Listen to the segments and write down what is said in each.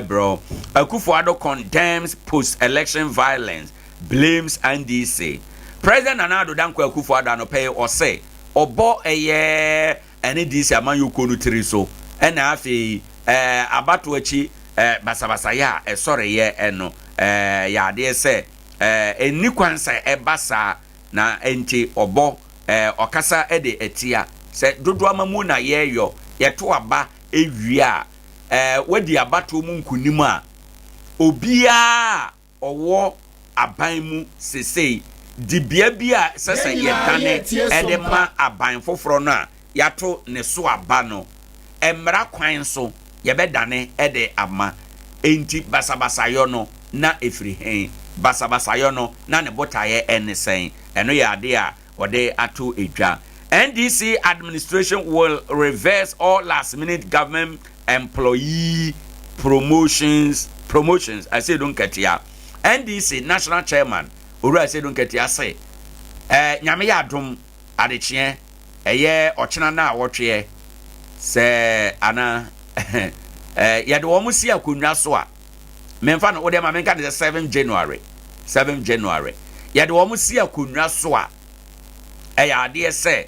Bro, Akufo-Addo condemns post-election violence, blames NDC. President Nana Addo Dankwa Akufo-Addo anɔpɛ yi ɔsɛ ɔbɔ ɛyɛ NDC amanyɔkuo no tiri so, ɛna afei abato akyi basabasayɛ a ɛsɔreyɛ ɛno yɛ adeɛ sɛ ɛnni kwan sɛ ɛba saa, na nti ɔbɔ ɔkasa ɛde ɛtia sɛ dodoɔ ama mu na yɛreyɔ yɛto aba ewie a wadi abatoɔ mu nkunim a, obiara ɔwɔ aban mu sesei dibea bi a sɛ yɛdane ɛde ma aban foforɔ no a yɛato ne so aba no, mmara kwan so yɛbɛdane ɛde ama. Enti basabasayɔ no na ɛfiri hɛn? Basabasayɔ no na ne botaeɛ ɛne sɛn? Ɛno yɛ adeɛ a wɔde ato edwa. NDC administration will reverse all last minute government employee promotions. Asiedu Nketia, NDC national chairman, Owura Asiedu Nketia sɛ Nyame yɛ adom adekyeɛ, ɛyɛ ɔkyena no a wɔtweɛ sɛ ana yɛde wɔn si akonnwa so a, memfa no wode ma menka ne sɛ 7 January, 7 January yɛde wɔn si akonnwa so a, ɛyɛ adeɛ sɛ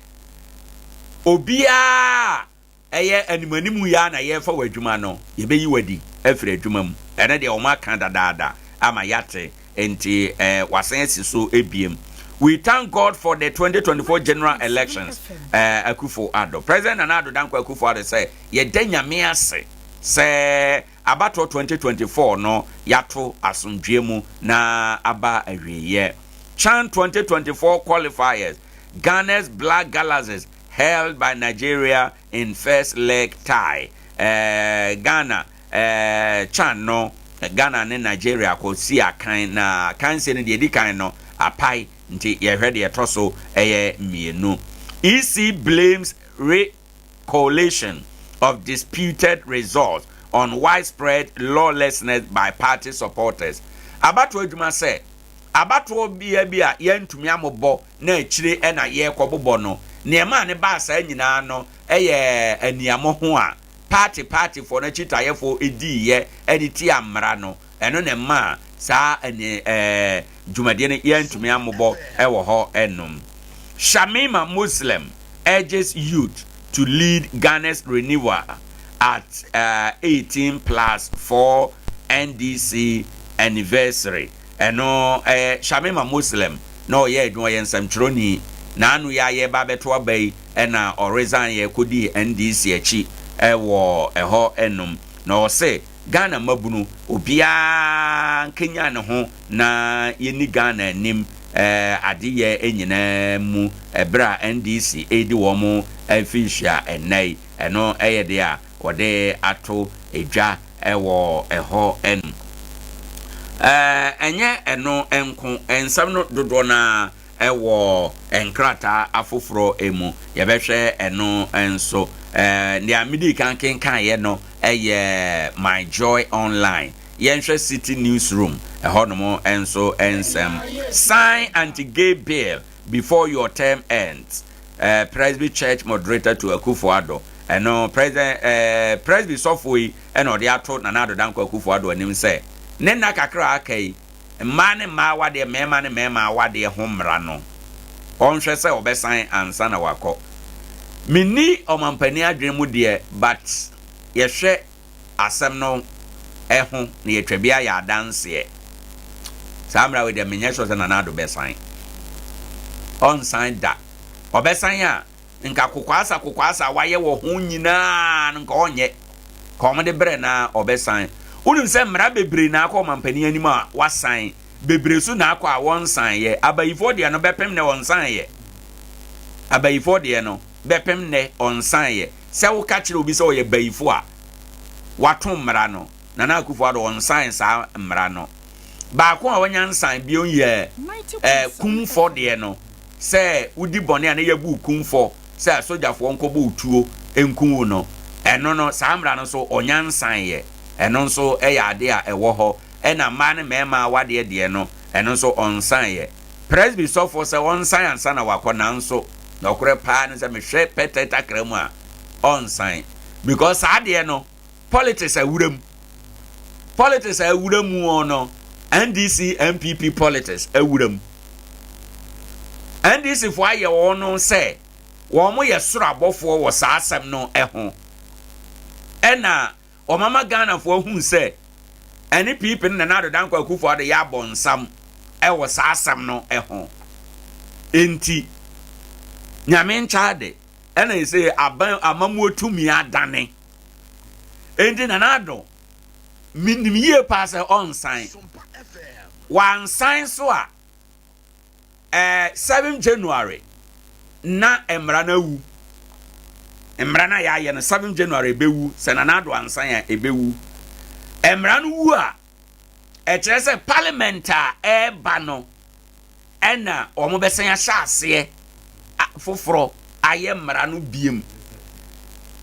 obiara ɛyɛ animanimu yi a na yɛrefa wɔ adwuma no, yɛbɛyi wadi afiri adwuma mu. Ɛno deɛ wɔn aka dadaada ama yɛate, nti wasan asi so ebiem. We thank God for the 2024 general elections. Akufo Addo, President Nana Addo Dankwa Akufo Addo sɛ yɛda Nyame ase sɛ abatoɔ 2024 no yɛato asomdwe mu na aba awieeɛ. CHAN 2024 qualifiers, Ghana's Black Galaxies held by Nigeria in first leg tie. Ghana CHAN no, Ghana ne Nigeria kɔ si akan na kansie no deɛ edi kan no apae, nti yɛhwɛ deɛ ɛtɔ so ɛyɛ mmienu. EC blames recollation of disputed results on widespread lawlessness by party supporters. Abatoɔ adwuma sɛ abatoɔ bia bi a yɛntumi amobɔ na akyire ɛna yɛrekɔ no, nneɛma a ne baa saa nyinaa no ɛyɛ aniamo ho a partyfoɔ no akyitayɛfoɔ ediiɛ ɛde ti amara no. Ɛno na mma saa ɛne dwumadie no yɛntumi amobɔ ɛwɔ hɔ ɛnom. Shamima Muslim urges youth to lead Ghana's renewal at 18 plus 4 NDC anniversary. Ɛno Shamima Muslim na ɔyɛ adwuma, ɔyɛ nsɛmtwerɛni n'ano yɛ a yɛba abɛto aba yi, ɛna ɔresign yɛ kɔdi NDC akyi ɛwɔ ɛhɔ ɛnom, na ɔsɛ Ghana mabunu obiara nkenya ne ho na yɛni Ghana anim adeyɛ nyinaa mu ɛberɛ a NDC ɛredi wɔn mfinhyia ɛnɛ yi. Ɛno ɛyɛ deɛ a wɔde ato edwa ɛwɔ ɛhɔ ɛnom. Ɛnyɛ ɛno nko, nsɛm no dodoɔ naa ɛwɔ nkrataa afoforɔ mu, yɛbɛhwɛ ɛno nso. Nea medi kan kenkaeɛ no ɛyɛ My Joy Online. Yɛnhwɛ Citi Newsroom ɛhɔnom nso nsɛm. Sign anti-gay bill before your term ends, Presby Church moderator to Akufo-Addo. Ɛno President Presby sɔfo yi ɛna ɔde ato Nana Addo Dankwa Akufo-Addo anim sɛ ne nna kakra aka yi, mmaa ne mmaa awadeɛ, mmarima ne mmarima awadeɛ ho mmara no, ɔnhwɛ sɛ ɔbɛsan ansa na wakɔ. Menni ɔmampanin adwene mu deɛ, but yɛhwɛ asɛm no ɛho na yɛtwa bi ayɛ adanseɛ. Saa mmerɛ wei deɛ, menyɛ sure sɛ Nana Addo bɛsan. Ɔnsan da. Ɔbɛsan a, nka kokoasa kokoasa a wayɛ wɔ ho nyinaa no, nka ɔnyɛ ka ɔmode berɛ na ɔbɛsan. Wonim sɛ mmara bebree na akɔ ɔmampanin anim a wasan, bebree so na akɔ a wɔnsan yɛ. Abayifoɔ deɛ no bɛpem nɛ ɔnsan yɛ. Abayifoɔ deɛ no bɛpem nɛ ɔnsan yɛ. Sɛ woka kyerɛ obi sɛ ɔyɛ bayifo a wato mmara no, Nana Akufo Addo ɔnsan saa mmara no. Baako a wanya nsan bio yɛ kumfɔ deɛ no, sɛ wodi bɔne a na yɛbu kumfɔ sɛ asogyafoɔ nkɔbɔ otuo nku wo no. Ɛno no, saa mmara no so ɔnya nsan yɛ. Ɛno nso ɛyɛ ade a ɛwɔ hɔ. Ɛna mmaa ne mmarima awadeɛ deɛ no, ɛno nso ɔnsan yɛ. Presby sɔfoɔ sɛ ɔnsan ansa na wakɔ, nanso na ɔkorɛ paa no sɛ mehwɛ pɛtɛ takra mu a, ɔnsan because saa deɛ no politics awura mu. Politics a awura mu no, NDC NPP politics awura mu. NDC foɔ ayɛ wɔn no sɛ wɔn yɛ soro abɔfoɔ wɔ saa asɛm no ho. Ɛna wɔn ama Ghanafoɔ ahu sɛ NPP no Nana Addo Dankwa Akufo-Addo yɛ abɔnsam ɛwɔ saa asɛm no ho. Enti Nyame nkyɛn ɛna yɛ sɛ aban amamuo tumi adane. Enti Nana Addo, menim yie paa sɛ ɔnsan. Wansan so a, 7 January na mmara no awu. Mmara no a yɛayɛ no, 7 January ɛbɛwu. Sɛ Nana Addo ansan a, ɛbɛwu. Mmara no wu a, ɛkyerɛ sɛ parliament a ɛreba no ɛna wɔn bɛsan ahyɛ aseɛ foforɔ ayɛ mmara no biem.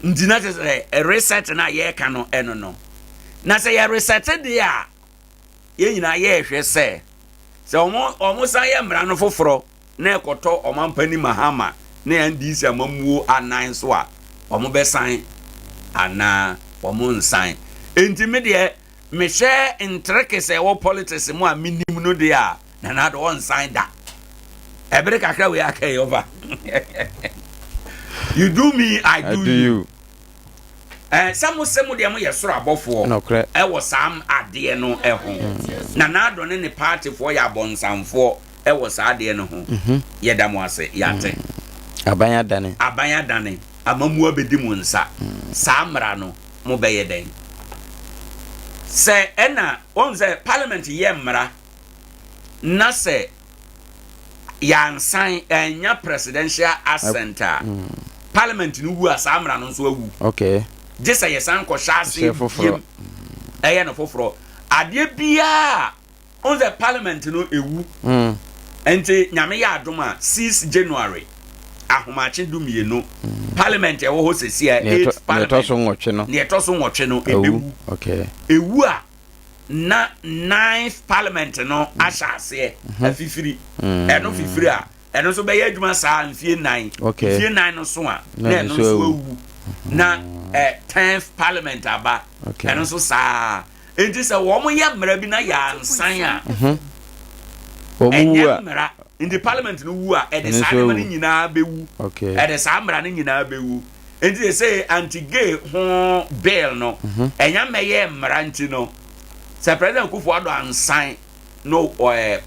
Nti na kyerɛ sɛ reset no a yɛreka no ɛno no. Na sɛ yɛ reset deɛ a, yɛn nyinaa yɛrehwɛ sɛ wɔn san yɛ mmara no foforɔ na ɛkɔtɔ ɔmampanin Mahama ne NDC amammuo anan so a, wɔn bɛsan anaa wɔn nsan. Nti me deɛ, mehwɛ ntreke sɛ ɛwɔ politics mu a menim no deɛ a, Nana Addo ɔnsan da. Ɛbere kakra wei aka yi ɔfa. You do me, I do, I do you. Sɛ mo sɛ mo deɛ mo yɛ soro abɔfoɔ ɛwɔ saa adeɛ no ɛho. Nana Addo ne ne partyfoɔ yɛ abɔnsamfoɔ ɛwɔ saa adeɛ no ho. Yɛda mo ase, yɛate. Aban adane. Aban adane. Amamuo abɛdi mo nsa. Saa mmara no, mo bɛyɛ dɛn? Sɛ ɛna wɔn sɛ parliament yɛ mmara na sɛ yansan ɛnya presidential assent a, parliament no wu a, saa mmara no nso awu. Gye sɛ yɛsan kɔhyɛ ase biem ɛyɛ no foforɔ. Adeɛ biara wɔn sɛ parliament no ewu. Nti Nyame yɛ adom a, 6 January ahomakye 12, parliament ɛwɔ hɔ sɛsi a, eight parliament, nea ɛtɔ so 8 no, nea ɛtɔ so 8 no ebewu. Ewu a, na ninth parliament no ahyɛ aseɛ afifiri. Ɛno fifiri a, ɛno nso bɛyɛ adwuma saa mfie 4. Mfie 4 no so a, na ɛno nso awu na 10th parliament aba. Ɛno nso saa. Nti sɛ wɔn yɛ mmara bi na yɛ ansan a, ɛnyɛ mmara. Nti parliament no wu a, ɛde saa nneɛma no nyinaa bɛwu, ɛde saa mmara no nyinaa bɛwu. Nti sɛ anti-gay ho bill no ɛnya mmɛyɛ mmara nti no, sɛ President Akufo-Addo ansan no,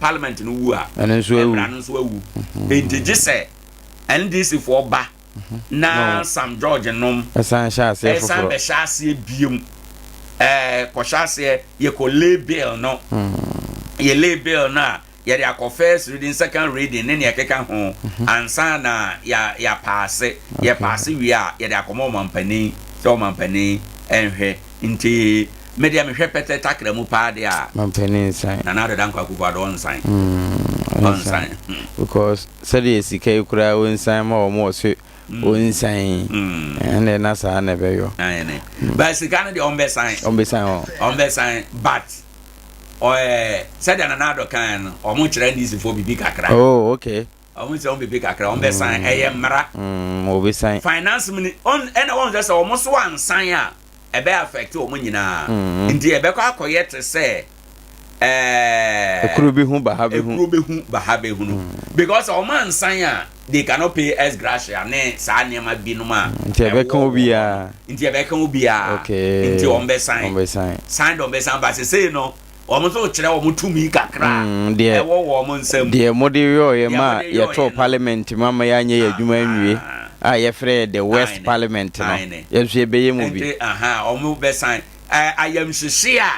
parliament no wu a, mmara no nso awu. Nti gye sɛ NDC foɔ ba na Sam George nom ɛsan hyɛ aseɛ ɛsan bɛhyɛ aseɛ biem, kɔhyɛ aseɛ yɛkɔ lay bill no. Yɛ lay bill no a, yɛde akɔ first reading, second reading ne nea ɛkeka ho ansa na yɛ yɛapaase. Yɛpaase wie a, yɛde akɔma ɔmampanin sɛ ɔmampanin ɛnhwɛ. Nti me deɛ, mehwɛ pɛtɛ takra mu paa deɛ a, mampanin nsan. Nana Addo Dankwa Akufo-Addo ɔnsan. Ɔnsan. Because sɛdeɛ sika yi koraa ɔnsan ma wɔn wɔ so ɔnsan, ɛnna na saa na ɛbɛyɔ. But sika no deɛ, ɔmbɛsan. Ɔmbɛsan hɔ. Ɔmbɛsan, but ɔɛ sɛdeɛ Nana Addo kan no, ɔmo kyerɛ NDC foɔ bibi kakra. Oh, okay. Ɔmo kyerɛ ɔmo bibi kakra, ɔmo bɛsan, ɛyɛ mmara. Ɔbɛsan. Finance mini ɔn ɛna wɔn sɛ ɔmo so ansan a, ɛbɛ affect wɔn nyinaa. Nti ɛbɛkɔ akɔyɛ te sɛ Ekuro bi ho baha bi ho. Ekuro bi ho baha bi ho no, because ɔmo ansan a, they cannot pay ex gratia ne saa nneɛma binom a. Nti ɛbɛka obiara. Nti ɛbɛka obiara. Nti wɔn bɛsan. Wɔn bɛsan. San de wɔn bɛsan ba sese no, wɔn nso kyerɛ wɔn tumi kakra ɛwɔ wɔn nsam. Deɛ mo de yɔɔyɛ ma yɛtɔ parliament mu ama yɛanyɛ yɛ adwuma nwie a, yɛfrɛ the worst parliament no, yɛn nso yɛbɛyɛ mu bi. Nti wɔn bɛsan. Ayamhyehye a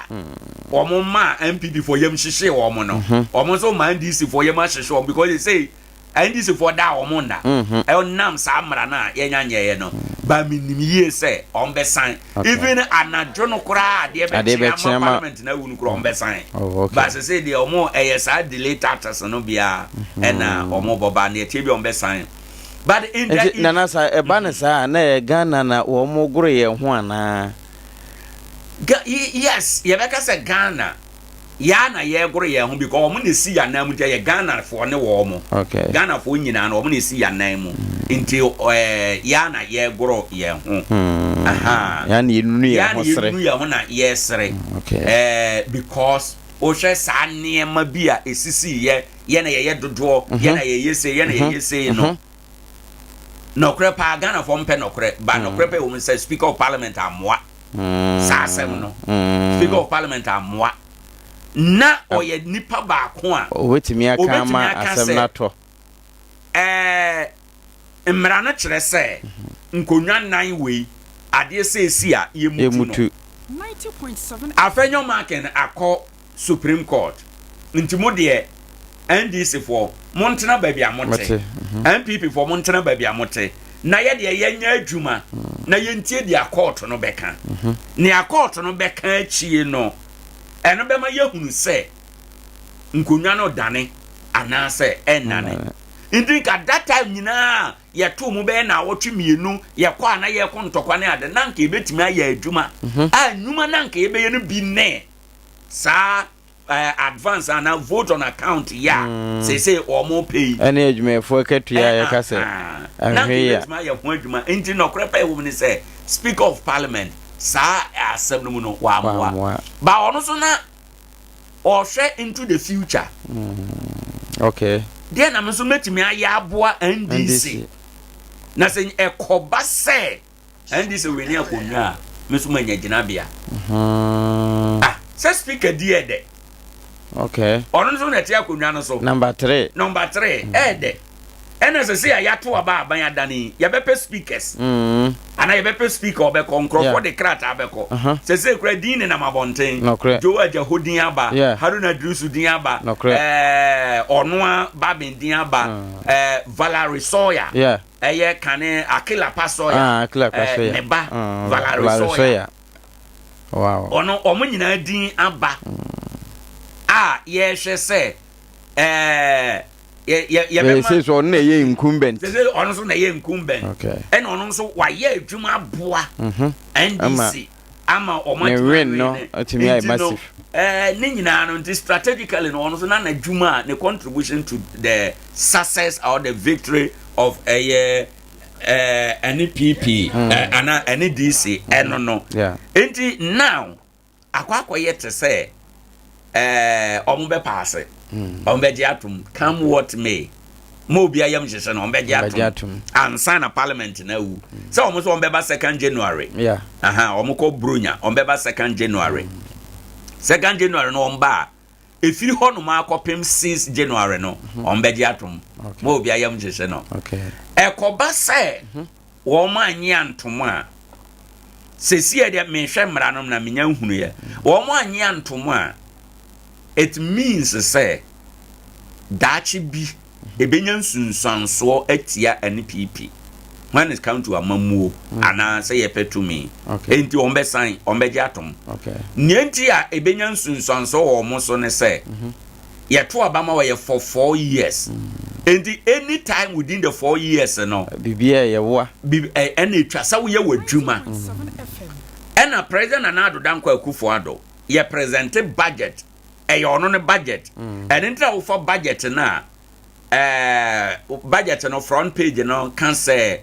wɔn ma NPP foɔ yam hyehye wɔn no, wɔn nso ma NDC foɔ yam ahyehye wɔn, because they say NDC foɔ da a, wɔn nda ɛnam saa mmara no a yɛnya nyɛɛ no ba. Mi nim yie sɛ wɔn bɛsan. Even anadwo no koraa, adeɛ bɛkye ama parliament na awu no koraa, wɔn bɛsan. Ba sese deɛ, wɔn ɛyɛ saa delay tactics no bia ɛna wɔn bɔ ba neɛ tie bi, wɔn bɛsan. But in the Nana, sa ɛba ne saa na yɛ Ghana na wɔn goro yɛn ho anaa? Yes, yɛbɛka sɛ Ghana yaa na yɛgoro yɛn ho, because wɔn na esi yɛn anan mu. Nti ɛyɛ Ghanafoɔ ne wɔn mo. Ghanafoɔ nyinaa no, wɔn na esi yɛn anan mu. Nti yaa na yɛgoro yɛn ho. Aha. Yɛa na yɛnunu yɛn Yɛa ho na sere. yɛnunu yɛn ho na yɛsere. Because wohwɛ saa nneɛma bi a ɛsisi yɛ, yɛ na yɛyɛ dodoɔ, yɛ na yɛyɛ sei, yɛ na yɛyɛ sei no. Nɔkorɛ paa, Ghanafoɔ mpɛ nɔkorɛ, ba nɔkorɛ pɛ wɔ mu sɛ Speaker of Parliament amoa saa asɛm no. Speaker of Parliament amoa. Na ɔyɛ nipa baako a obetumi aka obetumi ama aka asɛm sɛ no atɔ. Mmara no kyerɛ sɛ nkonnwa nnan wei, adeɛ sɛ esi a yɛmutu no. Yɛmutu. Afenyo Markin akɔ Supreme Court, nti mo deɛ, NDC foɔ, montena baabi a mote. Mote. NPP foɔ, montena baabi a mote, na yɛdeɛ yɛnyɛ adwuma na yɛntie deɛ court no bɛka. Nea court no bɛka akyie no, ɛno bɛma yɛhunu sɛ nkonnwa no dane anaasɛ ɛnnane. Nti nka that time nyinaa yɛto mu bɛyɛ na awɔtwe 2, yɛkɔ a na yɛkɔ ntɔkwa ne ade, na nka yɛbɛtumi ayɛ adwuma a nnwuma na nka yɛbɛyɛ no bi nɛ saa advance ana vote on account yɛ a seesei wɔn pɛ yi. Ɛne adwumayɛfoɔ akatua a yɛka sɛ na nka ahwɛ yi a yɛbɛtumi ayɛ ho adwuma. Nti nɔkorɛ pɛ ɛwɔ mu ne sɛ Speaker of Parliament, saa asɛm no mu no, wammoa. Wammoa. Ba ɔno so na ɔhwɛ into the future. Deɛ na me nso mɛtumi ayɛ aboa NDC NDC. Na sɛ ɛkɔba sɛ NDC wei akonnwa a, me nso manya gyinabea. Ah, sɛ Speaker di yɛ dɛ. Ɔno nso na ɛte akonnwa no so. Number three. Number three ɛyɛ dɛ. Ɛna sɛ sɛ yɛato aba, aban adane yi, yɛbɛpɛ speakers anaa yɛbɛpɛ speaker, ɔbɛkɔ nkurɔfoɔ de krataa bɛkɔ. Sɛ sɛ kura din nenam abɔnten. Joe Ajaho din aba. Haruna Iddrisu din aba. Ɔnoa Bagbin din aba. Valerie Sawyer, ɛyɛ kane Akilapa Sawyer. Ah, Akilapa Sawyer. Ne ba Valerie Valerie Sawyer. Sawyer. Wow. Ɔno ɔmo nyinaa din aba a yɛhwɛ sɛ yɛ yɛ yɛbɛma Sɛ sɛ ɔno na ɛyɛ incumbent. Sɛ sɛ ɔno nso na ɛyɛ incumbent. Ɛna ɔno nso wayɛ adwuma aboa NDC ama ɔmo Ne atumi win no awe ne. atumi ayɛ Nti no, massive. Ne nyinaa no, nti strategically no, ɔno nso na n'adwuma a ne contribution to the success or the victory of ɛyɛ ɛne PP ana ɛne DC ɛno no. Nti now akɔ akɔyɛ te sɛ ɔmo bɛ pass, ɔmo bɛgye atom come what may. Mo obi ayam hyehyɛ no, ɔmo bɛgye Bɛgye atom atom. Ansa na Parliament na awu sɛ ɔmo sɛ ɔmo bɛba 2nd January. Aha, ɔmo kɔ Bronya, ɔmo bɛba 2nd January. 2nd January no ɔmo ba a, efiri hɔ nom akɔpem 6 January no, ɔmo bɛgye atom. Mo obi ayam hyehyɛ no. Ɛkɔba sɛ wɔn anye antom a, sɛsi yɛ deɛ mehwɛ mmara no na menya nhunu yɛ, wɔn anye antom a, it means sɛ daakye bi ebenya nsunsuansoɔ atia NPP when it come to amammuo anaasɛ yɛpɛ tumi. Enti wɔn bɛsan wɔn bɛgye atom. Nea nti a ebenya nsunsuansoɔ wɔ wɔn so ne sɛ yɛto aba ma wɔyɛ for 4 years, enti anytime within the 4 years no, Biribiara yɛ woa. Ɛna etwa sɛ woyɛ w'adwuma. Ɛna President Nana Addo Dankwa Akufo Addo yɛ present budget, ɛyɛ ɔno ne budget. Ɛne nti na wofa budget no a, budget no front page no ka sɛ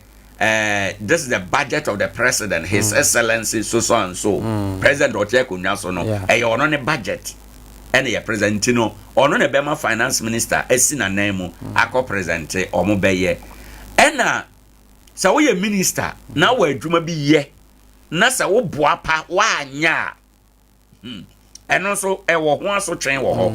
this is the budget of the President, His Excellency so so and so. President ɔte akonnwa so no, ɛyɛ ɔno ne budget ɛna yɛ present no. Ɔno na ɛbɛma Finance Minister asi n'anan mu akɔ present. Ɔmo bɛyɛ. Ɛna sɛ woyɛ minister na wɔ adwuma bi yɛ na sɛ woboa pa woanyɛ a, ɛno nso ɛwɔ ho asotwe wɔ hɔ.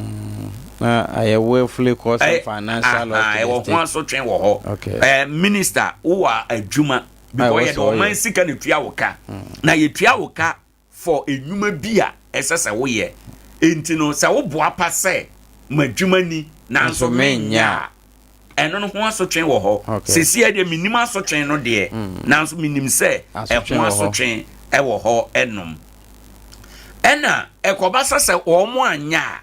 Na ayɛ willfully causing financial loss to ɛwɔ the ho state. Asotwe wɔ hɔ. Minister, wowɔ adwuma because ɛwɔ yɛde sɛ ɔyɛ. ɔman sika na tua wo ka, na yɛtua wo ka for enwuma bi a ɛsɛ sɛ woyɛ. Enti no sɛ woboa pa sɛ ma adwuma ni nanso Nso menyɛ menyɛ a, ɛno no ho asotwe wɔ hɔ. Sɛsi deɛ menim asotwe no deɛ, nanso menim sɛ Asotwe ɛho wɔ hɔ. asotwe ɛwɔ hɔ. Ɛnom ɛna ɛkɔba sɛ wɔn mo anya a,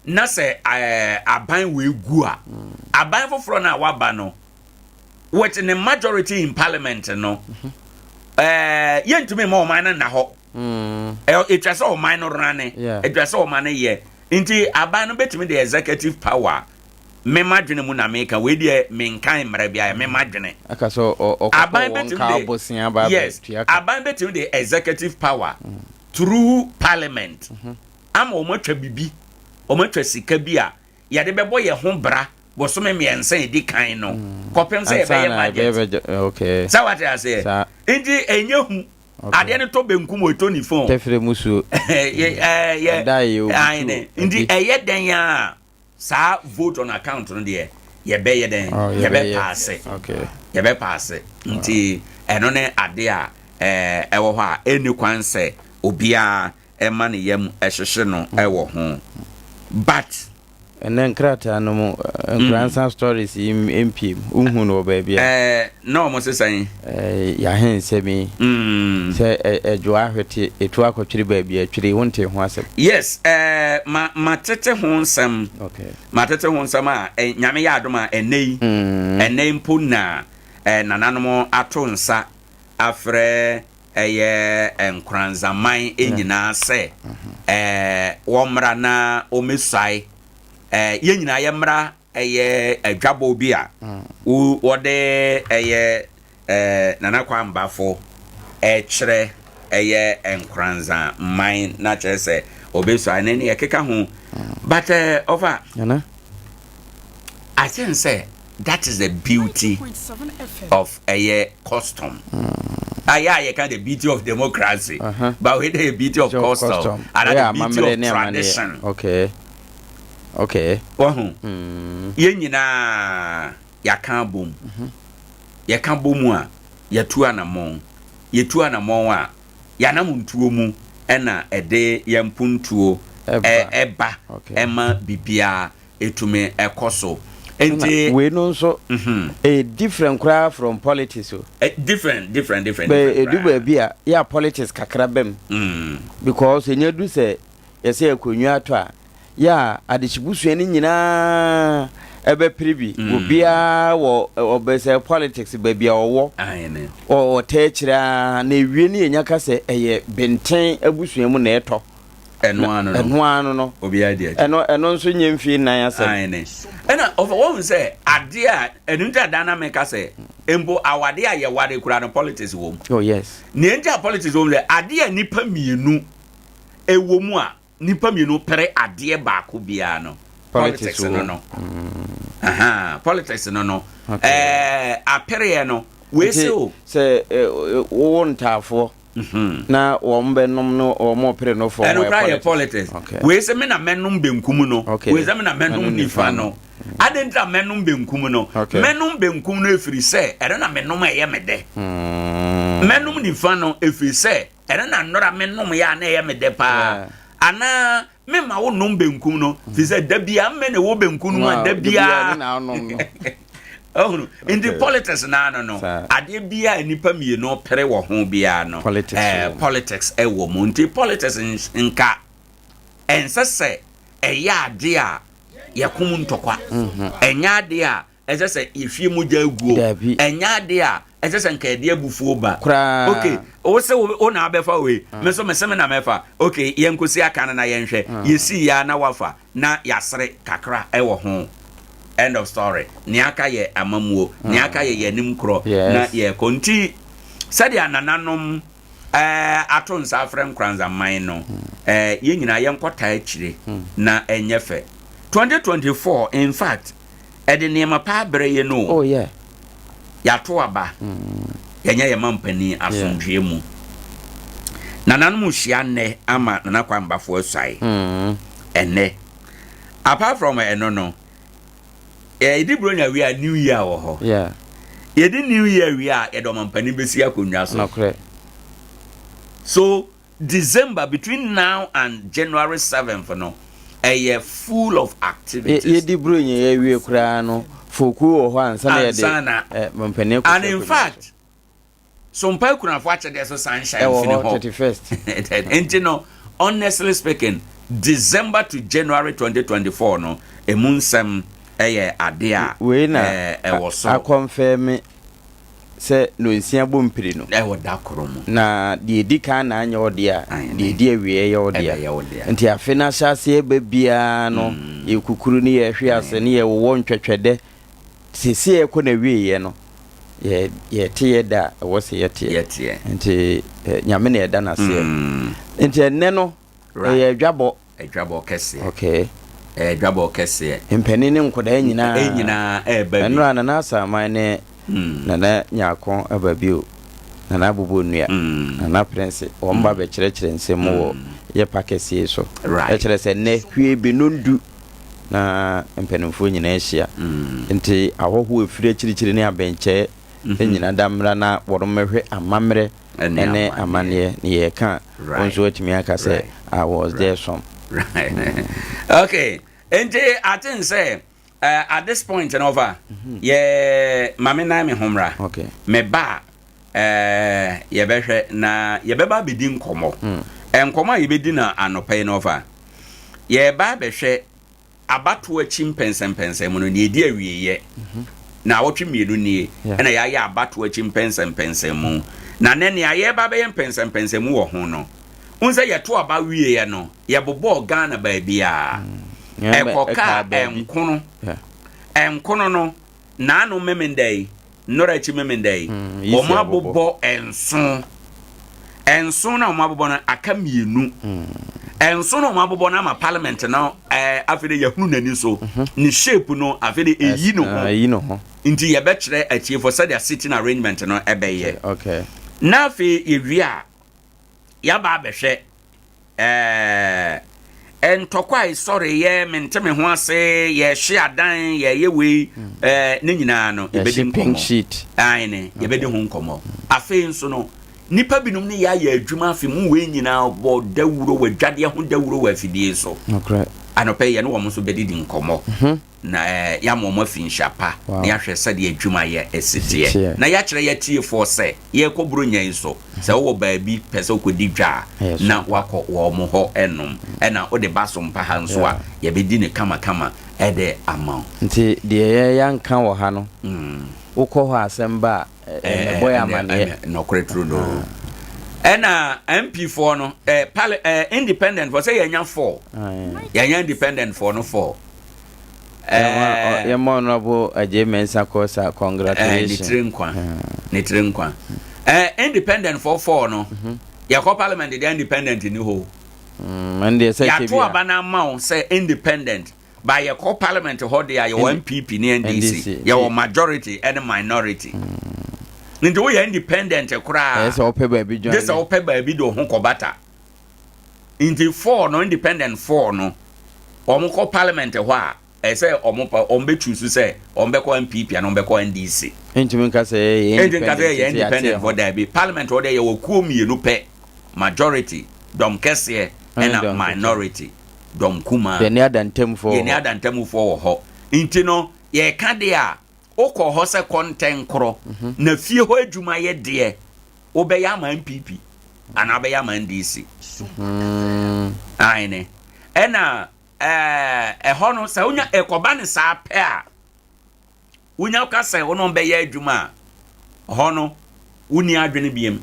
na sɛ aban wei gu a, aban foforɔ no a waba no with ne majority in Parliament no, yɛntumi ma ɔman no nna hɔ. Ɛtwa sɛ ɔman no rane. Ɛtwa sɛ ɔman no yɛ. Nti aban no bɛtumi de executive power. Me m'adwene mu na meka, wei deɛ menkan mmara biara, me m'adwene. Aka sɛ ɔkɔbɔ Aban wɔn bɛtumi ka de, bosea ba yes, abɛtua ka. Aban bɛtumi de executive power through parliament ama wɔn atwa bibi, wɔn atwa sika bi a yɛde bɛbɔ yɛn ho bra bosome 3 a ɛdi kan no kɔpem sɛ Ansa yɛbɛyɛ na budget. ɛbɛyɛ budget, okay. Sɛ wate aseɛ? Saa. Nti ɛnyɛ hu. Okay. Adeɛ no tɔ benkum o, ɛtɔ nifa o. Tɛfrɛ mu suo. Yɛ Ɛda yɛ obutu ayi ne. Nti adi. ɛyɛ dɛn a saa vote on account no deɛ yɛbɛyɛ dɛn? Oh, Yɛbɛ yɛbɛyɛ. pass. Yɛbɛ pass. Nti ɛno ne ade a ɛwɔ hɔ a ɛnni kwan sɛ obiara ɛma ne yam ɛhyehyɛ no ɛwɔ ho. But Ɛnɛ nkrataa no mu Nkoransa stories yi mpiem wohu no wɔ baabi a. Na wɔn sesan. Yɛahe nsɛm yi sɛ ɛdwoa ahwete etu akɔtwere baabi atwere, wonte ho asɛm. Yes, ma tete ho nsɛm. Ma tete ho nsɛm a Nyame yɛ adom a ɛnɛ yi ɛnɛ yi mpo na nananom ato nsa afrɛ ɛyɛ Nkoranzaman nyinaa sɛ wɔmmra na wɔmmɛsuae. Yɛn nyinaa yɛmmra ɛyɛ adwabɔ bi a wɔde ɛyɛ Nana Kwambafo ɛkyerɛ ɛyɛ Nkoranzaman na kyerɛ sɛ wɔbɛsuae ne ne yɛkeka ho. But ɔfa, Nana? I think sɛ that is the beauty of ɛyɛ custom. Ayɛ a yɛka the beauty of democracy, but wei the beauty of Beauty of custom custom. and Yeah, the beauty amammerɛ of ne amanneɛ. tradition. Wahu, yɛn nyinaa yɛaka abom. Yɛka bom a, yɛtu anammɔn. Yɛtu anammɔn a, yɛanam ntuo mu ɛna ɛde yɛn mpuntuo Ɛba. ɛba ɛma biribiara ɛtumi ɛkɔ so. Nti wei no nso ɛyɛ different koraa from politics o. Different, different, different. Bɛ Different edu koraa. baabi a yɛ a politics kakra bɛm because ɛnya du sɛ yɛsɛ akonnwa atɔ a, yɛ a adehyebusua no nyinaa ɛbɛpere bi. Obiara wɔ ɔbɛ sɛ politics baabi a ɔwɔ Ayene. ɔtɛ akyire a na ewie ne yɛnya ka sɛ ɛyɛ benten abusua mu na ɛtɔ. Ɛno ano no. Ɛno ano no. Obiara di akyi. Ɛno nso nyɛ mfie 4 asɛm. Ayene. Ɛna ɔfɔ wɔn sɛ adeɛ a ɛno nti adan na meka sɛ mpo awadeɛ a yɛware kura no politics wɔ mu. Oh yes. Nea nti a politics wɔ mu sɛ adeɛ a nipa mmienu ɛwɔ mu a nipa mmienu pere adeɛ baako biara no Politics politics no wɔ mu. no. Aha, politics no. Apereɛ no wei Nti sɛ o. Sɛ wowɔ ntaafoɔ na wɔn bɛnom no, wɔn pere no fɔ. Ɛno koraa yɛ politics. Wei sɛ me na mɛnom benkum no, wei sɛ me na mɛnom Mɛnom nifa nifa no. no. Ade nti a mɛnom benkum no, mɛnom benkum no efiri sɛ ɛno na menom a ɛyɛ me dɛ. Mɛnom nifa no efiri sɛ ɛno na nnora menom yɛ a na ɛyɛ me dɛ paa. Anaa mema wo nom benkum no firi sɛ da bia mmɛ na ɛwɔ benkum no mu a Wow, da da biara biara ne na anom no. Ɔhunu nti politics naa no Saa. adeɛ biara a nipa mmienu pere wɔ ho biara no, Politics wɔ mu. Politics ɛwɔ mu. Nti politics nka ɛnsɛ sɛ ɛyɛ adeɛ a yɛkom ntɔkwa, ɛnyɛ adeɛ a ɛsɛ sɛ yɛhwie mogya aguo, Dabi. ɛnyɛ adeɛ a ɛsɛ sɛ nka yɛde abufuo ba. Koraa. Okay, wo sɛ wo na abɛfa wei, me nso me sɛ me na mɛfa. Okay, yɛnkosi aka no na yɛnhwɛ. Yɛsii ya na wafa na yɛasere kakra ɛwɔ ho, end of story. Nea aka yɛ amammuo, nea aka yɛ yɛnim korɔ na yɛkɔ. Nti sɛdeɛ nananom ato nsa afrɛ Nkoranzaman no, yɛn nyinaa yɛnkɔtaa akyire na ɛnyɛ fɛ. 2024 in fact ɛde nneɛma pa abrɛ yɛ no. Oh yeah. Yɛato aba, yɛnyɛ yɛ ma mpanin asomdwoeɛ mu. Nananom hyia nnɛ ama Nana Kwambafo asuae ɛnnɛ. Apart from ɛno no, yɛdi Buronya wie a, New Year wɔ hɔ. Yɛdi New Year wie a, yɛde ɔmampanin bɛsi akonnwa so. Nokorɛ. So December, between now and January 7th no, ɛyɛ full of activities. Yɛdi Buronya yɛwie koraa no, fokuo wɔ hɔ ansa na yɛde Ansa na mampanin akɔsi And in akonnwa so. fact, Sompa Akunafo akyɛdeɛ so sunshine Ɛwɔ fini hɔ hɔ. 31st. Nti no, honestly speaking, December to January 2024 no, emu nsɛm ɛyɛ ade a Wei na ɛwɔ so. Akɔnfɛmi. sɛ nonsia bɔ mpire no. Ɛwɔ da koro mu. Na deɛ ɛdi kan na anyɛ wo dea, deɛ ɛdi awieɛ yɛ wo dea. Ɛbɛyɛ wo dea. Nti afe no ahyɛaseɛ ba biara no, yɛkukuru ne yɛhwe ase ne yɛwowɔ ntwɛtwɛdɛ. Seesei ɛrekɔ n'awieeɛ no, yɛ yɛte yɛ da a ɛwɔ sɛ yɛteɛ. Yɛteɛ. Nti Nyame na yɛda no aseɛ. Nti ɛnnɛ no, ɛyɛ adwabɔ. Adwabɔ kɛseɛ. Okay. Ɛyɛ adwabɔ kɛseɛ. Mpanin ne nkwadaa nyinaa. Nyinaa ɛreba bi. Ɛnora Nana Asaman ne Nana Nyarko aba bio. Nana Abobɔ Nnua, Nana Prince, wɔn ba bɛkyerɛkyerɛ nsɛm mu wɔ yɛ pa kɛseɛ yi so. Right. Ɛkyerɛ sɛ nnɛ hwie bɛnondu na mpanimfoɔ nyinaa ahyia. Nti ahɔhoɔ ɛfiri akyirikyiri ne abɛnkyɛɛ nyina da mmra na wɔn mmɛhwɛ amammerɛ ne amanneɛ ne yɛreka a, wo nso woatumi aka sɛ I was there some. Right. Okay. Nti I think sɛ uh, at this point no ɔfa yɛ maame nan me ho mmra. Okay. Me ba uh, yɛbɛhwɛ na yɛbɛba abɛdi nkɔmmɔ. Nkɔmmɔ a yɛbɛdi na anɔpa yi no ɔfa yɛba abɛhwɛ abatoɔ akyi mpɛnsɛmpɛnsɛn mu no nea ɛdi awieeɛ naawɔtwe mmienu nie ɛna yɛayɛ abatoɔ akyi mpɛnsɛmpɛnsɛn mu na nɛ nea yɛreba bɛyɛ mpɛnsɛmpɛnsɛn mu wɔ ho no wohu sɛ yɛto aba wieeɛ no yɛbobɔɔ Ghana baabiaa ɛkɔkaa ɛnkono ɛnkono no Naano Memenda yi, nnora akyi Memenda yi, mm, wɔn abobɔ nson. Nson na wɔn abobɔ no aka mmienu. Mm. Nson na wɔn abobɔ no ama parliament no ɛɛ eh, afei de yɛhunu n'ani so. Mhm. Ne shape no afei de eyi ne ho. Ah, eyi ne ho. Nti yɛbɛkyerɛ atiefo sɛdeɛ sitting arrangement no ɛbɛyɛ. Okay. Na afei yɛwie a yɛaba abɛhwɛ Ɛɛ, ntɔkwa a esɔre yɛ mente me ho ase, yɛhye adan, yɛyɛ wei, ɛɛ, ne nyinaa no, yɛbɛdi nkɔmmɔ. Aane, yɛbɛdi ho nkɔmmɔ. Afei nso no, nnipa binom ne yɛayɛ adwuma afe mu wei nyinaa bɔ dawuro wɔ adwadeɛ ho dawuro wɔ afidie so. Anɔpa yi, yɛne wɔn nso bɛdidi nkɔmmɔ. Mhm. Na yɛama wɔn afi nhyia pa, na yɛahwɛ sɛdeɛ adwumayɛ si teɛ, na yɛakyerɛ yɛn atiefoɔ sɛ yɛrekɔ Buronya yi so, sɛ wowɔ baabi pɛ sɛ wokɔdi dwa a, na woakɔ wɔn hɔ nom, ɛna wode ba Sompa ha nso a, yɛbɛdi no kamakama de ama wo. Nti deɛ yɛanka wɔ ha no, wokɔ hɔ a asɛm ba a, ɛbɔ yɛ amaneɛ. Nɔkorɛ turodoo. Ɛna MP foɔ no, eh, independent foɔ sɛ yɛanya four, yɛanya independent foɔ no four. Yɛma Honorable Adjei Mensah Korsah congratulations. Ne tiri nkwa. Ne tiri nkwa. Independent foɔ four no, yɛkɔ parliament deɛ independent ni hɔ. Yɛato aba no ama wo sɛ independent. Ba yɛkɔ parliament hɔ deɛ a yɛwɔ NPP ne NDC. Yɛwɔ majority ne minority. Nti woyɛ independent koraa. Ɛyɛ sɛ wopɛ baabi join. Gye sɛ wopɛ baabi de wo ho kɔbata. Nti four no independent four no wɔn kɔ parliament hɔ a ɛyɛ sɛ wɔn pa wɔn bɛ choose sɛ wɔn bɛkɔ NPP anaa wɔn bɛkɔ NDC. Ntumi nka sɛ yɛ independent. Ntumi nka sɛ yɛ independent fɔ daabi parliament hɔ deɛ yɛwɔ kuo mmienu pɛ majority dɔm kɛseɛ ɛna minority dɔm kumaa. Yɛne adantamufoɔ wɔ hɔ. Yɛne adantamufoɔ wɔ hɔ nti no yɛka deɛ a wokɔ hɔ sɛ kɔntɛnkorɔ na fie hɔ adwuma yɛ deɛ wobɛyɛ ama NPP anaa wobɛyɛ ama NDC. Aane. Ɛna ɛhɔ no sɛ wonya ɛkɔba no saa pɛ a wonya ka sɛ wo ne wɔn bɛyɛ adwuma a hɔ no wonni adwene biem.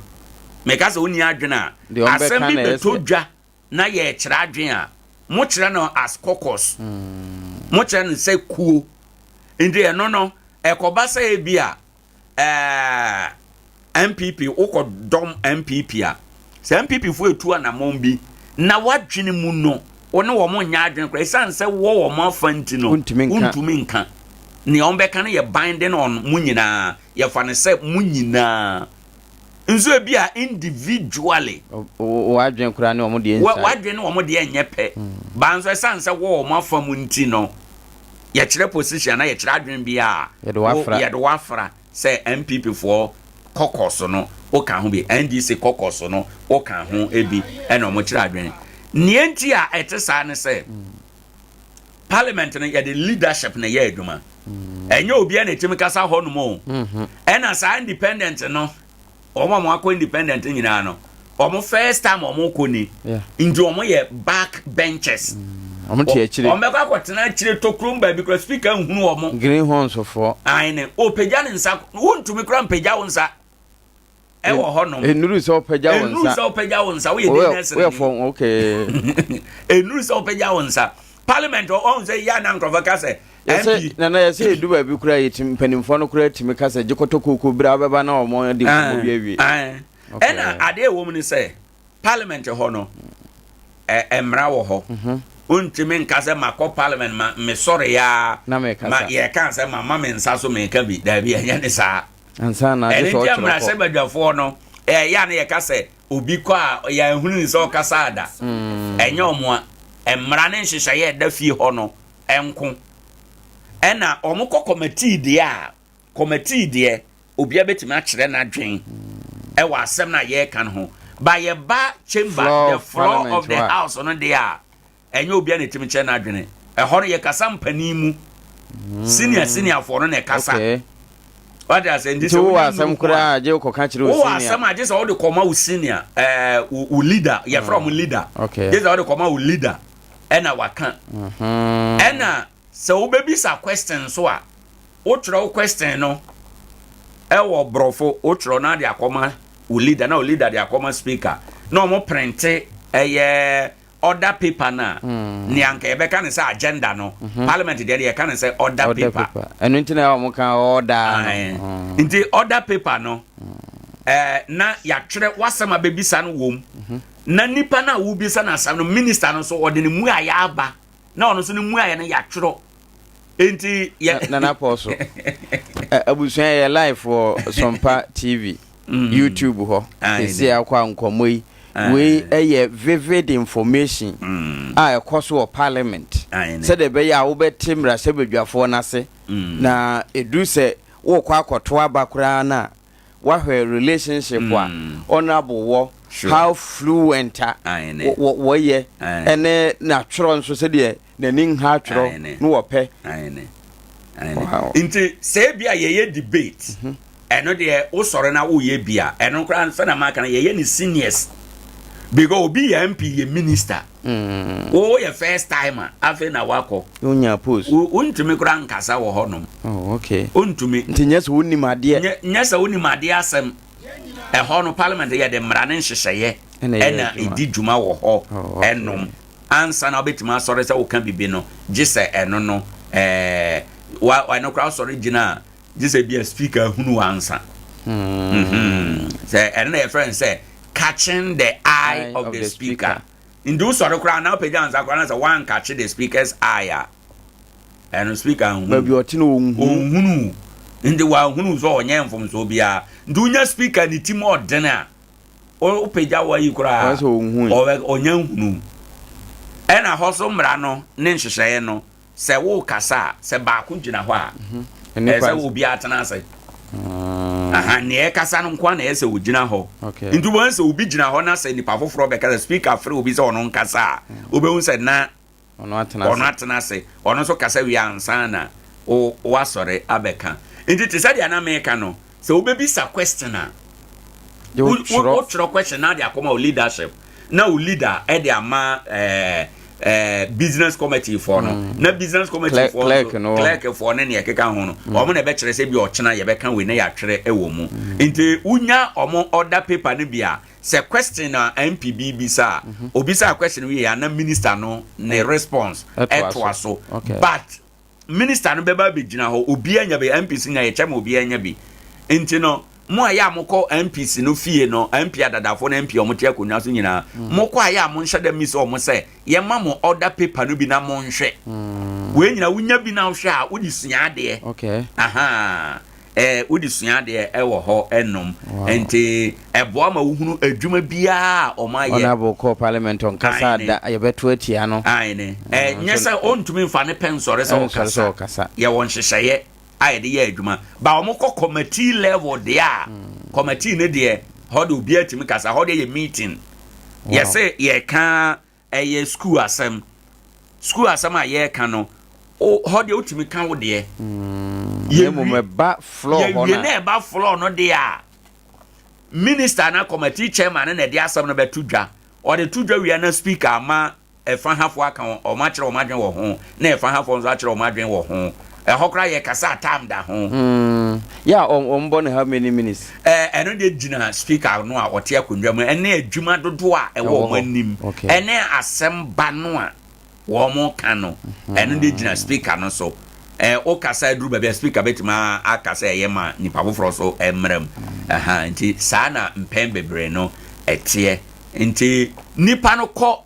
Meka sɛ wonni adwene a asɛm bi bɛtɔ dwa na yɛrekyerɛ adwene a mokyerɛ no as caucus. Mokyerɛ no sɛ kuo. Nti ɛno no ɛkɔba sɛ ebi a ɛɛ NPP wokɔ dɔm NPP a sɛ NPP fo etu anamɔn bi na wadwene mu no wo ne wɔn nyɛ adwene koraa esiane sɛ wɔ wɔn afa nti no wontumi nka nea wɔn bɛka no yɛ binding on mo nyinaa yɛfa no sɛ mo nyinaa nso ebi a individually wadwene koraa ne wɔn deɛ nsa wadwene ne wɔn deɛ nyɛ pɛ baa nso esiane sɛ wɔ wɔn afa mu nti no. Yɛkyerɛ position anaa yɛkyerɛ adwene bi a, yɛde wo afra sɛ NPP foɔ kɔkɔ so no woka ho bi, NDC kɔkɔ so no woka ho bi ɛna wɔn kyerɛ adwene. Nea nti a ɛte saa ne sɛ parliament no yɛde leadership na ɛyɛ adwuma. Ɛnyɛ obiara na ɛtumi kasa hɔ nom o. Ɛna saa independent no wɔn a wɔakɔ independent nyinaa no wɔn first time wɔn kɔ ni nti wɔn yɛ back benches mm. Wɔn te akyire. Wɔn bɛkɔ akɔtena akyire tokurom baabi kora speaker nhunu wɔn. Green horns foɔ. Aane, ɔpagya ne nsa, wontumi kora mpagya wo nsa ɛwɔ hɔnom. Ennuru sɛ ɔpagya wo nsa. Ennuru sɛ ɔpagya wo nsa, woyɛ den nɛsene. Woyɛ fɔm, okay. Ennuru sɛ ɔpagya wo nsa. Parliament ɔhun sɛ yɛ ana nkurɔfoɔ ka sɛ MP. Nana yɛsɛ yɛdu baabi koraa yɛtumi mpanimfoɔ no koraa tumi ka sɛ gye kɔtɔ kooko bere a wobɛba na wɔn de nkɔmmɔ bi awie. Ɛna adeɛ ɛwɔ mu ne sɛ parliament hɔ no mmara wɔ hɔ. Mhm. Wontumi nka sɛ makɔ parliament ma mesɔre ya ma yɛka sɛ mama me nsa so meka bi daabi ɛnyɛ ne saa. Ɛno nti mmarahyɛbadwafoɔ no ɛyɛ a na yɛka sɛ obi kɔ a yɛanhunu ne sɛ ɔkasa ada. Mm. Ɛnyɛ ɔmo a mmara ne nhyehyɛeɛ ɛda fie hɔ no nko. Ɛna ɔmo kɔ kɔmatii deɛ a kɔmatii deɛ obia bɛtumi akyerɛ n'adwen ɛwɔ asɛm no a yɛreka no ho. Ba yɛba chamber the floor of the house no deɛ a ɛnyɛ obia na ɛtumi kyerɛ n'adwene. Ɛhɔ no yɛkasa mpanin mu. Mm. Senior seniorfoɔ no na ɛkasa. Okay. Wate asɛ nti sɛ wowɔ asɛm koraa gye wokɔka kyerɛ wo senior. Wowɔ asɛm a gye sɛ wode kɔma wo senior ɛɛ wo leader yɛfrɛ wɔn leader. Okay. Gye sɛ wode kɔma wo leader ɛna waka. Mm-hmm. Ɛna sɛ wobɛbisa question nso a wotwerɛ wo question no ɛwɔ borɔfo wotwerɛ no ade akɔma wo leader na wo leader de akɔma speaker na wɔn printe ɛyɛ order paper no a mm. nea nka yɛbɛka ne sɛ agenda no mm-hmm. parliament deɛ yɛka ne sɛ order paper ɛno nti na wɔn ka order no mm. nti order paper no ɛɛ na yɛatwerɛ wasɛm a bɛbisa no wɔ mu mm-hmm. na nipa no a wobisa no asɛm no minister no nso ɔde ne mu a yɛaba na ɔno nso ne mu ayɛ no yɛatwerɛ nti yɛ. Nana Paul so abusua yɛ live wɔ Sompa TV mm. YouTube hɔ sisi akɔ a nkɔmɔ yi wei ɛyɛ vivid information mm. a ɛkɔ so wɔ parliament sɛdeɛ ɛbɛyɛ a wobɛte mmarahyɛbadwafoɔ no ase mm. na ɛdu sɛ wokɔ akɔto aba koraa no a Woahwɛ relationship a honourable wɔ, how fluent a wɔyɛ, ɛne n'atwerɛ nso sɛdeɛ n'ani nha atwerɛ na wɔpɛ. Wow. Nti sɛ ebi a yɛyɛ debate, mhm. ɛno deɛ wosɔre na woyɛ bi a, ɛno koraa sɛdeɛ maka no yɛyɛ ne seniors because obi yɛ MP yɛ minister. Mm. Wo yɛ first timer afei na wakɔ. Wonya post. Wontumi koraa nkasa wɔ hɔnom. Oh, okay. Wontumi. Nti nyɛ sɛ wonim adeɛ. Nyɛ sɛ wonim adeɛ asɛm. Ɛhɔ no parliament yɛ de mmara ne nhyehyɛeɛ ɛna ɛdi dwuma wɔ hɔ oh, okay. ɛnom. Ansa na wobɛtumi asɔre sɛ woka bibi no gye sɛ ɛno no ɛɛ wa ɛno koraa wosɔre gyina a gye sɛ bi a speaker hunu ansa. Mm. Mm -hmm. Sɛ ɛno na yɛfrɛ no sɛ catching the eye, eye of, the, speaker. speaker. Nti wosɔre koraa na wopagya nsa koraa na sɛ woankakye the speaker's eye a, ɛno speaker nhunu. Baabi ɔte no ɔnhunu. Ɔnhunu. Nti wanhunu sɛ ɔnyɛ mfomsoɔ biara. Nti wonya speaker ne ti mu ɔdene a, wopagya wɔ ayi koraa ɔnya nhunu. Ɛna hɔ so mmara no ne nhyehyɛeɛ no Sɛ worekasa a, sɛ baako gyina hɔ a, mhm. ɛsɛ sɛ obiara tena ase. Ah. Aha, nea ɛkasa no nko na ɛsɛ sɛ ogyina hɔ. Nti wɔn sɛ obi gyina hɔ na sɛ nipa foforɔ bɛkasa, speaker frɛ obi sɛ ɔno nkasa a, mm. wobɛhu sɛ na ɔno atena ase. Ɔno nso kasa wie ansa na wasɔre abɛka. Nti te sɛ deɛ na meka no, sɛ wobɛbisa question a, wotwerɛ question na de akɔma wo leadership. na wo leader de ama ɛɛ eh, business committee foɔ no mm. na business committee foɔ clerk no clerk foɔ ne nea ɛkeka ho no mm. wɔn na ɛbɛkyerɛ sɛ bi ɔkyena yɛbɛka wei na yɛatwerɛ ɛwɔ mu mm. nti wonya wɔn order paper no bi a sɛ question na mp bi bisa a mhm. obisa question wie a na minister no ne response ɛtoa so but Minister no bɛba abɛgyina hɔ, obiara nya bi, MPs nya yɛkyɛ ma obiara nya bi. Nti no, mo a yɛ a mokɔ MPs no fie no, MP adadafoɔ no MP a wɔte akonnwa so nyinaa, mm. mokɔ a yɛ a monhyɛ da mmisa wɔn sɛ yɛma mo order paper no bi na monhwɛ. Mm. Wei nyina wonya bi na wohwɛ a wode sua adeɛ. Okay. Aha. Eh, wode sua adeɛ ɛwɔ hɔ ɛnom. Nti ɛboa ma wohunu adwuma biara a wɔn ayɛ. Honorable kɔ parliament ɔnkasa da yɛbɛto atia no. Aane. Eh, nyɛ sɛ ɔntumi nfa ne pɛ nsɔre sɛ ɔkasa. Yɛwɔ nhyehyɛeɛ a yɛde yɛ adwuma. Ba wɔn kɔ committee level deɛ a, hmm. committee ne deɛ hɔ de obiara tumi kasa, hɔ deɛ yɛ meeting. Yɛsɛ yɛka Ɛyɛ sukuu asɛm. Sukuu asɛm a yɛreka no, hɔ deɛ wotumi ka wo deɛ. Mm, yɛwie ɛba floor hɔ na. Yɛwie na ɛba floor no deɛ a, minister na committee chairman no na ɛde asɛm no bɛto dwa. Ɔde to dwa wie na speaker ama ɛfa hafoɔ aka wɔn akyerɛ wɔn adwene wɔ ho, na ɛfa hafoɔ nso akyerɛ wɔn adwene wɔ ho. Ɛhɔ koraa yɛ kasa a time da ho. Mm, yɛ a wɔn bɔ no how many minutes? Ɛɛ ɛno deɛ gyina speaker no a ɔte akonnwa mu ɛne adwuma dodoɔ a ɛwɔ wɔn anim ɛne asɛm ba no a wɔn ka no ɛno deɛ gyina speaker no so. Ɛɛ wokasa aduru baabi a speaker bɛtumi aka sɛ ɛyɛ ma nipa foforɔ so mmerɛ mu. Ɛha nti saa na mpɛn bebree no ɛteɛ. Nti nipa no kɔ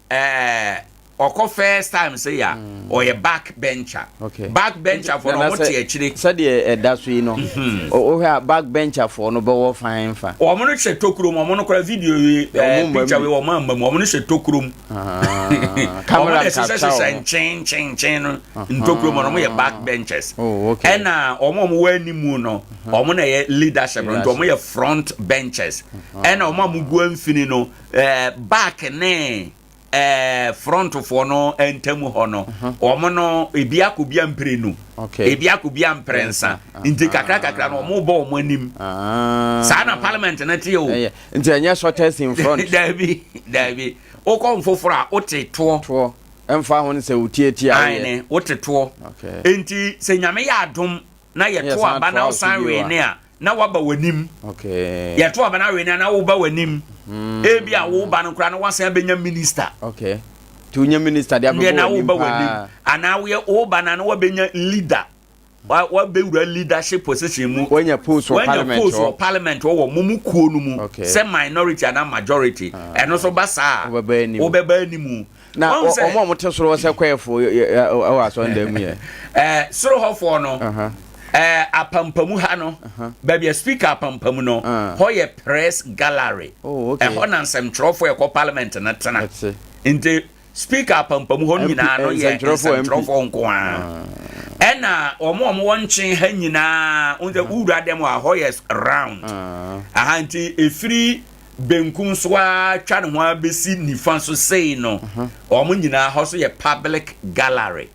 ɛɛ ɔkɔ first time sɛ ya ɔyɛ back bencher. Okay. Back bencher foɔ no wɔn te akyire. Sɛdeɛ ɛda so yi no, wohwɛ a back bencher foɔ no bɛwɔ fan fa. Wɔn no hyɛ tokuro mu, wɔn no kora video yi ɛɛ picture yi wɔn amma mu, wɔn no hyɛ tokuro mu. Ah, camera Wɔn na hyehyɛ hyehyɛ nkyɛn nkyɛn nkyɛn no ntokuro mu no, wɔn yɛ back benchers. Oh, okay. Ɛna wɔn a wɔwɔ anim no, wɔn na yɛ leadership no, nti wɔn yɛ front benchers. Ɛna wɔn a wɔgu mfini no, ɛɛ back ne ɛɛ front foɔ no ntam hɔ no, wɔn no ebi akɔ bi amprenu, ebi akɔ bi amprɛnsa, nti kakra kakra no wɔn bɔ wɔn anim. Ah. Saa na parliament no te o. Nti ɛnyɛ shortest in front. Daabi, daabi. Wokɔ nfoforɔ a, wote toɔ. Toɔ. Ɛmfa ho ne sɛ wotietie a woyɛ. Aane, wote toɔ. Nti sɛ Nyame yɛ adom na yɛto aba na wosan wene a, na waba w'anim. Okay. Yɛto aba na wene a, na woba w'anim. Ebi a woba no koraa na wasan abɛnya minister. Okay. Nti wonya minister de abɛbɔ w'anim paa. W'anim. Anaa woyɛ woba no na wabɛnya leader. Wabɛwura leadership position mu. Wanya post wɔ parliament hɔ. Wanya post wɔ parliament hɔ wɔ mo mu kuo no mu. Okay. Sɛ minority anaa majority. Ah. Ɛno nso ba saa a. Wobɛba anim. Wobɛba anim. Na wɔn a wɔte soro hɔ sɛ kɔɛfoɔ wɔ asɔndan mu yɛ. Ɛɛ soro hɔfoɔ no. Ɛɛ apampamu ha no. Baabi a speaker apampamu no. Hɔ yɛ press gallery. Oh, okay. Ɛhɔ na nsɛmtwerɛfoɔ ɛkɔ parliament no tena. Nti speaker apampamu hɔ nyinaa no yɛ nsɛmtwerɛfoɔ nko ara. Ɛna wɔn a wɔwɔ nkyɛn ha nyinaa, wɔn sɛ wura dɛm a hɔ yɛ round. Aha nti efiri benkum so ara twa ne ho ara bɛsi nifa so sei no, wɔn nyinaa hɔ so yɛ public gallery.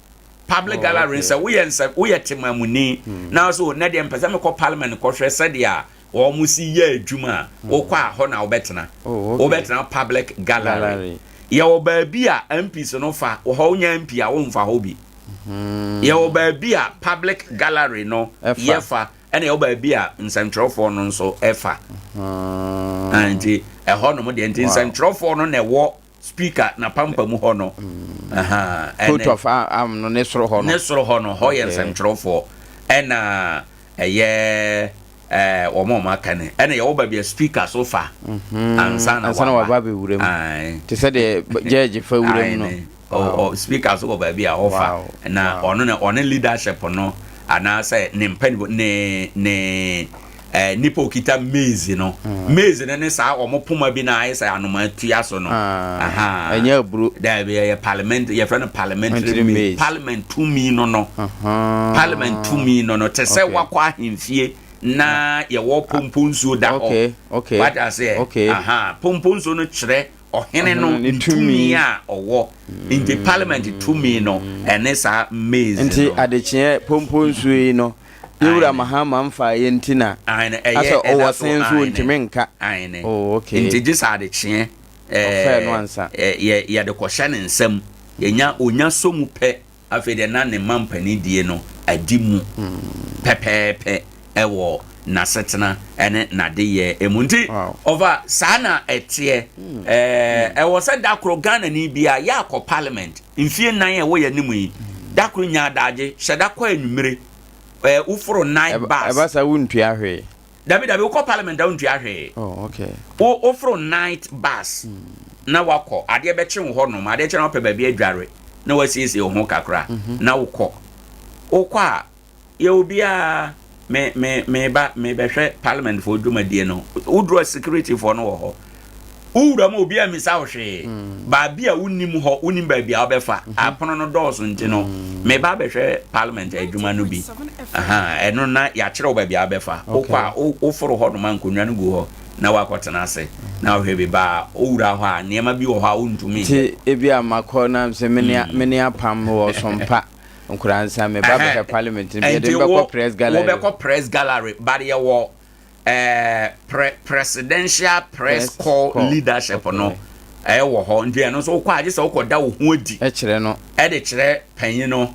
Public gallery sɛ woyɛ nsɛ woyɛ temamuni na so na deɛ mpɛ sɛ mekɔ parliament kɔhwɛ sɛdeɛ wɔn si yɛ adwuma a, wokɔ a hɔ na wobɛtena. Wobɛtena public gallery. Yɛwɔ baabi a MPs no fa, hɔ wonya MP a womfa hɔ bi. Yɛwɔ baabi a public gallery no yɛfa. Ɛna ɛwɔ baabi a nsɛntwerɛfoɔ no nso ɛfa. Ah, nti ɛhɔ nom deɛ nti nsɛntwerɛfoɔ no na ɛwɔ speaker na pampa mu hɔ no. Coat of arm no ne soro hɔ no. Ne soro hɔ no, hɔ yɛ nsɛntwerɛfoɔ. Ɛna ɛyɛ ɛɛ wɔn a wɔn aka no. Ɛna yɛwɔ baabi a speaker so fa. Ansa na waba abɛwura mu. Te sɛ deɛ judge fa wura mu no. Ɔ speaker so wɔ baabi a ɔfa na ɔno na ɔne leadership no anaasɛ ne mpanyinfo ne ne ɛɛ nipa okita maize no mm. Maize no ne saa wɔn poma bi na ayɛ sɛ anoma tua so no. Ah, ɛnyɛ aburo. Daabi, ɛyɛ parliament, yɛfrɛ no parliamentary maize, parliament tumi no no parliament tumi no no te sɛ wakɔ ahemfie na yɛwɔ pompo nsuo da hɔ. Wate aseɛ? Pompo nsuo no kyerɛ Ɔhene no ne tumi a ɔwɔ. Nti parliament tumi no ɛne saa maize no. Nti adekyeɛ pompo nsuo yi no yɛwura Mahama mfa yɛ nti na asɛ ɔwɔ sen nso ɔntumi nka. Aane. Oh okay. Nti gye sɛ adekyeɛ Ɔfɛɛ no ansa. Yɛ yɛde kɔhyɛ ne nsam. Yɛnya ɔnya sɔ mu pɛ. Afei deɛ na ne mampanidie no adi mu pɛpɛɛpɛ wɔ n'asetena ne n'adeyɛ mu. Nti ɔfa saa na ɛteɛ. Ɛwɔ sɛ da koro Ghanani biara yɛ akɔ parliament mfie nnan a ɛwɔ yɛn anim yi, da koro nya adagye, hyɛ da kɔ anwummere, woforo night bus. Ɛba saa wontua hwee. Dabi dabi, wokɔ parliament a wontua hwee. Oh, okay. Wo woforo night bus na wakɔ, adeɛ bɛkye wo hɔ nom, adeɛ kye na wapɛ baabi adware na wasiesie wo ho kakra mm-hmm. na wokɔ. Wokɔ a, yɛ obiara me me me ba me bɛhwɛ parliament foɔ dwumadie no. Woduru security foɔ no wɔ hɔ. Wowura mu obiara mmisa wo hwee. Baabi a wonnim hɔ, wonnim baabi a wobɛfa. Apono no dɔɔso nti no, meba abɛhwɛ parliament adwuma no bi. Aha, ɛno na yɛakyerɛ wo baabi a wobɛfa. Wokɔ a, woforo hɔnom a nkonnwa no gu hɔ na woakɔtena ase na wohwɛ bi. Ba a, wowura hɔ a, nneɛma bi wɔ hɔ a wontumi nyɛ. Nti ebia makɔ na sɛ me ne apam wɔ Sompa Nkoransa, meba abɛhwɛ parliament no bi, yɛde me bɛkɔ press gallery. Wobɛkɔ press gallery, but yɛwɔ eh, pre presidential press corps leadership no. Ɛwɔ hɔ nti ɛno nso wokɔ a gye sɛ wokɔda wo ho adi. Kyerɛ no. Ɛde kyerɛ panyin no.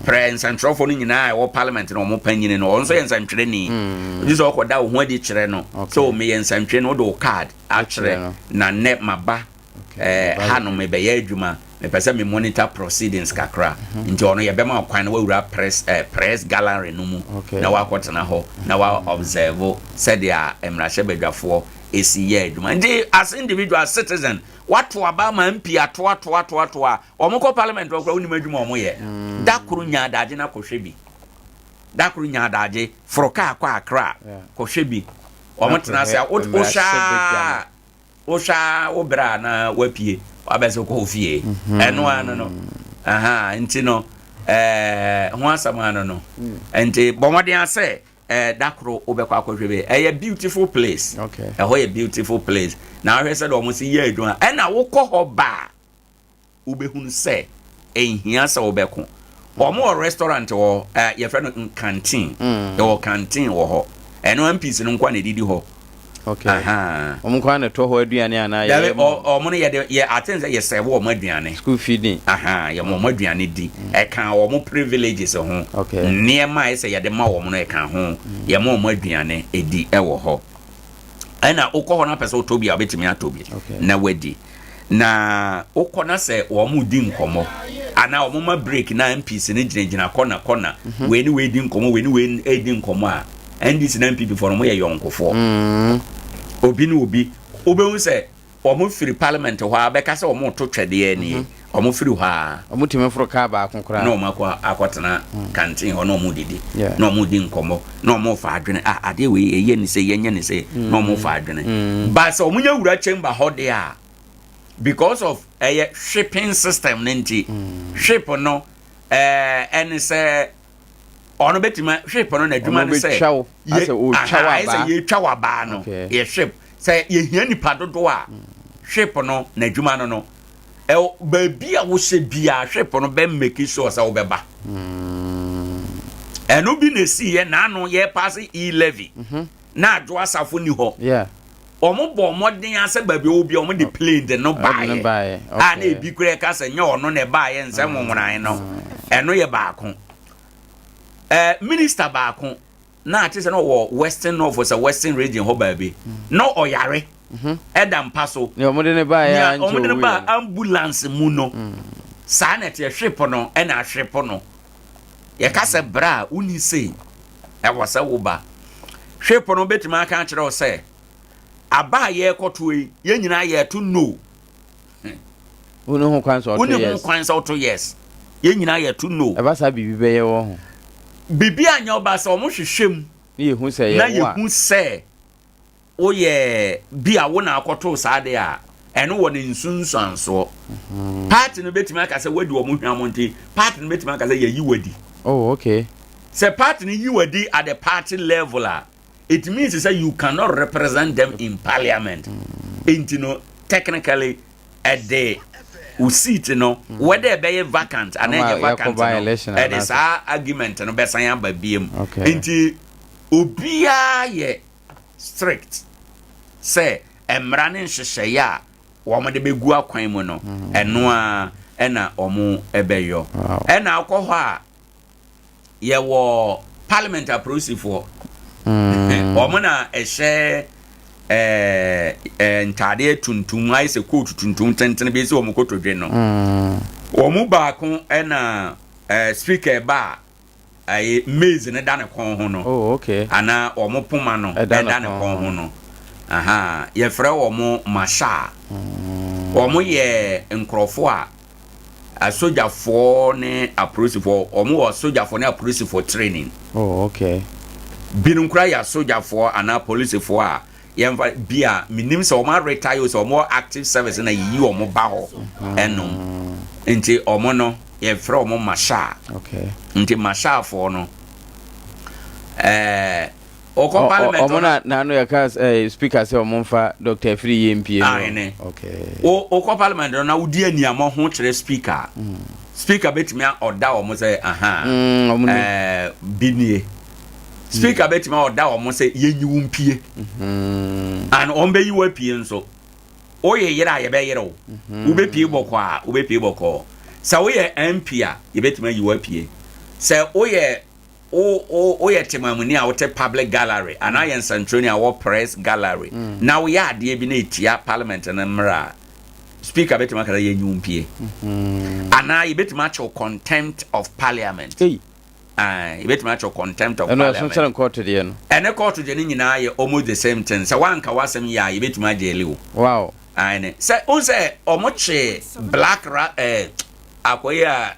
Prɛ nsɛntwerɛfoɔ no nyinaa a ɛwɔ parliament no wɔn panyin no ɔno nso yɛ nsɛntwerɛni. Gye sɛ wokɔda wo ho adi kyerɛ no sɛ o meyɛ nsɛntwerɛni wode wo card akyerɛ na nnɛ maba eh, hanom mebɛyɛ adwuma mepɛ sɛ me monitor proceedings kakra mhm. nti ɔno yɛbɛma wo kwan na wawura press eh, press gallery no mu na wakɔtena hɔ na wa observe sɛdeɛ mmarahyɛbadwafoɔ ɛsi yɛ adwuma nti as individual citizen wato aba ama mp ato ato ato ato a wɔn kɔ parliament wɔ kora wonim adwuma wɔn yɛ mm. da koro nya adagye na kɔhwɛ bi da koro nya adagye foro kaa kɔ akra kɔhwɛ bi wɔn tena ase a wohwɛ a Wohwɛ ara wo berɛ a na wapue wabɛsɛ kɔ ofie mhm. ɛno ano no aha nti no ɛɛ ho asɛm ano no mm. nti bɔ mmɔden asɛ ɛɛ da koro wobɛkɔ akɔhwɛ bi ɛyɛ beautiful place ɛhɔ yɛ beautiful place na ahwɛ sɛ deɛ wɔn si yɛ adwuma ɛna wokɔ hɔ baa. wobɛhunu sɛ ɛnhia sɛ wobɛko. Wɔn wɔ restaurant wɔ ɛ yɛfrɛ no canteen. Mm. Yɛwɔ canteen wɔ hɔ. Ɛno MPs no nkoa na ɛdidi hɔ. Okay. Wɔn nkoa na ɛtɔ hɔ aduane anaa yɛyɛ mu? Wɔn no yɛde yɛ aten sɛ yɛsɛve wɔn aduane. School feeding. Aha, yɛ wɔn aduane di. Mm. Ɛka wɔn privileges ho. Okay. Nneɛma a ɛsɛ yɛde ma wɔn no ɛka ho. Mm. Yɛ ma wɔn aduane di ɛwɔ hɔ. Ɛna wokɔ hɔ no apɛ sɛ wotɔ bi a wobɛtumi atɔ bi na wadi. Na wokɔ na sɛ wɔn di nkɔmmɔ anaa wɔn ma break na MPs no gyinagyina kɔna kɔna mhm. wei ne wei di nkɔmmɔ wei ne wei di nkɔmmɔ a NDC na NPP foɔ no wɔn yɛ yɔnkofoɔ mm. obi ne obi wobɛhu sɛ wɔn firi parliament hɔ a bɛka sɛ wɔn to twɛdeɛ nie mhm. wɔn firi hɔ a wɔn tumi foro kaa baako koraa na wɔn akɔ akɔtena mm. kantin hɔ na wɔn didi na wɔn di nkɔmmɔ na wɔn fa adwene ah adeɛ wei ɛyɛ ne sɛ yɛnyɛ ne sɛ na wɔn fa adwene mm. ba sɛ wɔn nyɛ wura chamber hɔ deɛ a because of ɛyɛ shipping system ne nti mm. ship no ɛɛ ɛne sɛ ɔno bɛtumi ship no n'adwuma ne sɛ yɛ aha ayɛ sɛ yɛtwa wabaa no yɛ ship sɛ yɛhia nipa dodoɔ a mm. ship no n'adwuma no no ɛwɔ baabi a wohyɛ biara ship no bɛ make sure sɛ wobɛba ɛno bi na esi yɛ n'ano yɛ paase e levy mhm. na adwo asafo ni hɔ wɔn bɔ mmɔden asɛ baabi a wɔbi wɔn de plane de no baayɛ a na ebi kura ɛka sɛ nyɛ ɔno na ɛbaayɛ nsɛm nwonwonan no ɛno yɛ baako ɛɛ minista baako. na ate sɛ na ɔwɔ western north sɛ western region hɔ baabi na ɔyare mhm. ɛda mpa so nea wɔde ne baa nea wɔde ne baa ambulance mu no mm. saa na ɛte ɛhwepo no ɛna ahwepo no yɛka sɛ bra a wonni sei ɛwɔ sɛ woba hwepo no bɛtumi aka akyerɛ wo sɛ aba a yɛrekɔto yi yɛn nyinaa yɛto no Wonni ho kwan sɛ ɔto yes. Wonni ho kwan sɛ ɔto yes. Yɛn nyinaa yɛ to no. Ɛba saa biribi bɛyɛ wɔ ho. Biribi anyɛ ɔba sɛ wɔn hwehwɛ mu. Na yɛhu sɛ yɛ wo a. Na yɛhu sɛ woyɛ bi a wo na akɔto saa de a ɛno wɔ ne nsunsuansoɔ. Mhm. Party no bɛtumi aka sɛ wadi wɔn hwam nti party no bɛtumi aka sɛ yɛyi wadi. Oh okay. Sɛ party no yi wadi at the party level a it means sɛ you cannot represent them in parliament nti no technically ɛde wo seat no whether ɛbɛyɛ vacant anaa ɛnyɛ vacant no ɛde saa argument no bɛsan aba biem nti obiara yɛ strict sɛ mmara ne nhyehyɛeɛ a wɔn de bɛgu akwan mu no ɛno a ɛna wɔn ɛbɛyɔ ɛna akɔ hɔ a yɛwɔ parliament apolisifoɔ mm. wɔn na ɛhyɛ ɛɛ ɛɛ ntaadeɛ tuntum ayɛ sɛ kootu tuntum tenten bi sɛ wɔn kotodwe no mm. wɔn mu baako ɛna ɛɛ speaker ba a ɛyɛ maize no da ne kɔn ho no oh, okay. anaa wɔn poma no ɛda ne kɔn ho no aha yɛfrɛ wɔn masha mm. wɔn yɛ nkurɔfoɔ a Asogyafoɔ ne apolisifoɔ, wɔn wɔ asogyafoɔ ne apolisifoɔ training. Oh, okay. Binom koraa yɛ asogyafoɔ anaa apolisifoɔ a yɛmfa bi a menim sɛ wɔn aretire o sɛ wɔn wɔ active service na yɛyi wɔn ba hɔ ɛnom. Nti wɔn no yɛfrɛ wɔn mashaa. Okay. Nti mashaafoɔ no ɛɛ Ɔkɔ parliament ɔmo na n'ano yɛ ka ɛɛ speaker sɛ ɔmo nfa Doctor Afiri yie mpie no. Ahene. Okay. O okɔ parliament no na wodi aniamɔ ho kyerɛ speaker. Mm. Speaker betumi ɔda ɔmo sɛ aha. Mm, ɔmo ni. Ɛɛ bi nie. Speaker mm. betumi ɔda ɔmo sɛ yɛnyi wo mpie. Mm. And ɔmo bɛyi wo apue nso. Woyɛ yere a, yɛbɛyere wo. Wobɛpie bɔkɔɔ a, wobɛpie bɔkɔɔ. Sɛ woyɛ MP a, yɛbɛtumi ayi wo apue. Sɛ woyɛ wo wo woyɛ temamuni a wote public gallery anaa yɛ nsɛntwerɛni a wɔ press gallery mm. na woyɛ adeɛ bi na ɛtia parliament no mmara a speaker bɛtumi aka sɛ yɛnyi wo mpie mm-hmm. anaa yɛbɛtumi akyew contempt of parliament. Hey. Yɛbɛtumi akyerɛ contempt of parliament. Ɛno ɛso kyɛn kɔɔto deɛ no. Ɛne kɔɔto deɛ no nyinaa yɛ almost the same thing. Sɛ woanka w'asɛm yie a, yɛbɛtumi agyɛɛli wo. Wow. Aane. Sɛ wohu sɛ ɔmo kye black ra eh, akɔyi a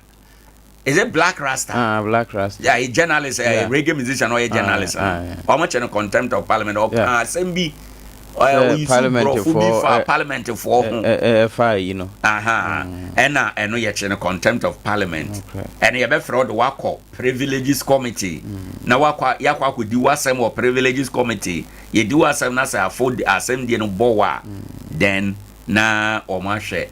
is it Black Rasta? Ah, Black Rasta. Yeah, a journalist, yeah. a reggae musician, or a journalist. Ah, ah, Ɔmo kye no contempt of parliament. Ɔka yeah. asɛm bi. Ɔyi su borɔfo bi fa parliament foɔ ho. Ɛfa yi no. Ɛna ɛno yɛkye no contempt of parliament. Ɛno yɛbɛfrɛ wo de wakɔ privileges committee. Mm. Na wakɔ yakɔ akɔdi w'asɛm wɔ privileges committee. Yɛdi w'asɛm na sɛ afo asɛm die no bɔ wa mm. then na wɔn ahwɛ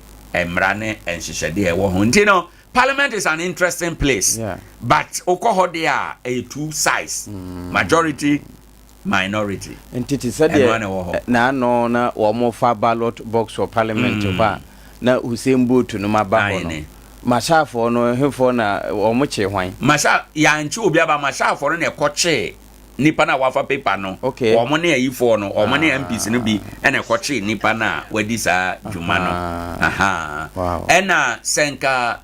mmara ne nhyehyɛdeɛ ɛwɔ ho. Nti no parliament is an interesting place. Yeah. But wokɔ hɔ deɛ a ɛyɛ two sides. Mm. Majority minority. Nti te sɛ deɛ n'ano na wɔfa ballot box wɔ parliament hɔ a na Hussein Bolt nom aba hɔ no, Mashafoɔ no hefoɔ na wɔn kyee hwan? Masha, yɛankye obi aba, Mashafoɔ no na ɛkɔkyee nipa no a wafa paper no. Okay. Wɔn ne ayifoɔ no, wɔn ne MPs no bi na ɛkɔkyee nipa no a wadi saa dwuma no. Aha. Wow. Ɛna sɛ nka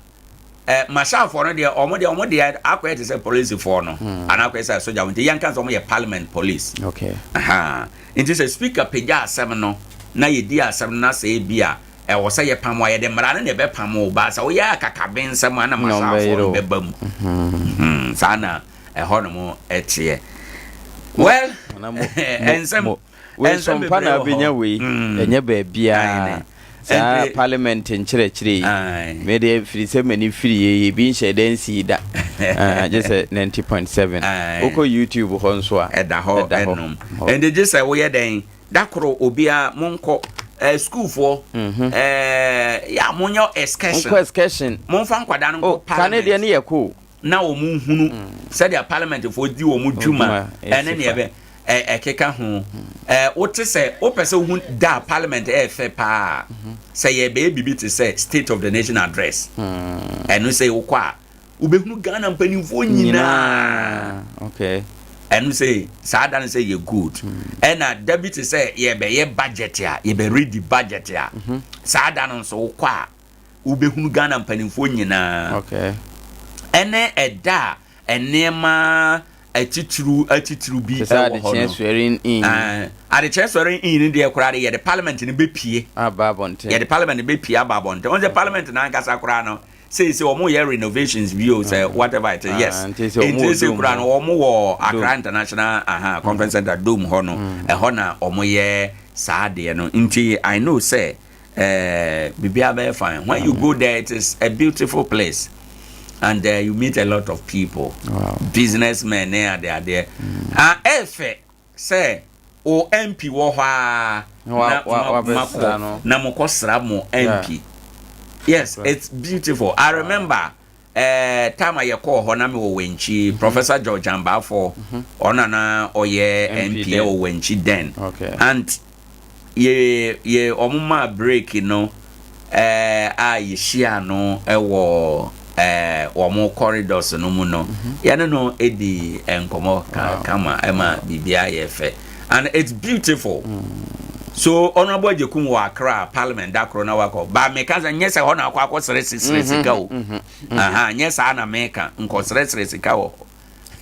Eh, Marshallfoɔ no deɛ, wɔn deɛ, wɔn deɛ akɔyɛ te sɛ polisifoɔ no, hmm. anaa akɔyɛ sɛ sogya nti yɛnka sɛ wɔn yɛ parliament police. Okay. Aha. Nti sɛ speaker pagya asɛm no, na yɛdi asɛm no na sɛ ebi a, ɛwɔ sɛ yɛpam a yɛde mmara no na ɛbɛpam wo ba sɛ woyɛ akakabe nsɛm a na Marshallfoɔ no bɛba mu. Hmm. Hmm. Saa na ɛhɔ nom ɛteɛ. Well, ɛnsɛm Wei so mpa na abɛnya wei mm. ɛnyɛ baabiaa saa parliament nkyerɛkyerɛ yi mede firi sɛ m'ani firi yɛ ebi nhyɛ dɛ nsii da ah, gye sɛ 90.7 wokɔ youtube hɔ nso a ɛda hɔ ɛnom ɛnde gye sɛ woyɛ dɛn da koro obiara monkɔ eh, sukuufoɔ mhm. eh, yɛ a monyɛ excursion nkɔ excursion momfa nkwadaa no nkɔ oh, parliament kane deɛ ne yɛ koo na wɔn nhunu sɛdeɛ parliamentfoɔ di wɔn dwuma ɛne neɛ bɛ ɛkeka ho ɛɛ wote sɛ wopɛ sɛ wohu da parliament ɛyɛ fɛ paa sɛ yɛbɛyɛ biribi te sɛ state of the nation address ɛno sɛ wokɔ a wobɛhunu Ghana mpanimfoɔ nyinaa okay ɛno sɛ saa da no sɛ yɛ good ɛna da bi te sɛ yɛbɛyɛ budget a yɛbɛredi budget a saa da no nso wokɔ a wobɛhunu Ghana mpanimfoɔ nyinaa. Okay. Ɛne ɛda a nneɛma atitiriw atitiriw bi ɛwɔ hɔ no. Swearing in. Adekyerɛ swearing in no deɛ koraa de yɛde parliament no bɛpie. Aba abɔnten. Yɛde parliament no bɛpie aba abɔnten. Wɔn sɛ parliament no ankasa koraa no seesei wɔn yɛ renovations bi o sɛ whatever it is yes. Nti seesei koraa no wɔn wɔ Accra International aha conference center dome hɔ no ɛhɔ na wɔn yɛ saa adeɛ no nti I know sɛ. Eh, biribiara bɛyɛ fine. When you go there, it is a beautiful place. And uh, you meet a lot of people. Wow. Businessmen ne ade adeɛ. Mm. Ah, ɛfɛ sɛ o MP wɔ hɔ a na makɔ na mokɔ sra mo MP. Yes, it's beautiful. I remember Eh, time a yɛkɔɔ hɔ na mewɔ Wenchi, mm -hmm. Professor George Ambafo, mm -hmm. ɔno na ɔyɛ MP ɛwɔ Wenchi then. Okay. And yɛ yɛ ɔmo maa break no eh, a yɛhyia no ɛwɔ eh, wɔn corridors no mu no, mm -hmm. yɛne no edi nkɔmɔ ka, kama ɛma biribiara yɛ fɛ. And it's beautiful. Mm. So Honorable Agyekum wɔ Accra Parliament da koro na wakɔ. Ba meka sɛ nyɛ sɛ hɔ na akɔ akɔ srɛ srɛ mhm, sika o. Mhm, mhm. Aha, nyɛ saa na meka nkɔ srɛ srɛ sika wɔ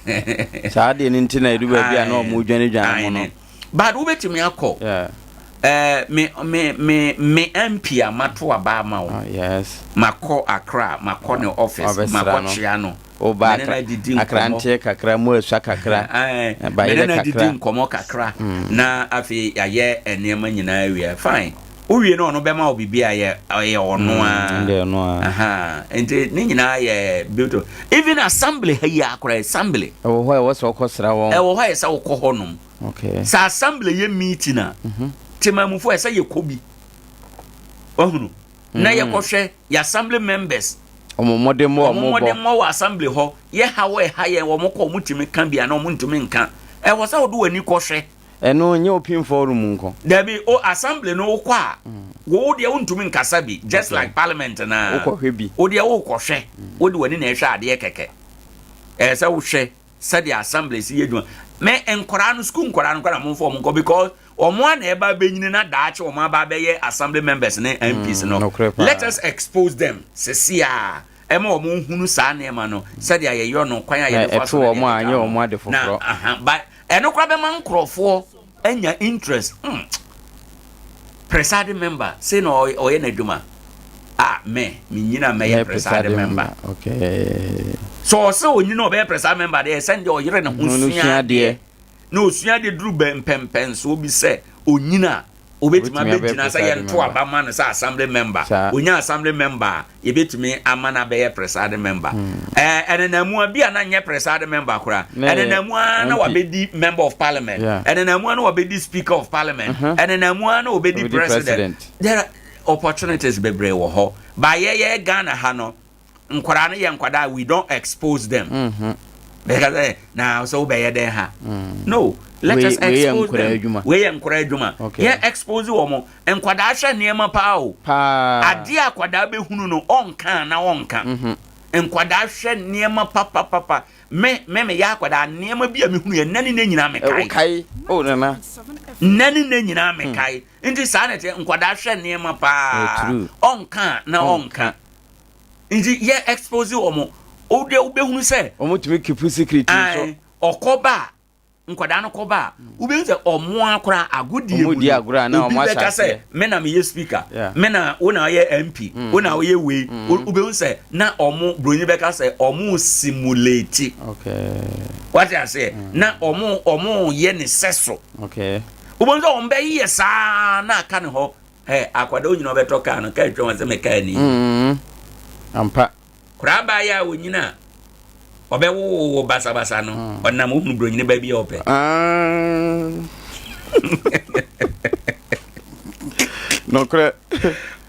hɔ. Saa deɛ no nti na edu baabi a na wɔn dwane dwane mo no. But wobɛtumi akɔ. Eh, me me me me MP a mato aba ama wo. Oh, yes. Makɔ Accra, makɔ ne office, makɔ kyea no. Woba akranteɛ kakra, mu asua kakra, bayerɛ kakra. Mene no adidi nkɔmmɔ kakra mm. na afei yɛayɛ nneɛma nyinaa awie. Fine. Wowie no ɔno bɛma wo biribi a ɛyɛ ɔno mm, a. Nti ne nyinaa yɛ beautiful. Even assembly ha yi akora assembly. Ɛwɔ hɔ a ɛwɔ sɛ wokɔ sra wɔn. Ɛwɔ hɔ a ɛsɛ wokɔ hɔ nom. Okay. Sɛ assembly yɛ meeting a, mhm. temamufo ɛsɛ yɛkɔ bi. Wahunu. Na mm. yɛkɔhwɛ yɛ assembly members. Wɔn mmɔdemmɔ a wɔn wɔbɔ. mmɔdemmɔ wɔ assembly hɔ yɛ haw a ɛha yɛn wɔn kɔ wɔn tumi ka bi anaa wɔn ntumi nka ɛwɔ sɛ wɔde wɔn ani kɔhwɛ. Ɛno nyɛ open forum nko. Dabi, o assembly no wokɔ a, wo deɛ wontumi nkasa bi, just like parliament na. Wokɔhwɛ bi. Wo deɛ wokɔhwɛ, wode w'ani na ɛhwɛ adeɛ kɛkɛ. Ɛyɛ sɛ wohwɛ sɛdeɛ assembly si yɛ adwuma. Me nkwadaa no, school nkwadaa no koraa na momfa wɔn nkɔ because wɔn a na ɛba abɛnyini na daakye wɔn aba abɛyɛ assembly members ne MPs no. Nokorɛ paa. Let us expose them sisi a ɛma wɔn nhunu saa nneɛma no sɛdeɛ yɛyɔ no kwan a Na yɛde fa ɛto so na wɔn deɛ a ɛkeka anyɛ ho. wɔn ade Na foforɔ. aha, but ɛno koraa bɛma nkurɔfoɔ anya interest. Presiding member sei na ɔyɛ n'adwuma. Ah, me, menyina mɛyɛ Mɛyɛ presiding presiding member. member. Okay. So ɔsɛ onyina ɔbɛyɛ presiding member deɛ sɛn deɛ ɔyere ne ho Ho no sua sua adeɛ. adeɛ. Na osua adeɛ duru bɛ mpɛmpɛnsoɔ bi sɛ onyina a obetumi Obetumi abɛyɛ abɛgyina sɛ presiding yɛnto member. aba ma no sɛ assembly member. Saa. Onya assembly member a yɛbɛtumi ama no abɛyɛ presiding member. Ɛnenamu a bi a na nyɛ presiding member koraa. Na yɛ Ɛnenamu a na MP. wabɛdi member of parliament. Ɛnenamu a na wabɛdi speaker of parliament. Ɛnenamu a na wabɛdi Wabɛdi president. president. There are opportunities bebree wɔ hɔ. Ba yɛyɛ Ghana ha no, nkwadaa no yɛ nkwadaa, we don't expose them. Because na sɛ wobɛyɛ dɛn ha? No, let Wei us wei yɛ expose nkwadaa them. adwuma. Wei yɛ nkwadaa adwuma. Yɛn expose wɔn. Nkwadaa hwɛ nneɛma paa o. Paa. Adeɛ a akwadaa bɛhunu no, ɔnka na ɔnka. Nkwadaa hwɛ nneɛma papapapa. Me meyɛ akwadaa, nneɛma bi a mehunu yɛ nna ne nna nyinaa mekae. Wokae. Oh nana. Nna ne nna nyinaa mekae. Nti saa na ɛteɛ, nkwadaa hwɛ nneɛma paa. True. Ɔnka na ɔnka. Nti yɛ expose wɔn. Wo deɛ wobɛhunu sɛ Wɔn tumi keep secret nso. Ae, ɔkɔ ba a, nkwadaa no kɔ ba a, wobɛhu sɛ ɔmo akora agodie Ɔmo mu di no, agorɔ a na obi ɔmo ahyɛ bɛka sɛ aseɛ. me na meyɛ speaker, me na wo na woyɛ MP, wo na woyɛ wei. Wobɛhu sɛ na ɔmo broni bɛka sɛ ɔmo simulate. Wate aseɛ? Na ɔmo yɛ ne sɛ so. Wobɛhu sɛ ɔmo bɛyɛ saa na aka ne hɔ. Ɛ akwadaa onyina ɔbɛtɔ kaa no, kaa atwa wɔn sɛ me kaa ni. Ampa. Koraa baayɛ a onyina a ɔbɛwowo basabasa no, ɔnam ohunu bronyini ba bi a ɔpɛ. Nokorɛ.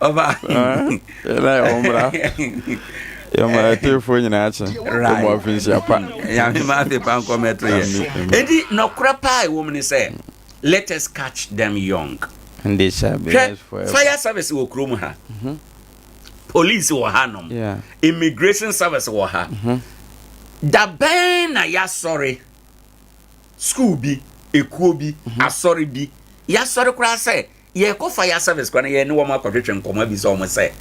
Ɔba. Na yɛ wɔn bra. Yɛ ma atiefoɔ nyinaa kye. Right. Yɛ mo afinhyia pa. Nyame ma afe pa nkɔmɛto yɛ. Amen. Enti nɔkorɛ paa ɛwɔ mu ne sɛ let us catch them young. And they shall be Hwɛ blessed forever. fire service wɔ kurom ha. Police wɔ ha nom. Immigration service wɔ ha. Da bɛn na yɛasɔre school bi, ekuo bi, asɔre bi. Yɛasɔre koraa sɛ yɛkɔ fire service koraa na yɛne wɔn akɔtwetwe nkɔmmɔ abisa wɔn sɛ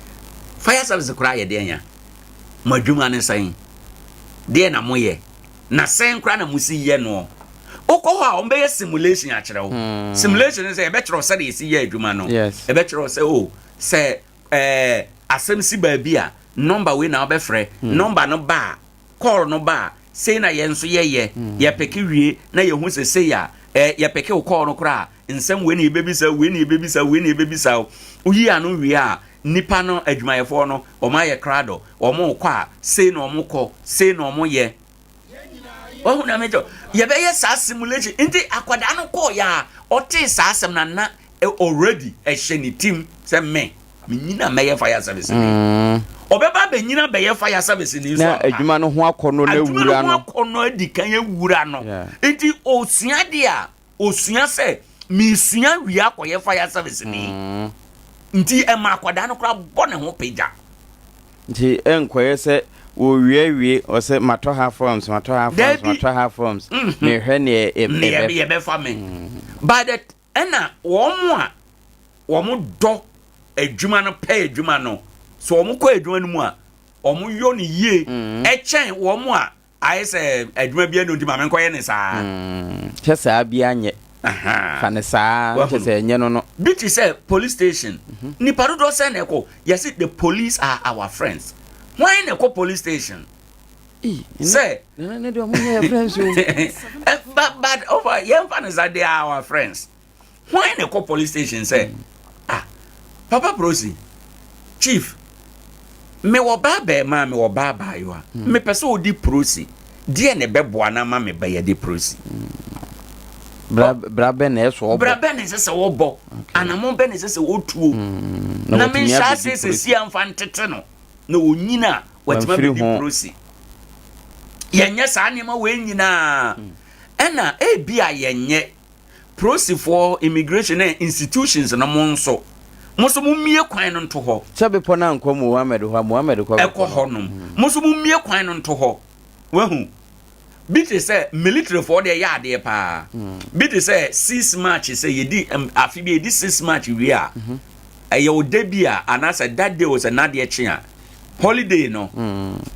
fire service koraa yɛ deɛn ya? Mo adwuma ne sɛn? Deɛ na moyɛ? Na sɛn koraa na mo si yɛ noɔ? Wokɔ hɔ a wɔn bɛyɛ simulation akyerɛ wo. Simulation ne sɛ yɛbɛkyerɛ wo sɛdeɛ yɛsi yɛ adwuma no. Yɛbɛkyerɛ wo sɛ o sɛ asɛm si baabi a nɔmba wei na wobɛfrɛ. Nɔmba no ba a, call no ba a, sei na yɛn nso yɛyɛ. Yɛpeke wie na yɛhu sɛ sei a, yɛpeke wo call no koraa a, nsɛm wei na yɛbɛbisa, wei na yɛbɛbisa, wei na yɛbɛbisa wo. Woyi ano wie a, nipa no, adwumayɛfoɔ no, wɔn ayɛ krado, wɔn rekɔ a, sei na wɔn kɔ, sei na wɔn yɛ. Wahu na mekyɛ, yɛbɛyɛ saa simulation. Nti akwadaa no kɔɔ yɛ a, ɔtee saa asɛm na na already ɛhyɛ ne tim sɛ me, menyina mɛyɛ fire service ni. Ɔbɛba abɛnyina bɛyɛ fire service ni nso Na ampa. adwuma no ho akɔnnɔ no Adwuma no awura ho no. akɔnnɔ adi kan awura no. Nti osua deɛ a, osua sɛ mesua wie akɔyɛ fire service ni. Nti ɛma akwadaa no koraa bɔ ne ho pagya. Nti ɛnkɔyɛ sɛ wɔwie wie ɔsɛ matɔ ha forms, matɔ ha forms, Dabi. matɔ ha forms. Mehwɛ neɛ Neɛ yɛbɛfa me. By the ɛna wɔn a wɔn dɔ adwuma no pɛ adwuma no, so wɔn kɔ adwuma no mu a wɔn yɔ no yie ɛkyɛn wɔn a ayɛ sɛ adwuma bi ɛnu nti maame nkɔyɛ ne saa. Kyɛ saa bi anyɛ. Fa ne saa kyɛ sɛ ɛnyɛ no no. Bi te sɛ police station. Nipa dodoɔ sɛ na ɛkɔ. Yɛsi the police are our friends. Hwan na ɛkɔ police station? Sɛ. Nana ne deɛ ɔmo nyɛ yɛ friends o. But over yɛn fa ne sa they are our friends. Hwan na ɛkɔ police station sɛ ah papa prosi chief mewɔ ba abɛɛmaa mewɔ ba abaayewa mepɛ sɛ ɔdi prosi deɛ na ɛbɛboa no ama me ba yɛde prosi. Bra bra bɛ na ɛsɔ ɔbɔ. Bra bɛ na ɛsɛ sɛ wɔbɔ. Anamɔ bɛ na ɛsɛ sɛ wɔtuo. Na menhyɛ ase sɛ si amfa ntete no na ɔnyina a watumi abɛdi prosi. Yɛnyɛ saa nneɛma wei nyinaa ɛna ebi a yɛnyɛ. Prosifoɔ, immigration ne institutions no mo nso, mo nso mo mmie kwan no nto hɔ. Sɛ bepɔ no ankɔ Muhammad hɔ a, Muhammad kɔ bepɔ no. Ɛkɔ hɔ nom. Mo nso mo mmie kwan no nto hɔ. Wahu? Bi te sɛ militaryfoɔ deɛ yɛ adeɛ paa. Bi te sɛ 6 March sɛ yɛdi afe bi yɛdi 6 March wie a, ɛyɛ wo da bi a anaasɛ that day o sɛ n'adeɛ kye a, holiday no,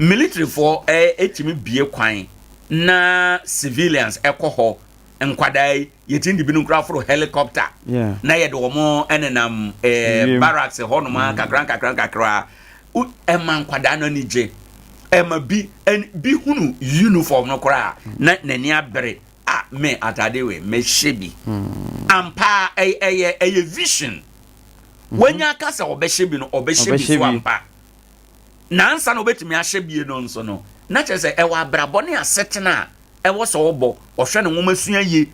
militaryfoɔ ɛtumi bie kwan na civilians ɛkɔ hɔ. Nkwadaa yi yɛtumi de binom koraa foro helicopter na yɛde wɔn nenam eh, barracks hɔnom a kakra nkakra nkakra. Ɛma nkwadaa no ani gye, ɛma bi bi hunu uniform no koraa na n'ani abere a me atade wei mehyɛ bi hmm. Ampa ɛyɛ ɛyɛ vision hmm. Wanya aka sɛ ɔbɛhyɛ bi no, ɔbɛhyɛ bi so ampa. Nansa na ɔbɛtumi ahyɛ bie no nso no, na kyerɛ sɛ ɛwɔ abrabɔ ne asetena a ɛwɔ sɛ ɔbɔ, ɔhwɛ ne nwoma sua yie,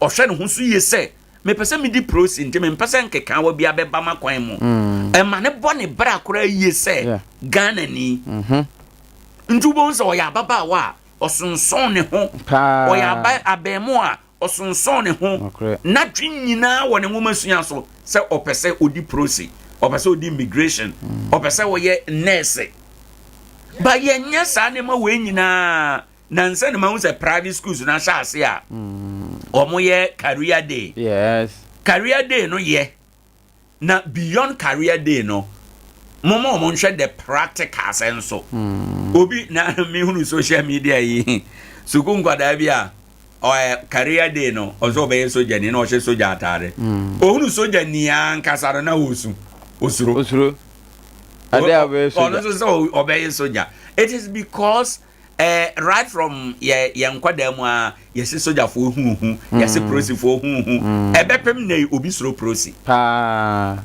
ɔhwɛ ne ho so yie sɛ mepɛ sɛ medi prosi nti mempɛ sɛ nkekaawa bi abɛba m'akwan mu. Ɛma ne bɔ ne bra koraa yie sɛ Ghanani. Nti wobɛhu sɛ ɔyɛ ababaawa a ɔsonsɔn ne ho, ɔyɛ aba abɛɛmo a ɔsonsɔn ne ho, n'adwene nyinaa wɔ ne nwoma sua so sɛ ɔpɛ sɛ ɔdi prosi, ɔpɛ sɛ ɔdi immigration, ɔpɛ sɛ ɔyɛ nɛɛse. Ba yɛnyɛ saa nneɛma wei nyinaa. Nansa na mahu sɛ private schools no ahyɛ ase a wɔn yɛ career day. Yes. Career day no yɛ na beyond career day no, mo ma wɔn nhwɛ the practicals nso. Obi na mehunu social media yi, sukuu nkwadaa bi a ɔyɛ career day no, ɔsɛ ɔbɛyɛ sogyani na ɔhyɛ sogya ataade. Ohunu sogyani ankasa no na osu, osuro. Osuro. Ade a ɔbɛyɛ sogya. Ɔno nso sɛ ɔbɛyɛ sogya. It is because Eh, right from yɛ yɛn nkwadaa mu a, yɛsi sogyafoɔ huhu, yɛsi polisifoɔ huhu. Ɛbɛpem na obi suro polisi. Paa.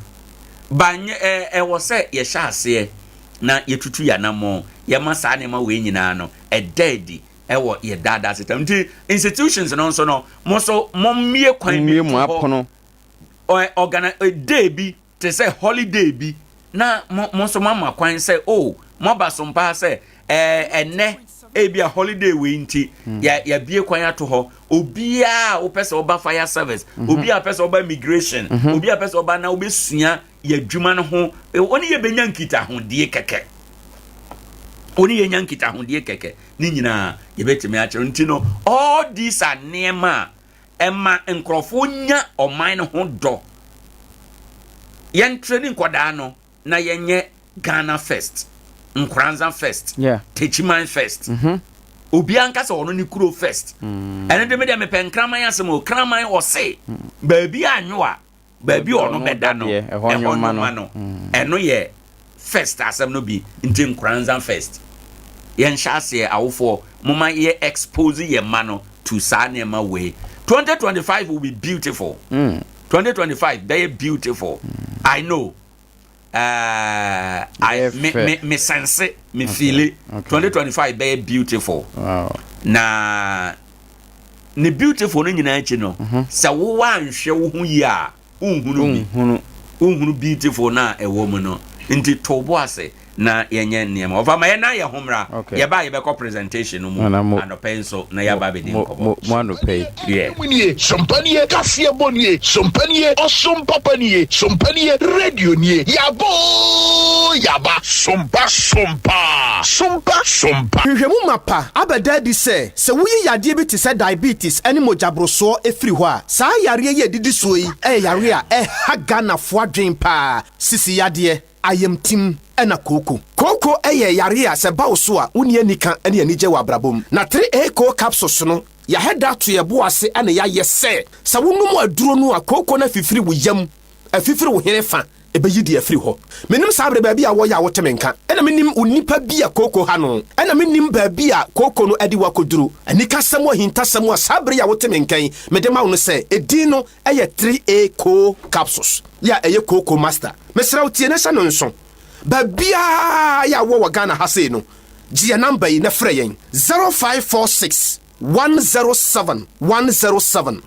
Ba nyɛ ɛ ɛwɔ sɛ yɛhyɛ aseɛ na yɛtutu yɛn anammɔn, yɛma saa nneɛma wei nyinaa no ɛda adi ɛwɔ yɛ daadaa asetam. Nti institutions no nso no, mo nso mommie kwan bi Mommie mo nto hɔ. apono. Ɔ ɔgana day bi te sɛ holiday bi na mo mo nso moama kwan sɛ o oh, moaba so mpaa sɛ ɛɛ ɛnɛ ebi a holiday wei nti hmm. yɛ yɛabie kwan ato hɔ, obiara a wopɛ sɛ ɔba fire service, obiara a pɛ sɛ ɔba immigration, obiara a pɛ sɛ ɔba na wobɛsua yɛ adwuma no ho, wɔne yɛbɛnya nkitahodie kɛkɛ, wɔne yɛnya nkitahodie kɛkɛ ne nyinaa yɛbɛtumi akyerɛ. Nti no all these are nneɛma a Ɛma nkurɔfoɔ nya ɔman no ho dɔ. Yɛntrɛni nkwadaa no na yɛnyɛ Ghana first, Nkoranza first, yeah. Techiman first. Obiara nka sɛ ɔno ne kuro first. Ɛno de me deɛ mepɛ nkraman asɛm o. Kraman ɔse baabi anwo a baabi a ɔno bɛda no ɛhɔ nnwoma no mm. Ɛno yɛ first asɛm no bi. Nti Nkoranza first, yɛnhyɛ aseɛ. Awofoɔ, moma yɛ expose yɛ mma no to saa nneɛma wei. 2025 will be beautiful. 2025 bɛyɛ beautiful. I know. I me me me sense me feel it. 2025 bɛyɛ beautiful. Na ne beautiful no nyinaa akyi no, sɛ wowɔ anhwɛ wo ho yie a, wonhunu bi, wonhunu beautiful no a ɛwɔ mu no. Nti to bo ase na yɛnyɛ nneɛma. Ɔfa ma yɛn na yɛ ho mmra. Yɛba a, yɛbɛkɔ presentation no mu anɔpa yi nso na yɛaba abɛdi nkɔmmɔ. Mo anɔpa yi. Yeah. Mu nie, sompa nie, kaseɛ bɔ nie, sompa nie, ɔsom papa nie, sompa nie, radio nie, yaba oo yaba. Sompa sompa, sompa sompa. Nhwehwɛmu mapa abɛda adi sɛ, sɛ woyi yadeɛ bi te sɛ diabetes ne mogyaborosoɔ firi hɔ a, saa yareɛ yi a ɛdidi soɔ yi yɛ yareɛ a ɛha Ghanafoɔ adwene pa ara, sisi yadeɛ, ayamtim ɛna kooko. Kooko yɛ yareɛ a sɛ ɛba wo so a wonni anika ne anigye wɔ abrabɔ mu. Na 3A Koo Capsules no, yɛahɛ da ato yɛn bo ase na yɛayɛ sɛ, sɛ wonom aduro no a kooko no afifiri wo yam, afifiri wo hene fa, ɛbɛyi deɛ afiri hɔ. Mennim saa bere baabi a wɔyɛ a wote me nka, ɛna mennim onipa bi a kooko ha no, ɛna mennim baabi a kooko no de wo akɔduru. Anikasɛm ahintasɛm a saa bere yi a wote me nka yi mede ma wo no sɛ, edin no yɛ 3A Koo Capsules, yɛ a ɛyɛ Kooko Master. Mesrɛ wo tie na hyɛ no nso. Baabiara yɛ a wowɔ wɔ Ghana ha sei no, gye yɛn number yi na frɛ yɛn, 0546 107 107,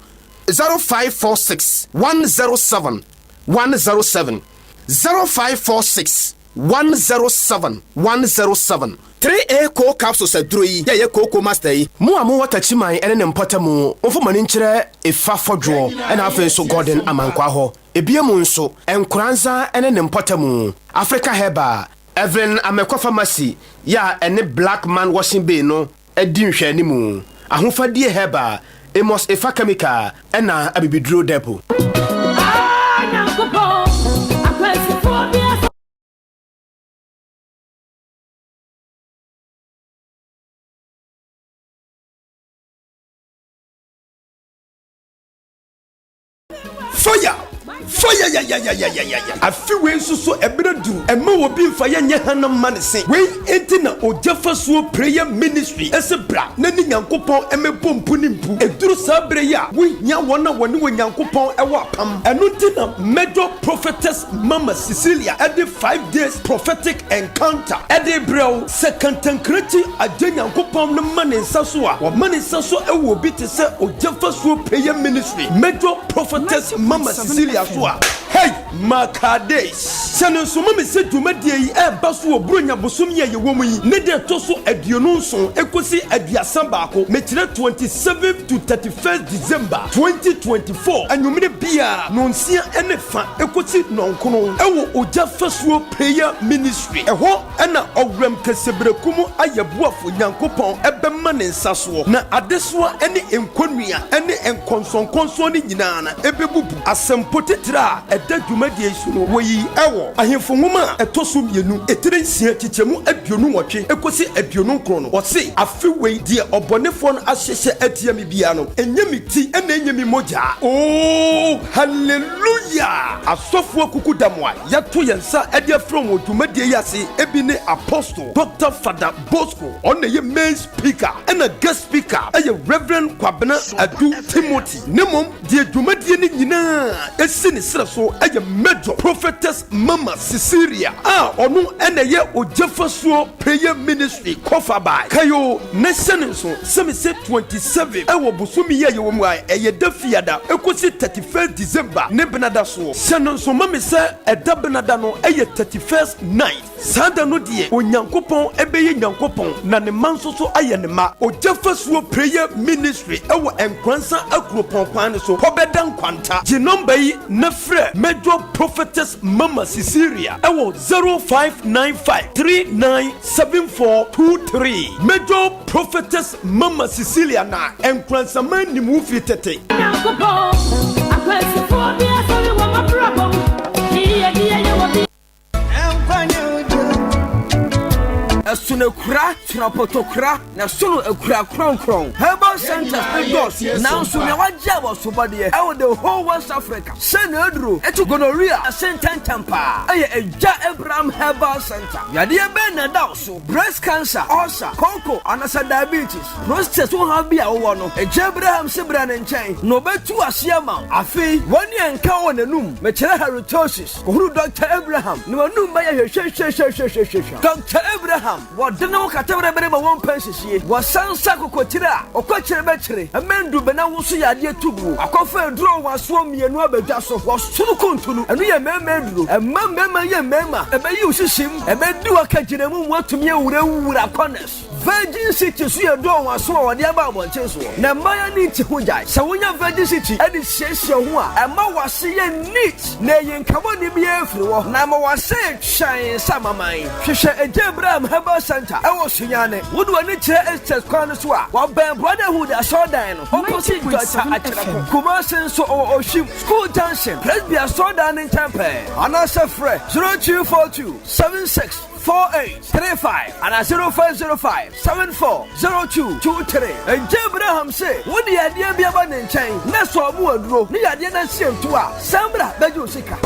0546 107 107, 0546. 107 107. 3A Cold Capsules aduro yi yɛ ɛyɛ Kooko Master yi. Mo a mowɔ Takyiman ne ne mpɔtamu, momfa mo ani nkyerɛ Efa Fɔdwoɔ ɛna afei nso Gordon Amankwaa hɔ. Ebia mu nso, Nkoranza ne ne mpɔtamu, Africa Herbal, Evelyn Amekwa Pharmacy yɛ a ɛne Black Man Washing Bay no di nhwɛanimu, Ahofadie Herbal, Amos Efa Chemical ɛna Abibiduro Depot. Ah, Nyankopɔn, akwansifoɔ bi asa. Fire! Fire yayayayayaya! Afe wei nso so ɛberɛ duru, ɛmma obi mfa yɛ nyɛ hanam mma ne se. Wei nti na Ogya Fasuo Prayer Ministry se bra na ne Nyankopɔn mmɛbɔ mpu ne mpu. Ɛduru saa berɛ yi a, wohia wɔn a wɔne Onyankopɔn wɔ apam. Ɛno nti na Major Prophetess Mama Cecilia de Five Days Prophetic Encounter de rebrɛ wo. Sɛ kantankrankyi agye Nyankopɔn no ma ne nsa so a, wama ne nsa so wɔ obi te sɛ Ogya Fasuo Prayer Ministry Major Prophetess Mama Cecilia so a, hey! Makaadesh! Hyɛ no nso ma me sɛ dwumadie yi ɛreba so wɔ Buronya bosome yi a yɛwɔ mu yi ne da ɛtɔ so 27 kɔsi 31, mekyerɛ 27th to 31st December 2024 anwummere biara nonsia ne fa kɔsi nɔnkono wɔ Ogya Fasuo Prayer Ministry. Ɛhɔ na ɔwerɛm kɛseberɛku mu ayɛboafo Nyankopɔn bɛma ne nsa soɔ, na adesoa ne nkɔnnua ne nkɔnsɔnkɔnsɔn no nyinaa no bɛbubu. Asɛmpo titire a ɛda dwumadie yi so no, wɔyii wɔ Ahemfo Nwoma a ɛtɔ so mmienu, etire nsia, kyekyɛmu 28 kɔsi 29 no. Wɔse, Afe wei, deɛ ɔbɔnefoɔ no ahyehyɛ atia me biara no, ɛnyɛ me ti na ɛnyɛ me mogya. Oo, hallelujah! Asɔfoɔ akukudam a Yɛato yɛn nsa de afrɛ wɔn wɔ dwumadie yi ase bi ne Apostle Doctor Fada Bosco, ɔno na ɛyɛ main speaker, ɛna guest speaker yɛ Rev. Kwabena Adu Timothy. Na mmom deɛ dwumadie no nyinaa si ne serɛ so yɛ Major Prophetess Mama Cecilia a ɔno na ɛyɛ Ogya Fasuo Prayer Ministry kɔfabae. Kae o, na hyɛ no nso sɛ mese 27 wɔ bosome yi a yɛwɔ mu a ɛyɛ da Fiada kɔsi 31 December ne Benada soɔ. Hyɛ no nso ma me sɛ ɛda Benada no yɛ 31st night. Saa da no deɛ Onyankopɔn bɛyɛ Nyankopɔn na ne mma nso so ayɛ ne mma. Ogya Fasuo Prayer Ministry wɔ Nkoransa Akuropɔn kwan no so, Kɔbɛda Nkwanta. Gye nɔmba yi na frɛ Major Prophetess Mama Cecilia wɔ 0595 39 7423 Major Prophetess Mama Cecilia na Nkoransaman nim wo firi tete. Nyankopɔn, akwansifoɔ bi asɔre wɔ m'abrabɔ mu, ne yiyedie yɛ wɔ bi. Ɛsono akura, sono apɔtɔkura, na ɛsono akura kronkron. Herbal centers no dɔɔso, nanso nea wagye abasobɔdeɛ ɛwɔ the whole West Africa sɛ n'aduro ɛtu gonorrhea ase ntɛntɛm paa ɛyɛ Agya Abraham Herbal Center. Yadeɛ bɛn na ɛda wo so? Breast cancer, ulcer, koko, anasɛ diabetes, prostate ho haw bi a wowɔ no, Agya Abraham se bra ne nkyɛn na ɔbɛtu aseɛ ama wo. Afei, wɔne ɛnka wɔ n'anum, mekyerɛ halitosis, kɔhunu Dɔkta Abraham na w'anum bɛyɛ hwehwehwehwehwehwehwɛ. Dɔkta Abraham, wɔde ne ho kata berebere ma wɔmpɛ nsisie. Wɔsan sa kokokyire a ɔkɔkyere bɛkyere, ɛmɛ nnubena wo so yadeɛ tu guo. Akɔfa aduro nwasoɔ mmienu abɛdwa so, wɔsono kuntunu, ɛno yɛ mmarima aduro. Ɛmma mmarima nyɛ mmarima, ɛbɛyi wo sisim, ɛbɛdi wo akagyinamu ma woatumi awurawura corners. Virgin City nso yɛ aduro nwaso a wɔde aba abɔnten soɔ, na mmaa ani nte ho gyae. Sɛ wonya Virgin City de siesie wo ho a, ɛma w'ase yɛ neat na ɛyi nkabɔne biara firi hɔ, na ama w'ase yɛ hyɛnn sɛ amaman. Hwehwɛ Agya Abraham Herbal Centre wɔ Sunyani. Wode w'ani kyerɛ Estes kwan no so a, wɔbɛn Brotherhood Asɔredan no, opposite Dɔkta Akyerɛko. Kumasi nso, ɔwɔ Oshim, School Junction, Presby Asɔredan no nkyɛn pɛɛ. Anaasɛ frɛ 0242 76 48 35 anaa 0505 74 02 23. Agya Abraham se wode yadeɛ bi aba ne nkyɛn na sɛ ɔmo aduro ne yadeɛ no asie nto a, san bra bɛgye wo sika.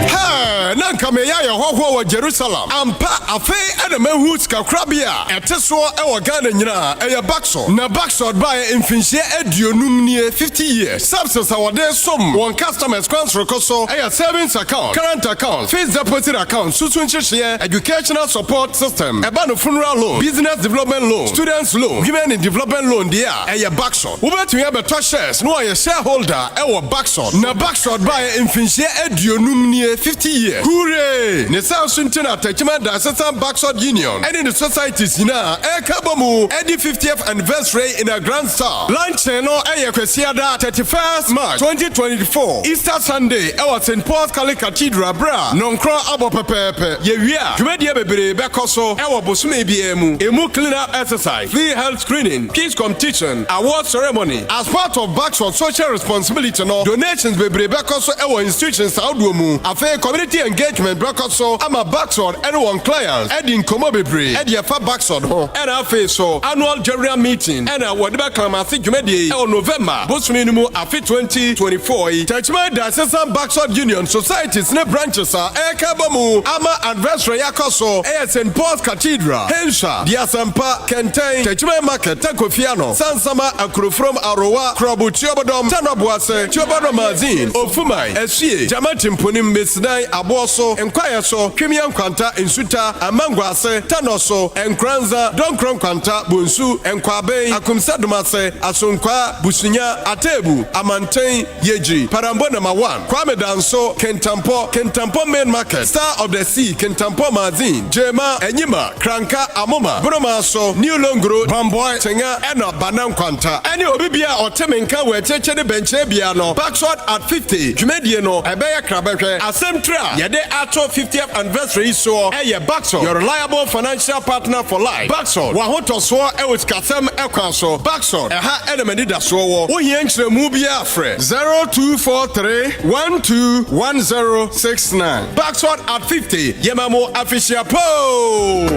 Hey, na nka meyɛ ayɛ. hɔhoɔ wɔ Jerusalem. Ampa, afei na mahu sikakorabea a ɛte soɔ wɔ Ghana nyinaa, ɛyɛ Baksot. Na Baksot baeɛ mfinhyia 50 nie, 50 years. Services a wɔde som wɔn customers kwan soroko so yɛ savings account, current account, fixed deposit account, susu nhyehyeɛ, educational support system, ɛba no funeral loan, business development loan, students loan, women in development loan deɛ a, ɛyɛ Baksot. Wobɛtumi abɛtɔ shares na wɔayɛ shareholder wɔ Baksot. Na Baksot baeɛ mfinhyia 50 nie, 50 years. Hooray! Ne saa nso nti na Techiman Diocesan Baksot Union ne ne societies nyinaa ɛreka bɔ mu adi 50th anniversary in a grand style. Luncheon no yɛ Kwasiada 31st March 2024, Easter Sunday wɔ St. Paul's Catholic Cathedral berɛ a nnɔnkorɔn abɔ pɛpɛɛpɛ. Yɛwie a, dwumadie bebree bɛkɔ so wɔ bosome biara mu, emu clean up exercise, free health screening, quiz competition, award ceremony. As part of Baksot social responsibility no, donations bebree bɛkɔ so wɔ institutions ahodoɔ mu. Afei community engagement bɛkɔ so ama Baksot ne wɔn clients adi nkɔmmɔ bebree de afa Baksot ho. Ɛna afei so annual general meeting ɛna wɔde bɛklamase dwumadie yi wɔ November bosome no mu afe 2024 yi. Techiman Diocesan Baksot Union societies ne branches a ɛreka bɔ mu ama anniversary yi akɔ so yɛ St. Paul's Cathedral, Hensha, Diasampa, Kɛntɛn, Techiman Market, Takofiano, Sansama, Akurofrom, Arowa, Krobo, Tuobodom, Tanoboase, Tuobodom Magazine, Ofuman, Asie, Gyamati Mponim, Mesidan, Aboɔso, Nkwaeɛso, Twemia Nkwanta, Nsuta, Amanguase, Tanɔso, Nkoranza, Dɔnkorɔ Nkwanta, Bonsu, Nkwaben, Akumsa Domase, Asonkwaa, Busunya, Ateebu, Amanten, Yegyi, Parambo Number 1, Kwame Danso, Kintampo, Kintampo Main Market, Star of the Sea, Kintampo Magazine, Gyema, Enyima, Kranka, Amoma, Bonomanso, New Longro, Bamboy, Tenga, ɛna Bana Nkwanta. Ɛne obi bia a ɔte me nka wɔ akyirikyiri ne bɛnkyɛn bia no, Baksot at 50 dwumadie no, ɛbɛyɛ krabɛhwɛ. Asɛm tiri a yɛde ato 50th anniversary yi soɔ ɛyɛ Baksot, your reliable financial partner for life. Baksot, w'ahotɔsoɔ ɛwɔ sikasɛm ɛkwan so. Baksot, ɛha ɛna m'anidasoɔ wɔ. Wohia nkyerɛmu biara frɛ 0243 121069. Baksot at 50, yɛma mo afehyia poo!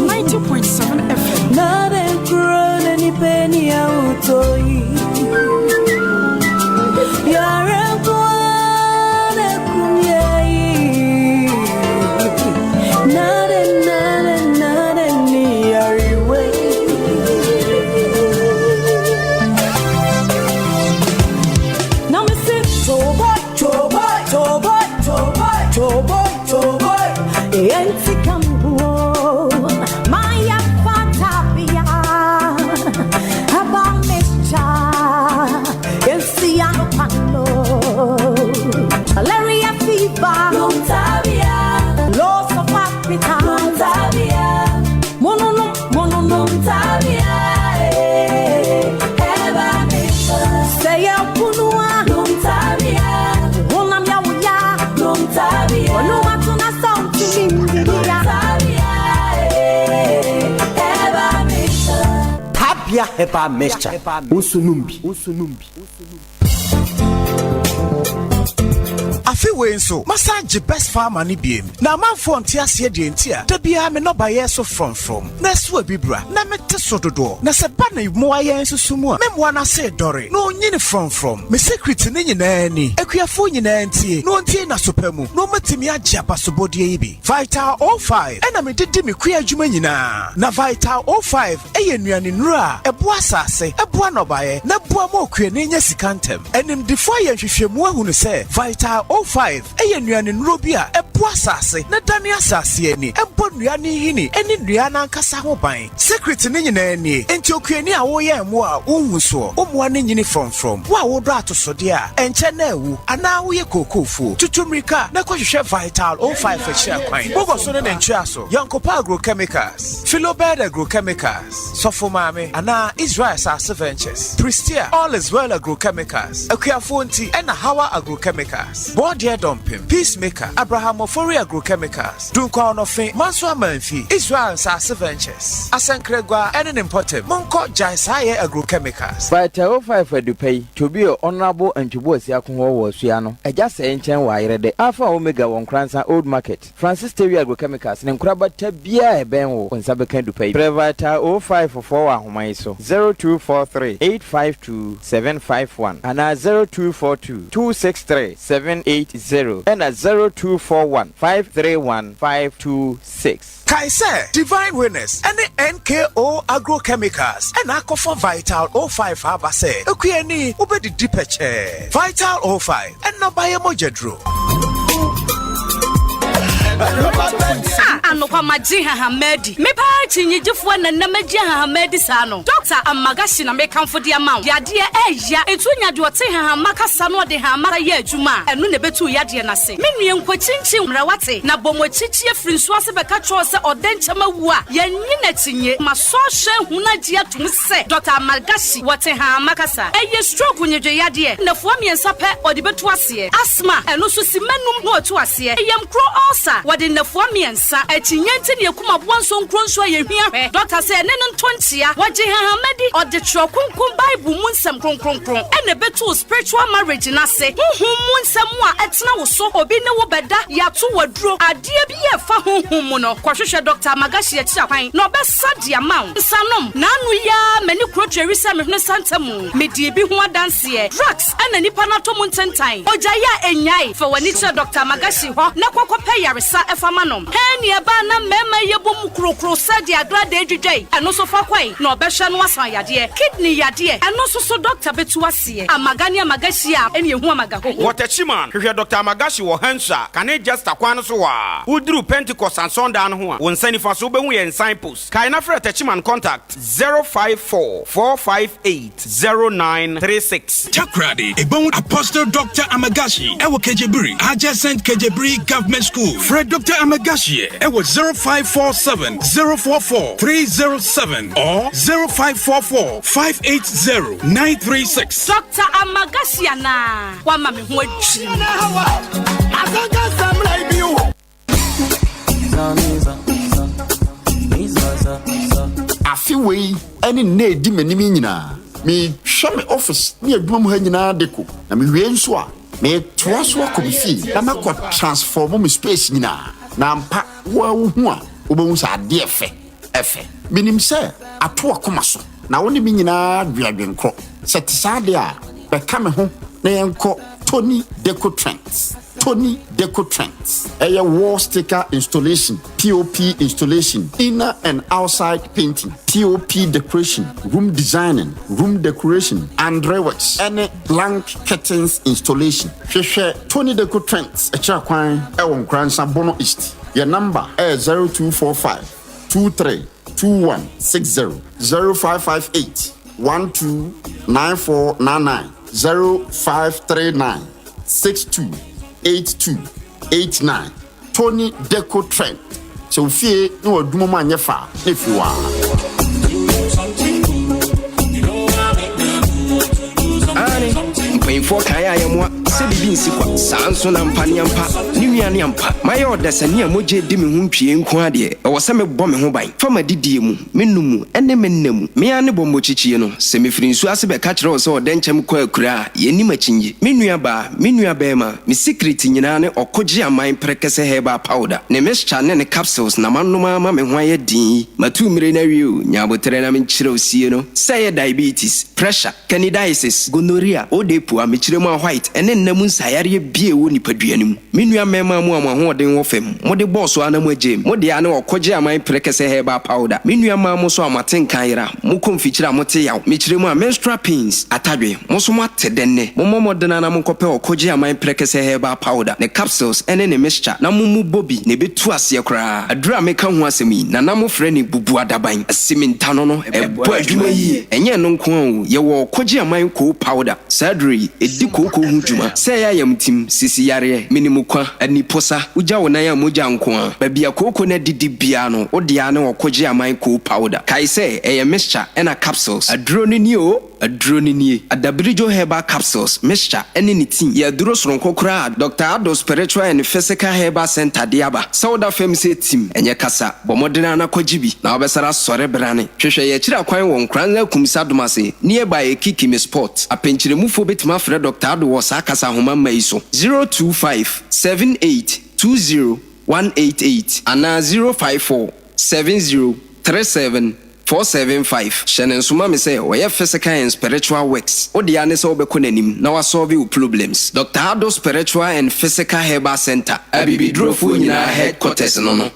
90.7 FM. Malaria fever, loss of appetite, monono, monono, say punua, honam ya wuya, onuma tuna sound to Tabia Herbal Mixture. Wo nso nom bi. Afe wei nso, masan gye Best Farmer no biem. Na amanfoɔ nte aseɛ deɛ nti a da biara me nnɔbaeɛ so frɔmfrɔm na ɛso abibira na mete so dodoɔ. Na sɛ ba ne mmoa yɛn nso so mu a, me mmoa no ase redɔre na ɔnyini frɔmfrɔm. Me secret no nyinaa ni. Akuafoɔ nyinaa ntie na wɔntie n'aso pa mu na wɔatumi agye abasobɔdeɛ yi bi. Vital 05 na mede di me kua adwuma nyinaa. Na Vital 05 yɛ nnuanennuro a ɛboa asase, ɛboa nnɔbaeɛ, na ɛboa ma okuani nya sika ntɛm. Animdefo ayɛ nhwehwɛmu ahunu sɛ Vital 05 yɛ nnuanennuro bi a ɛboa asase na ɛdane asase ani, ɛbɔ nnua no nhini ne nnua no ankasa ho ban. Secret no nyinaa nie, enti okuani a woyɛn mmoa a wonhu soɔ, wo mmoa no nyini frɔmfrɔm, wo a wodɔ atosodeɛ a ɛnkyɛ na awu, anaa woyɛ kookofuo, tutu mmirika na kɔhwehwɛ Vital 05 akyiri akwan. Bogɔ so ne ne ntweaso, Yɔnkopa Agrochemicals. Philobed Agrochemicals, Sɔfo Maame, anaa Israel Asase Ventures, Prestea, All Is Well Agrochemicals, Akuafoɔ Nti, ɛna Hawa Agrochemicals. Bɔɔdeɛ Dɔmpem, Peacemaker, Abraham Ofori Agrochemicals, Dunkwa Ɔnɔfe, Manso Amanfi, Israel Nsaase Ventures, Asɛnkragua ne ne mpɔtam. Monkɔ Gyae Saa Yɛ Agrochemicals. Vital 05 Adupa yi, Tobio Honourable Antwi Boasiako hɔ wɔ Asua no, Agya Sɛɛ nkyɛn wɔ Ayerɛdɛ, Alpha Omega wɔ Nkoransa Old Market. Francis Tewi Agrochemicals ne nkorabata biara a ɛbɛn wo, wo nsa bɛka adupa yi. Frɛ Vital 05 foɔ wɔ ahoma yi so, 0243 852 751 anaa 0242 263 780 ɛna 0241 531 526. Kae sɛ Divine Winners ne NKO Agrochemicals na akɔfa Vital 05 aba sɛ okuani wobɛdidi pɛkyɛɛ. Vital 05, nnɔbaeɛ mogyaduro. Ah, anokwa magye nhahamma adi. Me paa kyinnyegyefoɔ na nnɛ magye nhahamma adi saa no. Dɔkta Amagashi na mekamfo de ama wo. Yadeɛ ɛɛya, enti wonya deɛ ɔte nhahamma kasa na ɔde nhahamma yɛ adwuma a, ɛno na ɛbɛtu wo yadeɛ no ase. Me nua nkɔkyinkyin mmerɛ wate, na bɔ mo akyikyi afiri nsuo ase bɛka kyerɛ wo sɛ ɔdɛnkyɛm awu a, yɛnnye no akyinnye. Masɔ ahwɛ ahunu agye atom sɛ Dɔkta Amargashi wɔ Tehama kasa. Ɛyɛ stroke nnwedwe yadeɛ. Nnafua mmiɛnsa pɛ ɔde bɛtu aseɛ. Asthma, ɛno nso simma num na watu aseɛ. Yamkuro ulcer, wɔde nnafua mmiɛnsa. Akyinnye nti na yɛkum aboa nsonkuro nso a yɛhwia hwɛ. Dɔkta sɛ yɛne no nto nkyea. Wɔgye hahama di. Ɔde Twerɛ Kronkron Bible mu nsɛm kronkronkron na ɛbɛtu wo spiritual marriage no ase. Honhom mu nsɛm a ɛtena wo so, obi ne wo bɛda, yɛato wo aduro, adeɛ bi a ɛfa honhom mu no, kɔhwehwɛ Dɔkta Amagashi akyiri akwan na ɔbɛsa de ama wo. Nsanom, N'ano yi ara m'ani kuro tweri sɛ me hwene santa mu. Medii bi ho adanseɛ. Drugs na nipa no atɔ mu ntentan. Ogyae a ɛnnyae. Fa w'ani kyerɛ Dɔkta Amagashi hɔ na kɔ kɔpɛ yaresa fa ma no. Hɛn nea ɛbaa na mmarima yi yɛbɔ mu krokro sɛ deɛ agradaa dwidwa yi, ɛno nso fa kɔe na ɔbɛhwɛ no asan yadeɛ. Kidney yadeɛ, ɛno nso so dɔkta bɛtu aseɛ. Amaga ne amagashi a ɛne ɛhu amaga hoho. Wɔ Techiman, hwehwɛ Dɔkta Amagashi wɔ Hansua, kane Jesta kwan no so hɔ ara. Woduru Pentecost Asɔndan no ho a, wo nsa nifa so wobɛhu yɛn signpost. Kae na frɛ Techiman contact 054 458 0936. Takoradi, Ebɔn Apostle Doctor Amagashi ɛwɔ Kejebiri, adjacent Kejebiri Government School. Frɛ Doctor Amagashi ɛwɔ 0547 044 307 or 0544 580 936. Doctor Amagashi anaa wama me ho adwiri me. Afe wei ne nna a edi m'anim yi nyinaa, mehwɛ me office ne adwuma mu ha nyinaa deco, na mewie nso a, metoa so akɔ me fie na makɔ transform me space nyinaa. Na ampa, wo ara wuhu a, wobɛhu sɛ adeɛ fɛ, ɛfɛ. Menim sɛ ato w'akoma so, na wo ne me nyinaa dwe adwenkorɔ. Sɛ ɛte saa deɛ a, bɛka me ho na yɛnkɔ Tony Deco Trends. Tony Deco Trends ɛyɛ wall sticker installation, POP installation, inner and outside painting, POP decoration, room designing, room decoration, Andre works ɛne blank curtains installation. Hwehwɛ Tony Deco Trends akyira kwan ɛwɔ Nkoransa Bono East. Yɛn number ɛyɛ 0245 23 2160, 0558 12 9499, 0539 628289 Tony Deco Trend Sɛ wo fie ne w'adwuma mu anyɛ fɛ a, na ɛfiri wo ara. Aane, mpanyimfoɔ kae a yɛmmoa sɛ biribi nsi kwa, saa nso na ampa ne ampa, ne nua ne ampa. Mayɛ ɔdasani a mogya redi me ho ntwie nko ara deɛ, ɛwɔ sɛ mebɔ me ho ban fa m'adidie mu, Me num mu ne me nna mu. Me ara ne bɔmmɔkyikyie no. Sɛ mefiri nsuo ase bɛka kyerɛ wo sɛ ɔdɛnkyɛm kɔ akuraa a, yɛnnim akyinnye. Me nua baa, me nua barima, me sikiriti nyinaa ne ɔkogye aman prɛkɛsɛ herbal powder, ne mixture ne ne capsules na manom ara ma me ho ayɛ den yi. Matu mmire no awie o, nya aboterɛ na menkyerɛ wo sie no. Sɛ ɛyɛ diabetes, pressure, Candidiasis, gonorrhea, odepu, amekyerɛ mu a white, ne nna mu nsaeyareɛ biara a ɛwɔ nipadua no mu. Me nua mmarima mo a mo ahoɔden wɔ fam, mode bɔɔ so ara na moagyae mu. Mo dea ne ɔkɔgye aman prɛkɛsɛ herbal powder. Me nua mmaa mo nso a moate nka ayera, mokɔ mfikyire a mote yaw, mekyerɛ mu a menstrual pains, atadwe, mo nso moate dɛ nnɛ. Mommɔ mmɔden ara na monkɔpɛ ɔkɔgye aman prɛkɛsɛ herbal powder, ne capsules ne ne mixture na mommu bɔ bi na ɛbɛtu aseɛ koraa. Aduru a meka ho asɛm yi, Nana mofrɛ no bubuadaban, asimintano no, ɛbɔ adwuma yie. Ɛnyɛ ɛno nko ara o, yɛwɔ ɔkɔgye aman koo powder. Saa aduro yi, ɛdi kooko ho dwuma. Sɛ ɛyɛ ayamtim, sisi yareɛ, menimukwa, aniposa, wogya wo nan a mogya nko ara. Baabi a kooko no adidi biara no, wo dea ne ɔkɔgye aman koo powder. Kae sɛ, ɛyɛ mixture ɛna capsules. Aduro no nie o! Aduro no nie, Adabiridwo Herbal Capsules Mixture ne ne tea yɛ aduro soronko koraa a Dɔkta Addo Spiritual and Physical Herbal Centre de aba. Sɛ woda fam sɛ tim, ɛnyɛ kasa, bɔ mmɔden ara na kɔgye bi na wobɛsane asɔre brane. Hwehwɛ yɛn akyiri akwan wɔ Nkoranza Akumsa Domase nearby Ekikimi Spot. Apɛnkyerɛmufoɔ bɛtumi afrɛ Dɔkta Addo wɔ saa kasa ahoma mma yi so, 025 78 20 188 anaa 054 70 37 475. Hyɛ no nso ma me sɛ ɔyɛ physical and spiritual works. Wo dea ne sɛ wobɛkɔ n'anim na wasɔlve wo problems. Doctor Addo Spiritual and Physical Herbal Centre, Abibidurofoɔ nyinaa headquarters no no.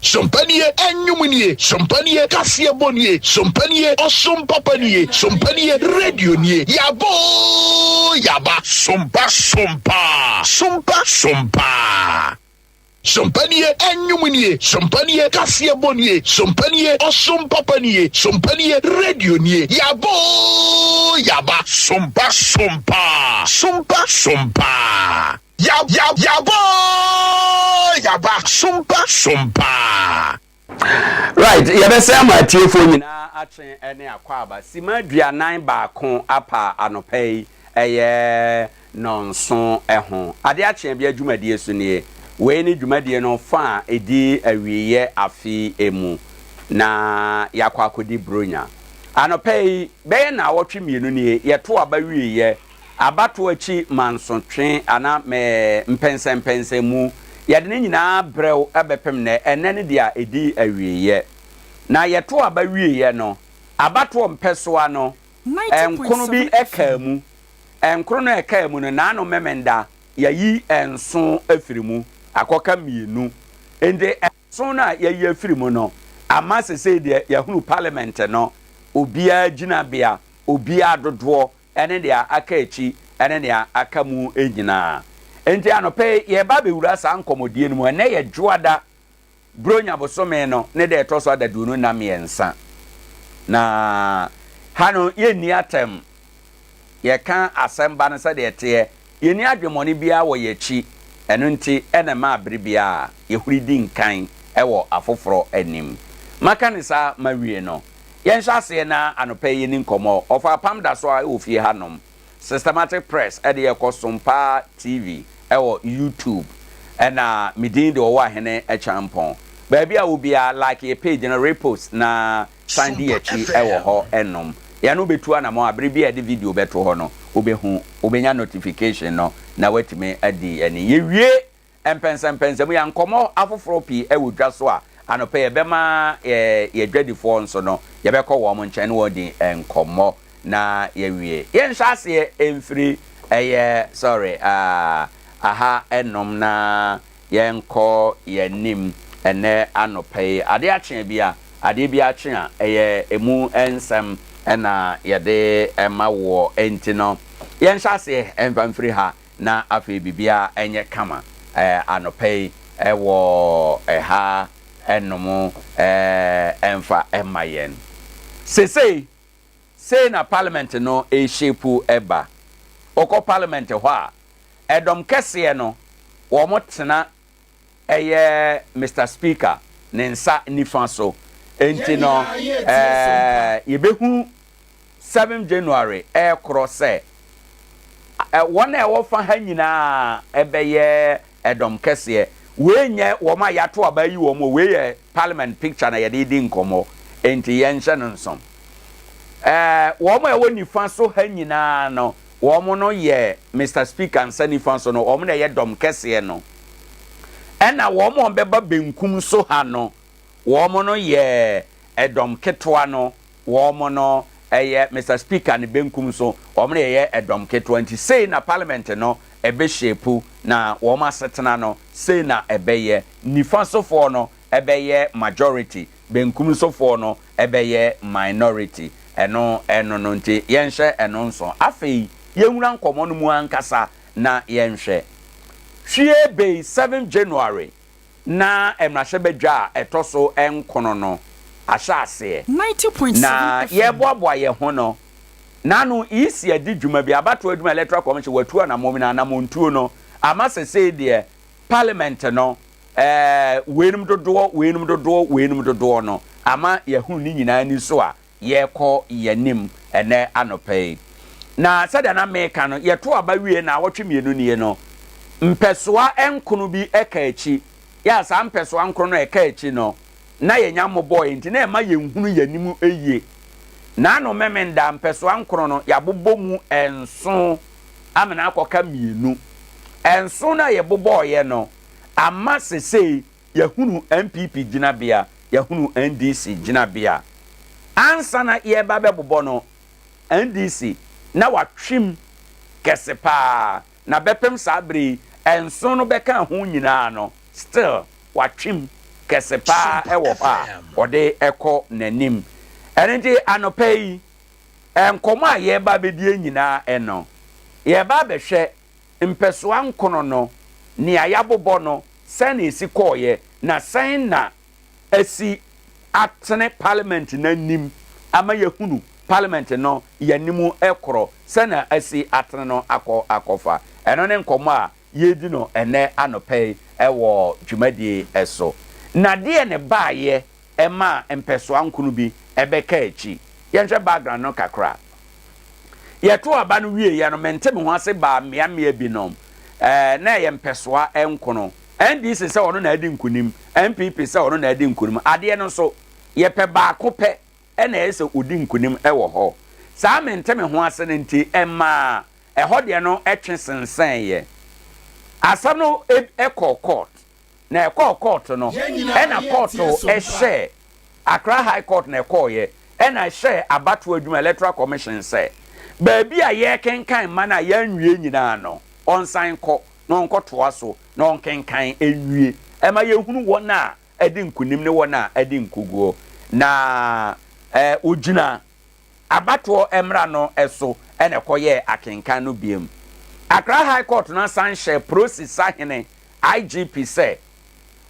Sompa nie, ɛnwom nie, sompa nie, kaseɛbɔ nie, sompa nie, ɔsom papa nie, sompa nie, radio nie, yaba oo yaba. Sompa sompa, sompa sompa. Sompa nie, ɛnwom nie, sompa nie, kaseɛbɔ nie, sompa nie, ɔsom papa nie, sompa nie, radio nie, yaba oo yaba. Sompa sompa, sompa sompa. Ya ya yaba oo yaba, sompa sompa. Right, yɛbɛsɛ ama atiefoɔ nyinaa akye ne akwaaba. Sima 41 apa anɔpa yi, ɛyɛ nnɔnson ho. Adeɛ akye abia dwumadie so nie. Wei ne dwumadie no fa a ɛdi awieɛ afe mu na yɛakɔ akɔdi Buronya. Anɔpa yi, bɛyɛ nnawɔtwe mmienu nie, yɛto aba wieɛ, abatoɔ akyi mansotwe anaa mpɛnsɛmpɛnsɛmu. Yɛde ne nyinaa brɛ wo bɛpem nnɛ. Ɛnnɛ ne deɛ a ɛdi awieɛ. Na yɛto aba wieɛ no, abatoɔ mpɛsoa no, nkono bi kaa mu. Nkron no a ɛkaa mu no, naano Memenda, yɛayi nson afiri mu, akɔka mmienu. Enti nson no a yɛayi afiri mu no, ama sesei deɛ yɛahunu parliament no, obiara gyinabea, obiara dodoɔ ne deɛ aka akyi ne deɛ aka mu nyinaa. Enti anɔpa yi, yɛreba abɛwura saa nkɔmmɔdie no mu. Ɛnnɛ yɛ Dwoada Buronya bosome no ne da ɛtɔ so adaduonu nna mmiɛnsa. Na ha no yɛnni atɛm, yɛka asɛm ba no sɛdeɛ ɛteɛ, yɛnni adwemmɔne biara wɔ yɛn akyi, ɛno nti na ɛma bere biara yɛhuri di nkan wɔ afoforɔ anim. Maka no saa mawie no, yɛnhyɛ aseɛ na anɔpa yi yɛnni nkɔmmɔ. Ɔfa apam da so ara wɔ fie hanom. Systematic Press de yɛ kɔ Sompa TV wɔ YouTube ɛna me din de Ɔwɔ Ahene Kyampɔn. Baabi a wɔ biara like yɛ page no repost na san di yɛakyi wɔ hɔ nom. Yɛne wo bɛtu anamɔn a bere bi a yɛde video bɛto hɔ no wobɛhu, wobɛnya notification no na woatumi adi yɛn ani. Yɛwie Mpɛnsɛmpɛnsɛmu, Yɛn nkɔmmɔ afoforɔ pii wɔ dwa so a, anɔpa yi yɛbɛma yɛn adwadifoɔ nso no, yɛbɛkɔ wɔn nkyɛn ne wɔn adi nkɔmmɔ na yɛawie. Yɛnhyɛ aseɛ mfiri ɛyɛ, sorry, aha nom na yɛnkɔ yɛn anim ɛnnɛ anɔpa yi. Adeɛ akye bi a, adeɛ bi akye a, ɛyɛ ɛmu nsɛm na yɛde ma woɔ. Enti no, yɛnhyɛ aseɛ mfa mfiri ha Na afei biribiara nyɛ kama anɔpa yi wɔ ha nom mfa mma yɛn. Sesei, sei na parliament no reshape ba. Wokɔ parliament hɔ a, ɛdɔm kɛseɛ no, wɔn tena ɛyɛ Mister Speaker ne nsa nifa so. Enti no, yɛbɛhu Seventh January rekorɔ sɛ wɔn a ɛwɔ fa ha nyinaa bɛyɛ ɛdɔm kɛseɛ. Wei nyɛ wɔn a yɛato aba ayi wɔn o, wei yɛ parliament picture na yɛde redi nkɔmmɔ, enti yɛnhyɛ no nso. Wɔn a ɛwɔ nifa so ha nyinaa no, wɔn no yɛ Mister Speaker nsa nifa so no, wɔn na ɛyɛ dɔm kɛseɛ no. Ɛna wɔn a wɔbɛba benkum so ha no, wɔn no yɛ ɛdɔm ketewa no. Wɔn no ɛyɛ Mister Speaker ne benkum so, wɔn no yɛyɛ ɛdɔm ketewa nti sei na parliament no ɛbɛ shape na wɔn asetena no sei na ɛbɛyɛ, nifa sofoɔ no ɛbɛyɛ majority, benkum sofoɔ no ɛbɛyɛ minority, ɛno ɛno no nti yɛnhyɛ ɛno nso. Afei yɛnwura nkɔmmɔ no mu ankasa na yɛnhwɛ. Hwie bei seventh January na mmarahyɛbadwa a ɛtɔ so nkono no ahyɛ aseɛ, na yɛreboaboa yɛn ho no, n'ano EC adi dwuma bi, abatoɔ adwuma, Electoral Commission, watu anammɔn bi, na anammɔntuo no ama sesei deɛ Parliament no ɛɛ weinom dodoɔ, weinom dodoɔ, weinom dodoɔ no ama yɛahunu ne nyinaa ani so a yɛrekɔ yɛn anim ɛnnɛ anɔpa yi. Na sɛdeɛ na meka no, yɛto aba wie naawɔtwe mmienu nie no, mpɛsoa nkono bi ka akyi. Yɛ a saa mpɛsoa nkono no a ɛka akyi no, na yɛnya mmobɔeɛ nti na ɛma yɛnhunu yɛn anim yie. Naano Memenda mpɛsoa nkono no, yɛabobɔ mu nson amena akɔka mmienu. Nson no a yɛbobɔeɛ no, ama sesei Yɛahunu NPP gyinabea, yɛahunu NDC gyinabea. Ansa na yɛreba abɛbobɔ no, NDC na watwem kɛse paa, na bɛpem saa bere yi, nson no bɛkaa ho nyinaa no, still watwem kɛse paa wɔ hɔ a ɔde kɔ n'anim. Ɛno nti anɔpa yi, nkɔmmɔ a yɛreba abɛdie nyinaa no, yɛreba abɛhwɛ mpɛsoa nkono no, nea yɛabobɔ no, sɛn na esi kɔeɛ, na sɛn na asi atene parliament no anim ama yɛahunu parliament no yɛanim korɔ, sɛn na asi atene no akɔ akɔfa. Ɛno ne nkɔmmɔ a yɛredi no ɛnnɛ anɔpa yi wɔ dwumadie so. Na deɛ na ɛbaeɛ maa mpɛsoa nkono bi bɛkaa akyi? Yɛnhwɛ background no kakra. Yɛtoo aba no wieeɛ no, mente me ho ase baa mmeammea binom. Ɛɛ, na ɛyɛ mpɛsoa nkono. NDC sɛ ɔno na adi nkunim, NPP sɛ ɔno na adi nkunim. Adeɛ no nso, yɛpɛ baako pɛ na ɛyɛ sɛ ɔdi nkunim wɔ hɔ. Saa mente me ho ase no nti, ɛmaa ɛhɔ deɛ no twe sensɛneeɛ. Asɛm no kɔɔ court. Na ɛkɔɔ kɔɔto no, ɛna kɔɔto hyɛɛ, Accra High Court na ɛkɔɔeɛ, ɛna ɛhyɛɛ abatoɔ adwuma, Electoral Commission, sɛ baabi a yɛrekenkan mma no a yɛanwie nyinaa no, ɔnsan nkɔ na ɔnkɔtoa so na ɔnkenkan nwie ɛma yɛhunu wɔn a adi nkunim ne wɔn a adi nkuguo. Na ɔgyina abatoɔ mmra no so na ɛkɔyɛɛ akenkan no biom. Accra High Court no asan hyɛɛ Prosi Sahene, IGP, sɛ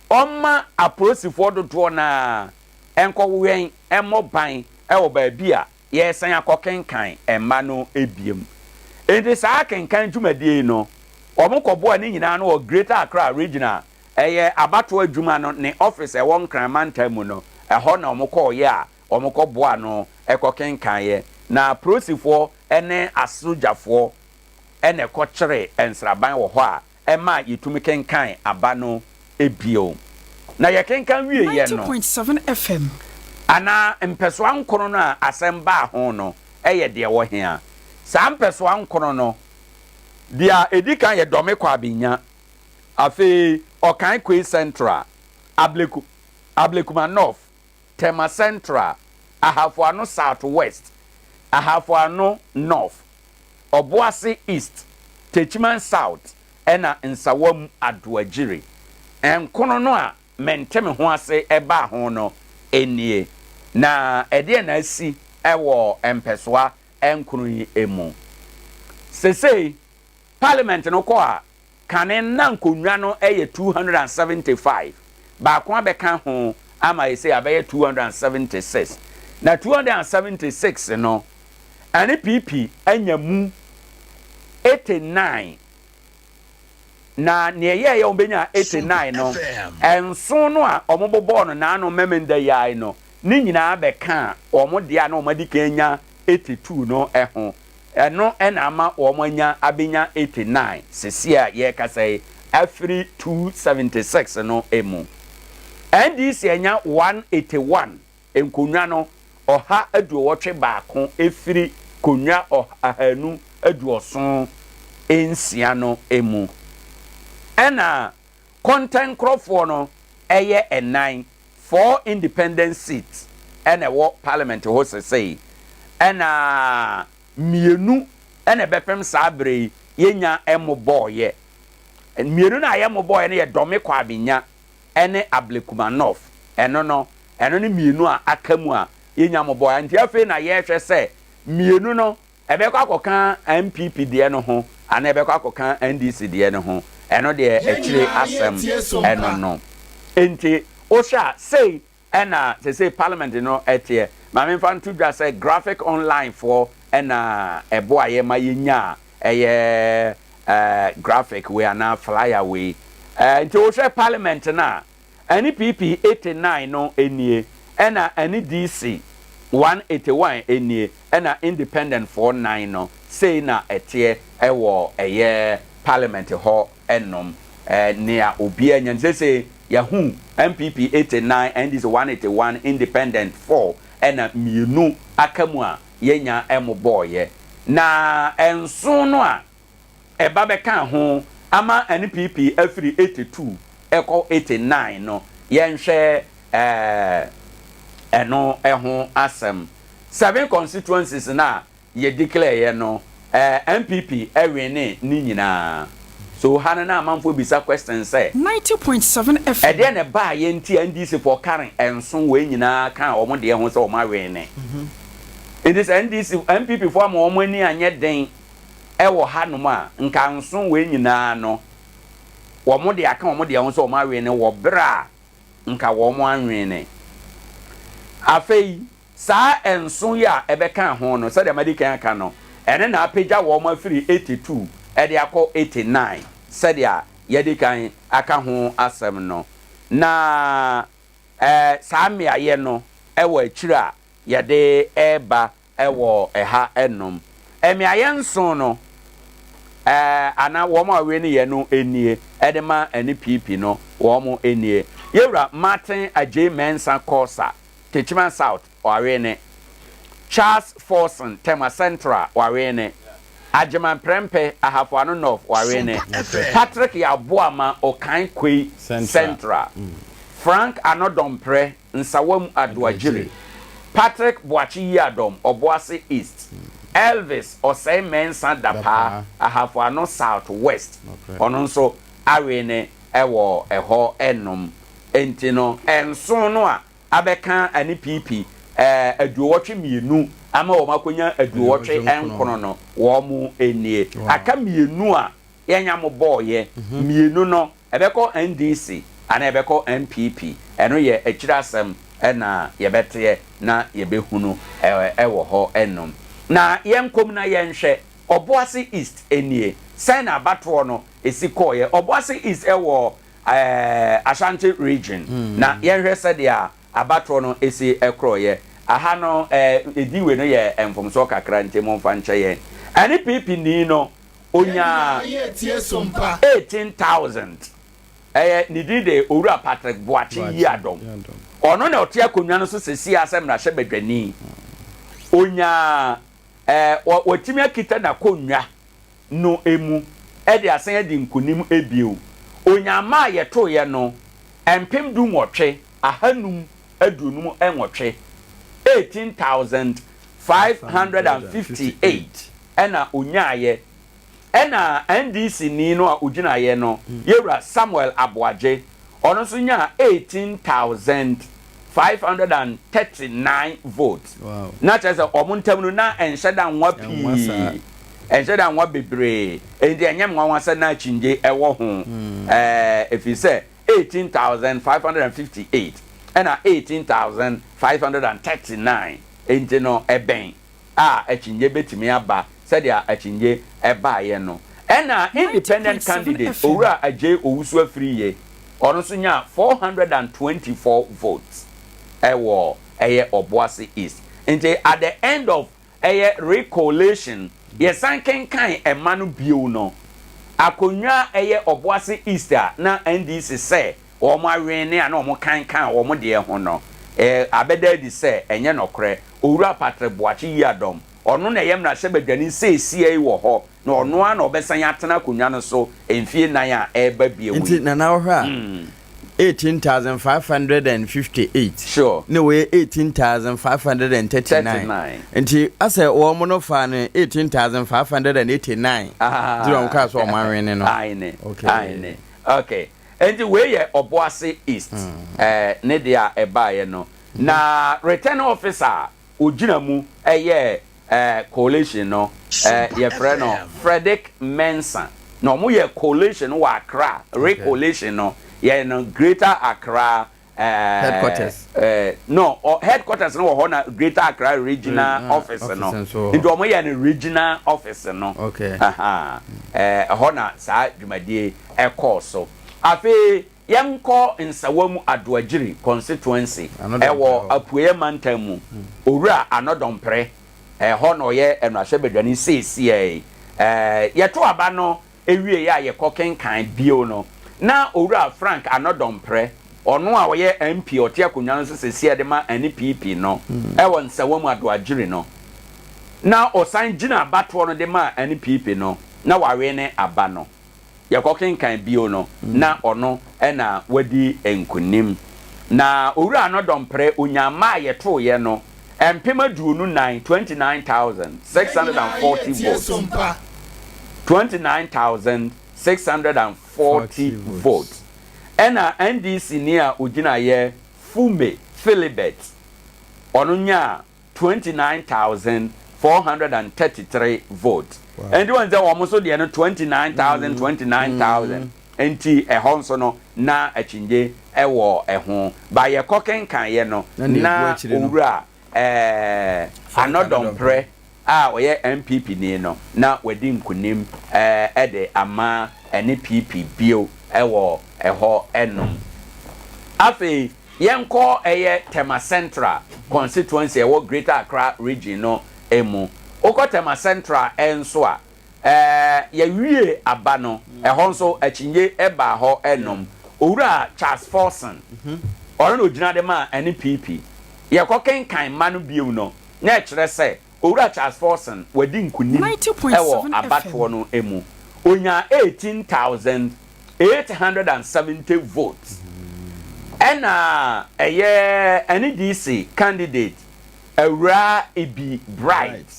ɔmma apolisifoɔ dodoɔ no ara nkɔwɛn mmɔ ban wɔ baabi a yɛresan akɔkenkan mma no biom. Enti saa akenkan dwumadie yi no, wɔkɔboaa ne nyinaa ano wɔ Greater Accra Regional, ɛyɛ abatoɔ adwuma no ne office a ɛwɔ Nkran mantam mu no, ɛhɔ na wɔkɔeɛ a wɔkɔboaa no kɔkenkaeɛ, na apolisifoɔ ne asogyafoɔ na ɛkɔkyeree nsraban wɔ hɔ a ɛmaa yɛtumi kenkan aba no bio. Na yɛkenkan wieeɛ no, 90.7 FM. anaa mpɛsoa nkono no a asɛm baa ho no yɛ deɛ ɛwɔ he a? Saa mpɛsoa nkono no, deɛ ɛdi kan yɛ Dɔme Kwabenya, afei Ɔkan Kwei Central, Ableku, Ablekuma North, Tema Central, Ahafo Ano South West, Ahafo Ano North, Obuasi East, Techiman South ɛna Nsawam Adoagyiri. Nkono no a mente me ho ase baa ho no nie. Na ɛdeɛn na asi wɔ mpɛsoa nkono yi mu? Sesei Parliament no kɔ a, Kane na nkonnwa no yɛ 275, baako abɛka ho ama seesei abɛyɛ 276. Na 276 no, NPP anya mu 89. Na nea ɛyɛeɛ a wɔbɛnyaa 89 no, nson no a wɔbobɔɔ no naano Memenda yi ara no, ne nyinaa bɛkaa wɔn deɛ a na wɔadi kan anya 82 no ho. Ɛno na ama wɔanya abenya 89 seesei a yɛrekasa yi afiri 276 no mu. NDC anya 181 nkonnwa no 181 firi konnwa 276 no mu. Ɛna kɔntɛnkorɔfoɔ no yɛ nnan, four independent seats na ɛwɔ parliament hɔ sesei, ɛna mmienu na ɛbɛpem saa berɛ yi yɛnnya mmobɔeɛ. Mmienu no a yɛmmobɔeɛ no yɛ Dome Kwabenya ne Ablekuma North, ɛno no, ɛno ne mmienu a aka mu a yɛnnya mmobɔeɛ. Nti afei na yɛrehwɛ sɛ mmienu no Ɛbɛkɔ akɔka NPP deɛ no ho anaa ɛbɛkɔ akɔka NDC deɛ no ho, ɛno deɛ akyire asɛm ɛno no. Enti wohwɛ a sei ɛna sesei parliament no ɛteɛ. Ma memfa nto dwa sɛ Graphic Online foɔ ɛna ɛboaeɛ ma yɛnyaa ɛyɛ graphic wei anaa flyer wei. Ɛɛ nti wohwɛ parliament no a, ɛne PP 89 no nie, ɛna ɛne DC 181 nie, ɛna independent foɔ nan no, sei na ɛteɛ ɛwɔ ɛyɛ parliament hɔ nom. Ɛɛ nea obiara nya no, seesei yɛahu NPP 89, NDC 181, independent 4, ɛna mmienu aka mu a yɛnnya mmobɔeɛ. Na nson no a ɛba bɛkaa ho ama NPP afiri 82 kɔ 89 no, yɛnhwɛ ɛno ho asɛm. Seven constituencies no a yɛ declare yɛ no, NPP winne ne nyinaa. So ha no na amanfoɔ bisa question sɛ, 90.7 FM. Ɛdeɛn na ɛbaeɛ nti a NDC foɔ kare nso wei nyinaa kaa wɔn deɛ ho sɛ wɔn awinne? Nti sɛ NDC, NPP foɔ ama wɔn ani anyɛ den wɔ hanom a, nka nso wei nyinaa no wɔn de aka wɔn deɛ ho sɛ wɔn awinne wɔ berɛ a nka wɔn anwinne. Afei saa nso yi a ɛbɛkaa ho no, sɛdeɛ madi kan aka no, ɛno na apagya wɔn afiri 82 de akɔ 89 sɛdeɛ yɛadi kan aka ho asɛm no. Na saa mmeaeɛ no wɔ akyire a yɛde reba wɔ ɛha nom. Mmeaeɛ nson no, anaa wɔn a wɔwene yɛ no nie, de ma ɛne PP no, wɔn nie. Yɛwura Martin Adjei Mensah Korsah, Techiman South, wawene. Charles Forson, Tema Central, wawene. Agyeman Prempeh, Ahafo Ano North, wawene. Patrick Yaboama, Okan Kwei Central. Frank Anodɔmprɛ, Nsawam Adoagyiri, Patrick Boakye Yiadom, Obuasi East, Elvis Osei Mensah Dapaah, Ahafo Ano South West, ɔno nso awene wɔ ɛhɔ nom. Enti no, nson no a abɛka ne PP 82 ama wɔn akɔnya 89 no, wɔn nie. Aka mmienu a yɛnya mo bɔɔyɛ, mmienu no, Ɛbɛkɔ NDC anaa ɛbɛkɔ NPP, ɛno yɛ akyiri asɛm na yɛbɛteɛ na yɛbɛhunu wɔ hɔ nom. Na yɛnkɔ mu na yɛnhwɛ, Ɔboase East nie, sɛn na abatoɔ no si kɔeɛ? Ɔboase East wɔ Ashanti Region, na yɛnhwɛ sɛdeɛ abatoɔ no si korɔeɛ. Aha no ɛdin wei no yɛ mfomsoɔ kakra nti momfa nkyɛ yɛn. NPP ni no Onyaa 18,000. Ɛyɛ ne din de Owura Patrick Boakye Yiadom. Ɔno na ɔte akonnwa no so seesei ara sɛ mmarahyɛbadwani. Onyaa ɛɛ watumi akita n'akonnwa no mu de asan adi nkonim bio. Onyaa mma a yɛtoeɛ no 18,558, 18,558. ɛna ɔnyaaeɛ. Ɛna NDC ni no a ɔgyinaeɛ no, Yɛwura Samuel Aboagye, ɔno nso nyaa 18,539 votes. Na kyerɛ sɛ wɔn ntam no na ɛnhyɛ da nwa pii, ɛnhyɛ da nwa bebree, enti ɛnyɛ me nwanwa sɛ na akyinnye wɔ ho, ɛɛ, ɛfiri sɛ 18,558 ɛna 18,539, enti no ɛbɛn. a akyinnye betumi aba sɛdeɛ akyinnye baeɛ no. Ɛna independent candidate Owura Adjei Owusu Afriyie, ɔno nso nyaa 424 votes wɔ ɛyɛ Obuasi East. Nti at the end of ɛyɛ recollation, yɛsan kenkan ɛma no bio no, akonnwa a ɛyɛ Obuasi East a na NDC sɛ wɔn awene a na wɔn kan wɔn deɛ ho no, abɛda adi sɛ ɛnyɛ nɔkorɛ. Owura Patrick Boakye Yiadom, ɔno na ɛyɛ mmarahyɛbadwani seesiei wɔ hɔ, na ɔno ara na ɔbɛsan atena akonnwa no so mfie nnan a ɛreba bio yi. Nti Nana wohwɛ a, 18,558 Sure. ne wei 18,539 nti asɛ wɔn no faa no 18,589 Ah. nti na wɔn kaa sɛ wɔn awene no. Aene. Okay. Aene. Okay. Nti wei yɛ Ɔboase East eh, ne deɛ a ɛbaeɛ no. Na returning officer a ɔgyina mu yɛɛ eh, collation no eh, yɛfrɛ no Frederick Mensah. Na wɔyɛ collation no wɔ Accra, re-collation no yɛ no Greater Accra eh, Headquarters. Eh, no, headquarters no wɔ hɔ na Greater Accra Regional ah, Office no. Office nso wɔ hɔ. Nti wɔyɛ no Regional Office no. Okay. Aha. Eh, ɛhɔ na saa dwumadie ɛkɔɔ so. Afei yɛnkɔ Nsawam Adoagyiri constituency ɛwɔ Apueɛ mantam mu. Owura Anɔdɔmprɛ, ɛhɔ na ɔyɛ mmarahyɛbadwani seesiei. Yɛto aba no wiei a yɛkɔ kenkan bio no, na Owura Frank Anɔdɔmprɛ, ɔno a ɔyɛ MP a ɔte akonnwa no so seesiei de ma NPP no wɔ Nsawam Adoagyiri no, na ɔsan gyina abatoɔ no de maa NPP no, na wawene aba no. Yɛkɔkenkan bio no, na ɔno na wadi nkonim. Na Owura Anɔdɔmprɛ ɔnyaa mma a yɛtooeɛ no 24,000, 29,640 votes, 29,640 votes. Ɛna NDC ni a ɔgyinaeɛ Fume Philibert, ɔno nyaa 29,433 votes. Nti wɔn sɛ wɔn nso deɛ no 29,000, 29,000. Nti ɛhɔ nso no na akyinnye wɔ ɛho. Ba yɛkɔ kenkan yɛ no na owura ɛɛ Anɔdɔmprɛ a ɔyɛ NPP ni no na wadi nkunim ɛɛ de ama ɛne PP bio ɛwɔ ɛhɔ nom. Afei Yɛnkɔ ɛyɛ Tema Central constituency a ɛwɔ Greater Accra Region no mu. Wokɔ Tema Central nso a, yɛwie aba no, ɛhɔ nso akyinnye baa hɔ nom. Owura Charles Forson, ɔno na ogyina de maa NPP. Yɛkɔkenkan mma no bio no, na ɛkyerɛ sɛ Owura Charles Forson wadi nkunim wɔ abatoɔ no mu. Ɔnyaa 18,870 votes. Ɛna ɛyɛ NDC candidate Awuraa Ibi Bright,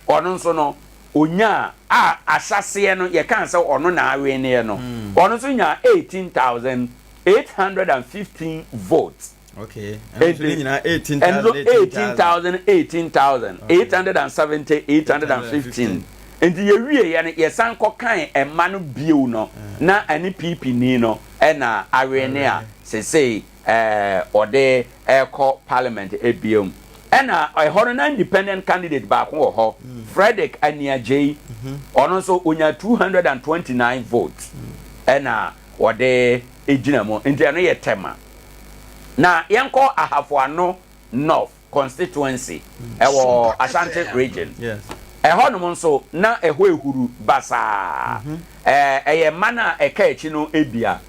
ɔno nso no ɔnyaa, a ahyɛaseɛ no yɛkaa sɛ ɔno na aweneɛ no, ɔno nso nyaa 18,815 votes. Okay. Ɛno nso ne nyinaa 18,000 18,000 18,000 870 815. Nti yɛwie yɛ no yɛsan kɔ kan ɛma no bio no na ɛne PP ni no ɛna awe ne a sesei ɛɛ ɔde ɛkɔ parliament ebiom. Ɛna ɛhɔ no na independent candidate baako wɔ hɔ Frederick Aniagyei ɔno nso onya 229 votes ɛna wɔde gyina mu nti ɛno yɛ Tema. Na yɛnkɔ Ahafo Ano North constituency ɛwɔ Ashanti region. Ɛhɔ nom nso na ɛhɔ ehuru basaa. Ɛyɛ mma no a ɛka akyi no bia.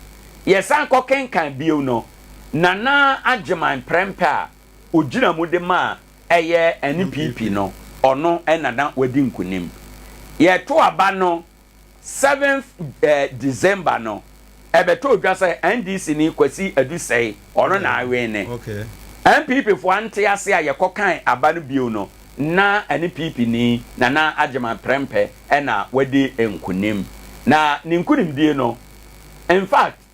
Yɛsan kɔ kenkan bio no, Nana Agyeman Prempeh a ogyina mu de maa ɛyɛ NPP no, ɔno na na wadi nkunim. Yɛto aba no Seventh December no, ɛbɛtɔɔ dwa sɛ NDC ni Kwasi Adusei, ɔno na awene. NPP foɔ ante ase a yɛkɔkan aba no bio no, na NPP ni Nana Agyeman Prempeh na wadi nkunim. Na ne nkunimdie no, in fact,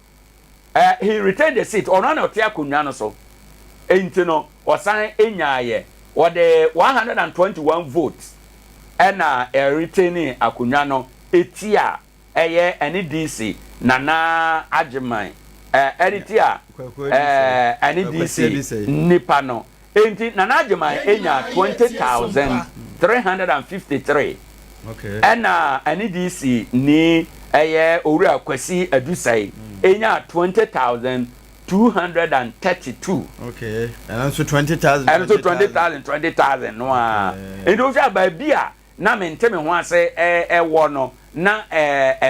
Eh, he retained the seat, ɔno ara na ɔte akonnwa no so. Enti no, ɔsan nyaeɛ. Wɔde 121 votes ɛna ɛretainee akonnwa no tia ɛyɛ ɛne DC Nana Agyeman, eh, ɛde tia eh, ɛne DC nipa no. Enti Nana Agyeman nya 20,353 ɛna NDC ni ɛyɛ Owura Kwasi Adusei nya 20,232. Okay, ɛno nso 20,000. Ɛno nso 20,000 20,000 no ara. Enti wohwɛ a baabi a na mente me ho ase wɔ no na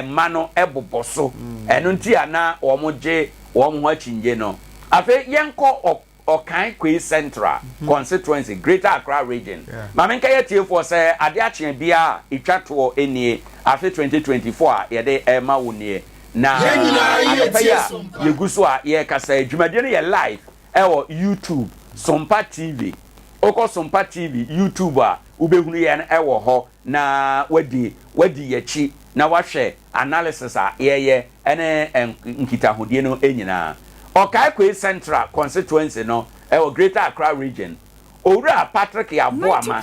mma no bobɔ so. Ɛno nti a na wɔgye wɔn ho akyinnye no. Afei yɛnkɔ Ɔkan Kwei Central Constituency, Greater Accra Region. Ma menka yɛ atiefoɔ sɛ ade akyeɛ biara a ɛtwa toɔ nie, afe 2024 a yɛde rema wo nie. Na anɔpa yi a yɛgu so a yɛrekasa yi, dwumadie no yɛ live ɛwɔ YouTube, Sompa TV. Wokɔ Sompa TV YouTube a, wobɛhunu yɛn ɛwɔ hɔ na wadi wadi yɛakyi na wahwɛ analysis a yɛyɛ ne nkitahodie no nyinaa. Okaikoi Central constituency no wɔ Greater Accra Region. Owura Patrick Yaboama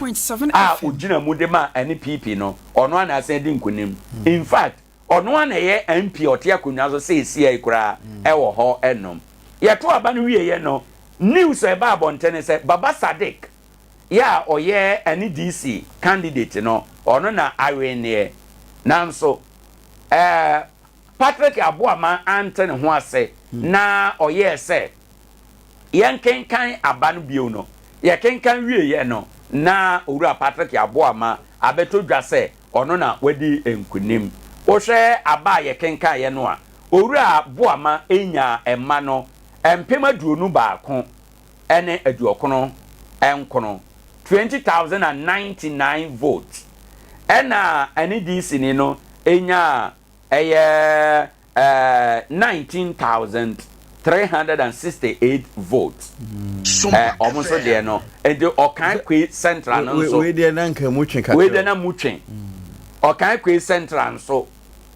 a ogyina mu de ma NPP no, ɔno ara na asan adi nkunim. In fact, ɔno ara na ɛyɛ MP a ɔte akonnwa so seesei koraa wɔ hɔ nom. Yɛto aba no wieeɛ no, news a ɛbaa abɔnten ne sɛ Baba Sadiq yɛ a ɔyɛ NDC candidate no, ɔno na awenneɛ. Nanso, ɛɛ. Patrick Aboama ante ne ho ase na ɔyɛɛ sɛ yɛnkenkan aba no bio no, yɛkenkan wieeɛ no, na Owura Patrick Aboama abɛtɔ dwa sɛ ɔno na wadi nkunim. Wohwɛ aba a yɛkenkaeɛ no a, Owura Boama nyaa mma no 21,099 20,099 votes, ɛna NDC ni no nyaa ɛyɛ 19,368 votes. Wɔn nso deɛ no, nti Ɔkan Central no nso. Wei deɛ na nka mu twe kakra. Wei deɛ na mu twe. Ɔkan Central nso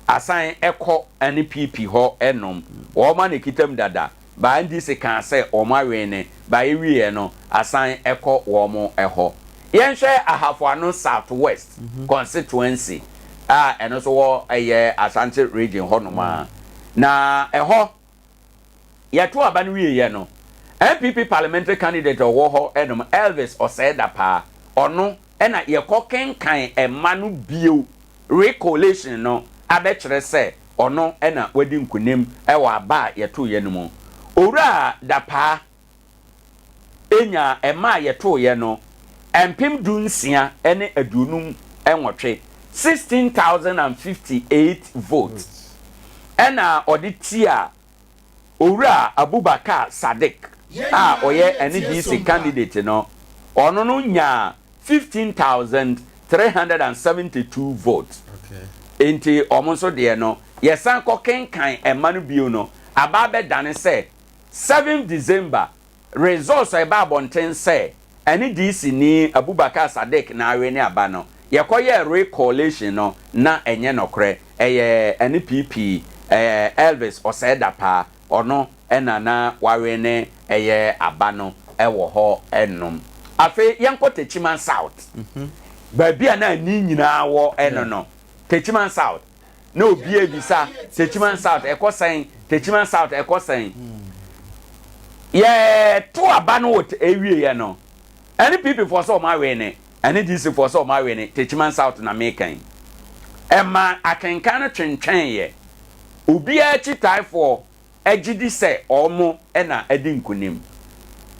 asan ɛkɔ ɛne PP hɔ nom. Wɔn a na ekita mu dada. Ba NDC kaa sɛ wɔn awene, ba ewieɛ no asan ɛkɔ wɔn hɔ. Yɛnhwɛ Ahafo Ano South West constituency a ɛno nso wɔ ɛyɛ Ashanti region hɔ nom a. Na ɛhɔ yɛto aba no wieɛ no, NPP parliamentary candidate a ɔwɔ hɔ nom Elvis Osei Dapaah, ɔno na yɛkɔ kenkan mma no bio, recollation no abɛkyerɛ sɛ ɔno na wadi nkunim wɔ aba a yɛtoeɛ no mu. Owura Dapaah nyaa mma a yɛtoeɛ no 16,058, 16,058 votes, ɛna ɔde tiaa Owura Abubakar Sadiq a ɔyɛ NDC candidate no, ɔno no nyaa 15,372 votes. Enti wɔn nso deɛ no, yɛsan kɔ kenkan mma no bio no, aba abɛdane sɛ 7 December Results a ɛbaa abɔnten sɛ ɛne DC ni Abubakar Sadiq na awe ne aba no, yɛkɔyɛɛ re-collation no, na ɛnyɛ nɔkorɛ. Ɛyɛ ɛne PP Elvis Osei Dapaah, ɔno na na wawe ne ɛyɛ aba no wɔ hɔ nom. Afei yɛnkɔ Techiman South, baabi a na ani nyinaa wɔ no no, Techiman South. na obi ebisa Techiman South ɛkɔ sɛn, Techiman South ɛkɔ sɛn. Yɛto aba no wɔ ewieɛ no, NPP foɔ sɛ wɔn awe ne, NDC foɔ sɛ wɔn awe ne, Techiman South na meka yi. Ɛma akenkan no twentwɛn yɛ. Obiara akyitaefoɔ gye di sɛ wɔn na adi nkunim.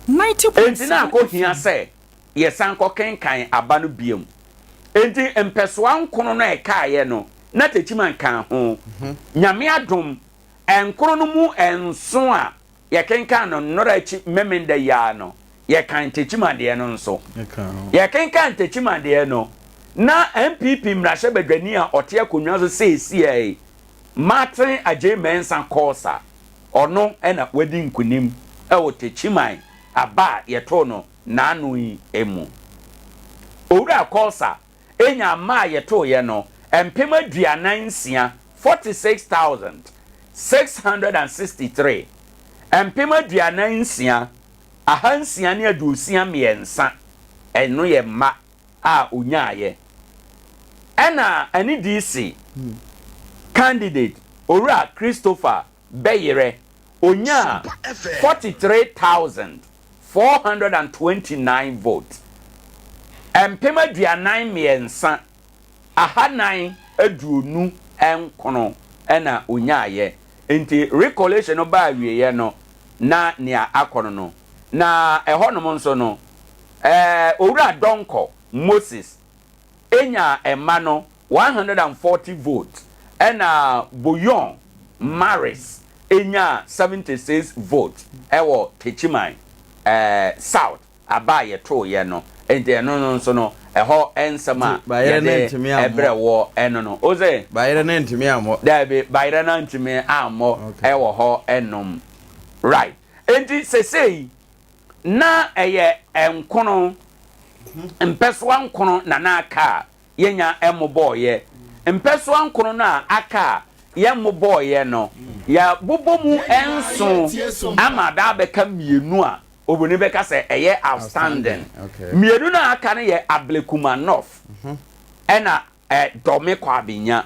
Enti na akɔ hia sɛ yɛsan kɔkenkan aba no bio. Enti mpɛsoa nkono no a ɛkaeɛ no, na Techiman ka ho. Nyame adom, nkono no mu nson a yɛkenkan no nnora akyi Memenda yi ara no, yɛkan Techiman deɛ no nso. Yɛkenkan Techiman deɛ no, na NPP mmarahyɛbadwani a ɔte akonnwa so seesei yi, Martin Adjei Mensah Korsah, ɔno na wadi nkunim wɔ Techiman aba a yɛtoo no n'ano yi mu. Owura Korsah nyaa mma a yɛtooeɛ no 46,000, 46,663, 46,663, ɛno yɛ mma a ɔnyaaeɛ. Ɛna ɛne DC candidate Owura Christopher Bɛyerɛ, ɔnyaa 43,429 votes, 43,429 na ɔnyaaeɛ. Nti recollation no baa awieeɛ no, na nea akɔ no no. Na ɛhɔnom nso no, ɛɛ Owura Donkor Moses nyaa mma no 140 votes ɛna Boyon Maris nyaa 76 votes ɛwɔ Techiman South aba a yɛtooeɛ no. Nti ɛno no nso no ɛhɔ nsɛm a Nti bayerɛ no yɛde antumi ammɔ. brɛ woɔ ɛno no. Ose? Bayerɛ no antumi ammɔ. Daabi, bayerɛ no antumi ammɔ ɛwɔ hɔ nom. Right. Nti sesei na ɛyɛ nkono, mpɛsoa nkono na na aka a yɛnya mmobɔeɛ. Mpɛsoa nkono no a aka a yɛmmobɔeɛ no, yɛabobɔ mu nson ama ada abɛka mmienu a oburoni bɛka sɛ ɛyɛ outstanding. Mmienu no a aka no yɛ Ablekuma North ɛna Dɔme Kwabenya.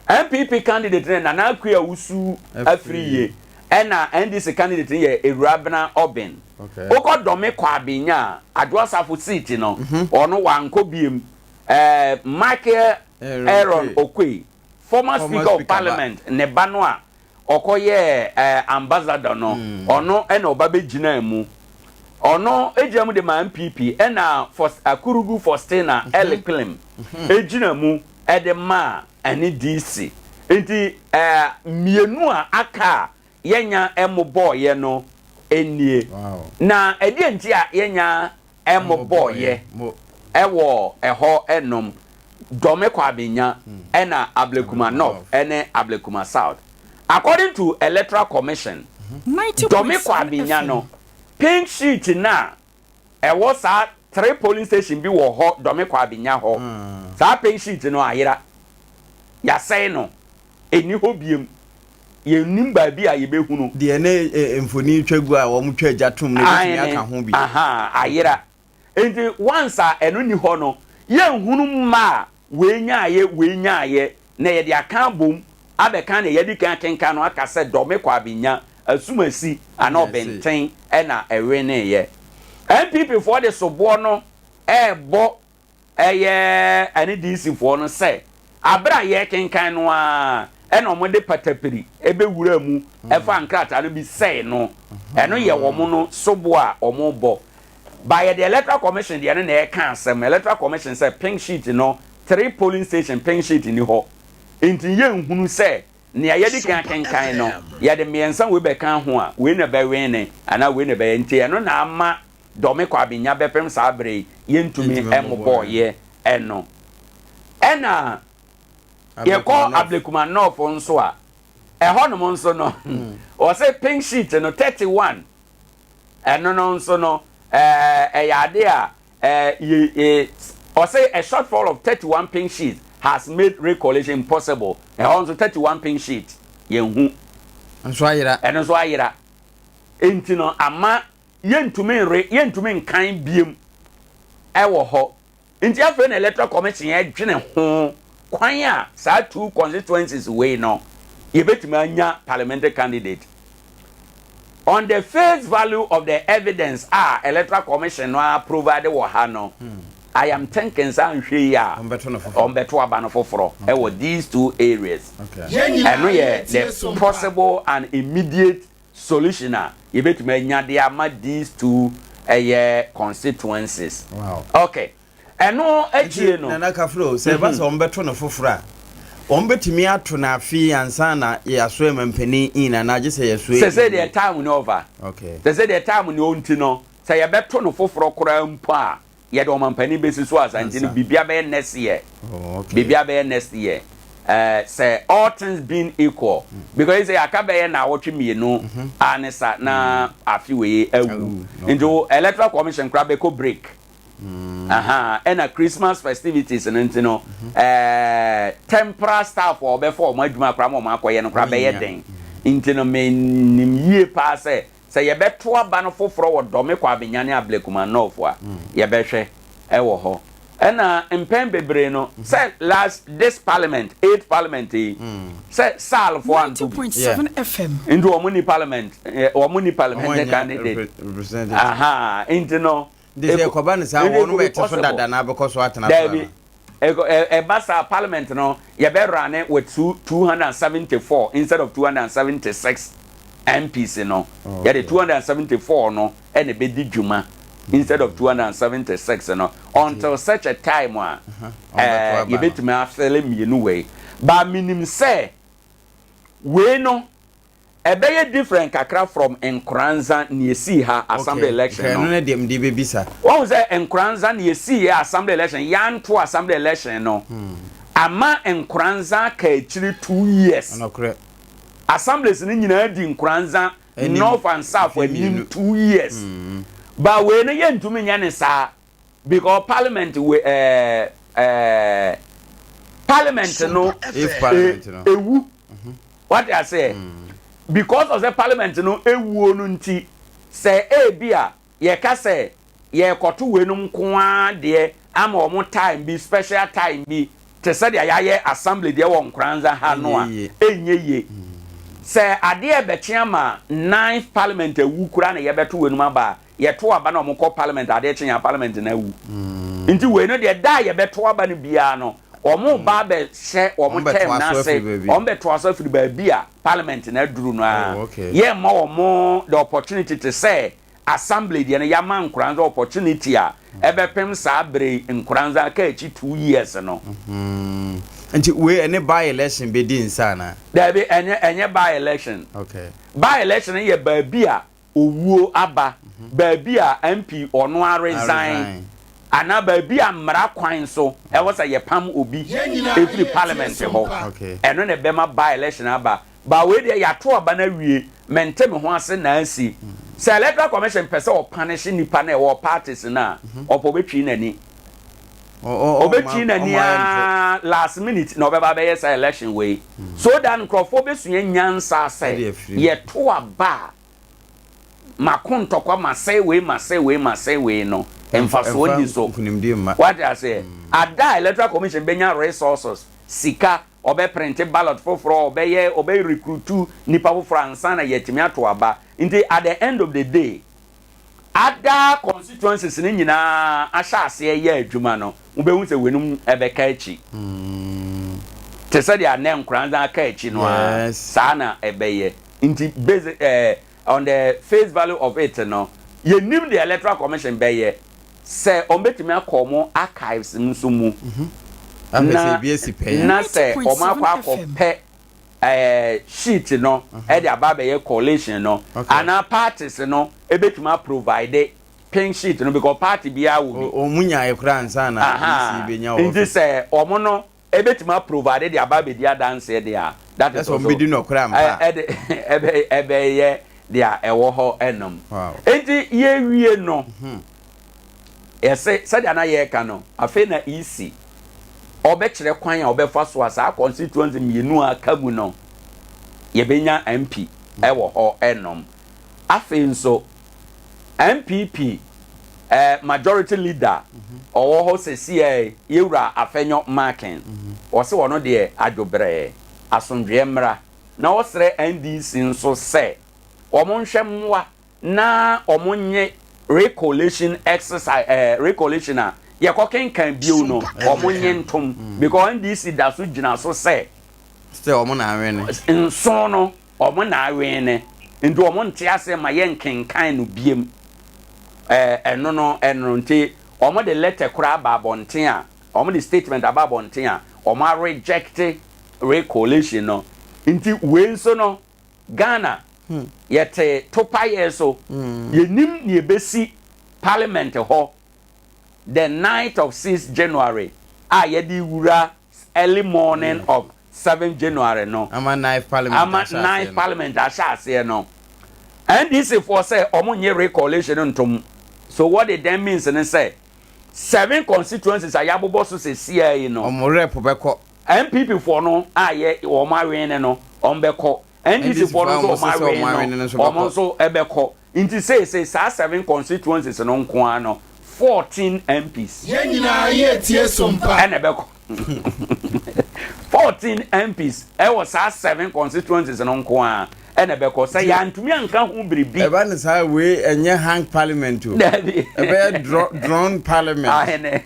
NPP candidate no yɛ Nana Akua Owusu Afriyie ɛna NDC candidate no yɛ Ewurabena Obeng. Wokɔ Dɔme Kwabenya a, Adwoa Safo seat no, ɔno wankɔ biem. Michael Aaron Oquaye, former speaker of parliament ne ba no a ɔkɔyɛɛ eh, ambassador no, mm. ɔno ɛna ɔba bɛgyinaa mu. Ɔno gyina mu de ma NPP ɛna Akurugu Faustina mm -hmm. Elikplim gyina mu de maa ɛne DC. Nti eh, mmienu a aka a yɛnya mmobɔɔyɛ no nie. Na ɛdeɛ nti a yɛnya mmobɔɔyɛ ɛwɔ ɛhɔ nom Dome Kwabenya ɛna Ablekuma North ɛne Ablekuma South. According to Electoral Commission, Dome Kwabenya no, pink sheet no a ɛwɔ saa three polling station bi wɔ hɔ Dome Kwabenya hɔ, saa pink sheet no ayera, yɛasɛe no, ɛnni hɔ biom, yɛnnim baabi a yɛbɛhunu. Deɛ ne mfoni twa gu a wɔtwa gya tom no ɛbɛtumi aka ho bi. Ahaa, ayera. Enti once a ɛno nni hɔ no, yɛnhunu mma a wei nyaeɛ, wei nyaeɛ, na yɛde aka abom abɛka nea yɛadi kan akenkan no aka sɛ Dɔme Kwabenya, Asumasi anaa Ɔbenten na ɛweneeɛ. NPP foɔ de soboɔ no rebɔ ɛyɛ ɛne DC foɔ no sɛ abere a yɛrekenkan no ara ɛna wɔn de patapiri ɛbɛwura mu ɛfa nkrataa no bi sɛe no. Ɛno yɛ wɔn no soboɔ a wɔn bɔ. Ba yɛde Electoral Commission deɛ no na ɛreka asɛm. Electoral Commission sɛ pink sheet no three polling station pink sheet nni hɔ nti yɛnhunu sɛ nea yɛadi kan akenkan no yɛde mmiɛnsa wei bɛka ho a wei na ɛbɛwene anaa wei na ɛbɛyɛ nti ɛno na ama Dɔme Kwabenya bɛpem saa berɛ yi yɛntumi mmobɔeɛ ɛno. Ɛna yɛkɔ Ablekuma North nso a ɛhɔnom nso no wɔse pink sheet no 31 Ɛno no nso no, ɛyɛ ade a yɛ, ɔse a shortfall of 31 pink sheets has made recollation impossible. Ɛhɔ nso 31 pink sheet yɛnhu. Nso ayera. Ɛno nso ayera. Enti no ama yɛntumi nre, yɛntumi nkan biem ɛwɔ hɔ. Nti afei na Electoral Commission ɛdwene ho kwan a saa two constituencies wei no yɛbɛtumi anya parliamentary candidate. On the face value of the evidence a Electoral Commission no a provide wɔ ha no, I am thinking sɛ anhwɛ yi a wɔbɛto aba no foforɔ ɛwɔ these two areas. Ɛno yɛ the possible and immediate solution a yɛbɛtumi anya de ama these two ɛyɛ constituencies. Wow. Okay. Ɛno akyire no. Nana Kafro, sɛ ɛba sɛ wɔn bɛto no foforɔ a, wɔn bɛtumi ato no afe ansa na yɛasoɛ mampanin in anaa gye sɛ yɛsoɛ. Sɛ sɛ deɛ time ni ɔfa. Okay. Sɛ sɛ deɛ time ni ɔnti no, sɛ yɛbɛto no foforɔ koraa mpo a, yɛde ɔmampanin bɛsi so ansa nti no biribia bɛyɛ next year oh, okay. biribia bɛyɛ next year uh, sɛ all things being equal mm. because sɛ yɛaka bɛyɛ na awɔtwe mmienu mm -hmm. a ne sa na mm. afe wei awu nti wo electoral commission koraa bɛkɔ break mm. aha ɛna christmas festivities no nti no mm -hmm. eh, temporal staff a wɔbɛfa wɔn adwuma koraa ma wɔn akɔyɛ no koraa bɛyɛ den nti no menim yie paa sɛ Sɛ yɛbɛto aba no foforɔ wɔ Dɔme Kwabenya ne Ablekuma North a, yɛbɛhwɛ wɔ hɔ. Ɛna mpɛn bebree no, sɛ last this parliament, eighth parliament yi, sɛ SALfoɔ anto bi. Nti wɔn ni parliament, wɔn ni parliamentary candidate. Aha, nti no. Nti sɛ ɛkɔba no saa, wɔn bɛte so dada na abɛkɔ so atena so Daabi. Ɛba saa parliament no yɛbɛ rane with 274 instead of 276 MPs no. Yɛde 274 no ɛna ɛbɛdi dwuma instead of 276 no until such a time a yɛbɛtumi afɛle mmienu wei. But menim sɛ wei no Ɛbɛyɛ different kakra from Nkoranza nea esii ha assembly election no. Okay, ɛno ne deɛ mede bɛbisa. Wahu sɛ Nkoranza nea esii yɛ assembly election, yɛanto assembly election no, ama Nkoranza aka akyiri 2 years. Nokorɛ. Assemblies no nyinaa di Nkoranza North and South anim 2 years. But wei no yɛntumi nyɛ ne saa because parliament we ɛɛ ɛɛ parliament no If parliament no. ewu. Wate aseɛ? Because of sɛ parliament no ewuo no nti, sɛ ebi a yɛka sɛ yɛrekɔto weinom nko ara deɛ ama wɔn time bi, special time bi, te sɛ deɛ yɛayɛ assembly deɛ wɔ Nkoranza ha no a, ɛnyɛ yie. Sɛ adeɛ rebɛkye ama ninth parliament awu koraa na yɛbɛto weinom aba a, yɛto aba na wɔkɔ parliament adeɛ kye a parliament no awu. Nti wei no deɛ da a yɛbɛto aba no biara no, Wɔn ba abɛhyɛ wɔn term bɛtoa no so ase, afiri baabi. Wɔn bɛtoa so afiri baabi a parliament no aduru no ara. Oh, okay. Yɛmma wɔn the opportunity te sɛ assembly deɛ no, yɛama Nkoranza opportunity a ɛbɛpem saa bere yi Nkoranza aka akyi 2 years no. Nti wei ɛne by election bɛdi nsa anaa? Daabi, ɛnyɛ by election. By election no yɛ baabi a owuo aba, baabi a MP ɔno ara resign anaa baabi a mmara kwan so ɛwɔ sɛ yɛpam obi ɛfiri parliament hɔ. Ɛno na ɛbɛma by election aba. Ba wei deɛ, yɛato aba no awie, mente me ho ase na asi. Sɛ Electoral Commission pɛ sɛ ɔpunish nipa na ɛwɔ parties no a, ɔpɛ ɔbɛtwi n'ani. Ɔbɛtwi n'ani aa last minute na ɔbɛba abɛyɛ saa election wei. So that nkurɔfoɔ bɛsua nyansa sɛ yɛto aba a, mako ntɔkwa, masɛe wei, masɛe wei, masɛe wei no, mfasoɔ ni so. Wate aseɛ? Ada a Electoral Commission bɛnya resources, sika, ɔbɛprint ballot foforɔ, ɔbɛyɛ, ɔbɛ recruit nipa foforɔ ansa na yɛatumi ato aba. Nti at the end of the day, ada constituencies no nyinaa ahyɛ aseɛ yɛ adwuma no, wobɛhu sɛ weinom ɛbɛka akyi. Te sɛ deɛ anɛ Nkoranza aka akyi no a, saa na ɛbɛyɛ. Nti basic on the face value of it no, yɛnim deɛ Electoral Commission bɛyɛ sɛ ɔmbɛtumi akɔ ɔmo archives nso mu na sɛ ɔmo akɔ akɔpɛ sheet no ɛde aba abɛyɛ collation no anaa parties no ebɛtumi aprovide pink sheet no, because party biara wɔ bi. Ɔmo nya ekura ansa na EC benya wɔ. Nti sɛ ɔmo no ebɛtumi aprovide de aba abɛdi adanseɛ deɛ a, that is also ɛsɛ ɔmo bɛdi nɔkora ampa. Ɛde ɛbɛyɛ deɛ ɛwɔ hɔ ɛnom. Nti yɛwie no, yɛsɛ sɛdeɛ na yɛreka no, afei na EC ɔbɛkyerɛ kwan a ɔbɛfa so a saa constituency mmienu a aka mu no yɛbɛnya MP ɛwɔ hɔ ɛnom. Afei nso NPP majority leader ɔwɔ hɔ sɛsiɛ, yɛwura Afenyo Markin, ɔsɛ ɔno deɛ adwobrɛɛ asomdwoeɛ mmra, na ɔsrɛ NDC nso sɛ wɔn nhwɛ mmoa na wɔn nye recollation exercise, recollation a yɛkɔ kenkan bio no, wɔn nye ntom, because NDC da so gyina so sɛ sɛ wɔn na awene. Nson no wɔn na awene, nti wɔn nte ase ma yɛ nkenkan no biem. Ɛno no ɛno nti wɔn de letter koraa aba abɔnten a wɔn de statement aba abɔnten a wɔn a reject recollation no. Nti wei nso no, Ghana yɛte topayɛ so, yɛnim nea ebesi parliament hɔ the night of 6 January a yɛde wura early morning of 7 January no. Ama ninth parliament ama ahyɛ aseɛ ninth no. Parliament ahyɛ aseɛ no, NDC foɔ sɛ ɔmo nye recollation ntom. So what it then means ne sɛ seven constituencies a yɛabobɔ so sɛsia yi no, ɔmo rep bɛkɔ. NPP foɔ no a yɛ wɔn awene no, ɔmo bɛkɔ. NDC foɔ no nso ɔmo awene no, ɔmo nso ɛbɛkɔ. Nti seesei saa seven constituencies no nko ara no, 14 MPs Yɛn nyinaa yɛ tie Sompa. Ɛna ɛbɛkɔ. 14 MPs ɛwɔ saa seven constituencies no nko ara ɛna ɛbɛkɔ sɛ yɛantumi anka ho biribi. Ɛba ne saa, wei ɛnyɛ hang parliament o. Dabi. Ɛbɛyɛ drawn parliament. Ahene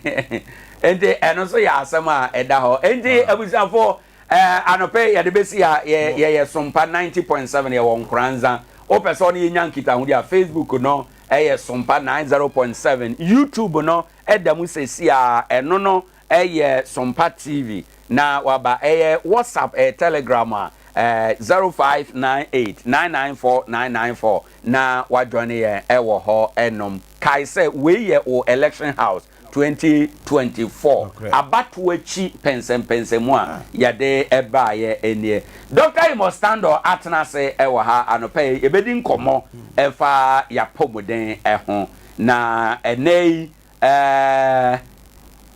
nti ɛno nso yɛ asɛm a ɛda hɔ. Nti abusuafoɔ, anɔpɛ yɛde bɛsi a yɛyɛ Sompa 90.7, yɛwɔ Nkoranza. Wopɛ sɛ ɔne yɛnya nkitahodi a, Facebook no ɛyɛ Sompa 90.7, YouTube no ɛda mu sɛsi a, ɛno no ɛyɛ Sompa TV na waba. Ɛyɛ WhatsApp, ɛyɛ Telegram a, 0598 994 994 na wajoin yɛn ɛwɔ hɔ. Ɛnom kae sɛ wei yɛ wo election house 2024 abatoɔ akyi pɛnsɛmpɛnsɛmu a yɛde ɛbaayɛ nie. Dr Amos Tandor atena ase ɛwɔ ha anɔpa yi, yɛbɛdi nkɔmmɔ ɛfa yɛapɔmuden ɛho. Na ɛnɛ yi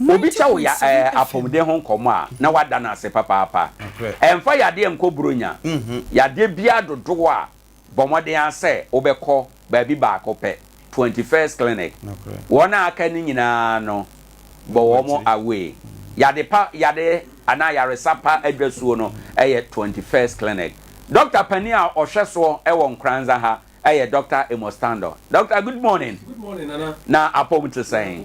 obi kyɛ wo ya apɔmuden ho nkɔmmɔ a, na wada no ase papaapa. Ɛmfa yadeɛ nkɔ buronya. Yadeɛ biara dodoɔ a, bɔ mmɔden a sɛ wobɛkɔ baabi baako pɛ, 21st Clinic. Wɔn a aka no nyinaa no, bɔ wɔn away. Yade pa, yade anaa yaresa pa adwasuo no yɛ 21st Clinic. Dɔkta panin a ɔhwɛ soɔ wɔ Nkoranza ha yɛ Dr. Amos Tandor. Doctor, good morning. Na apɔm te sɛn?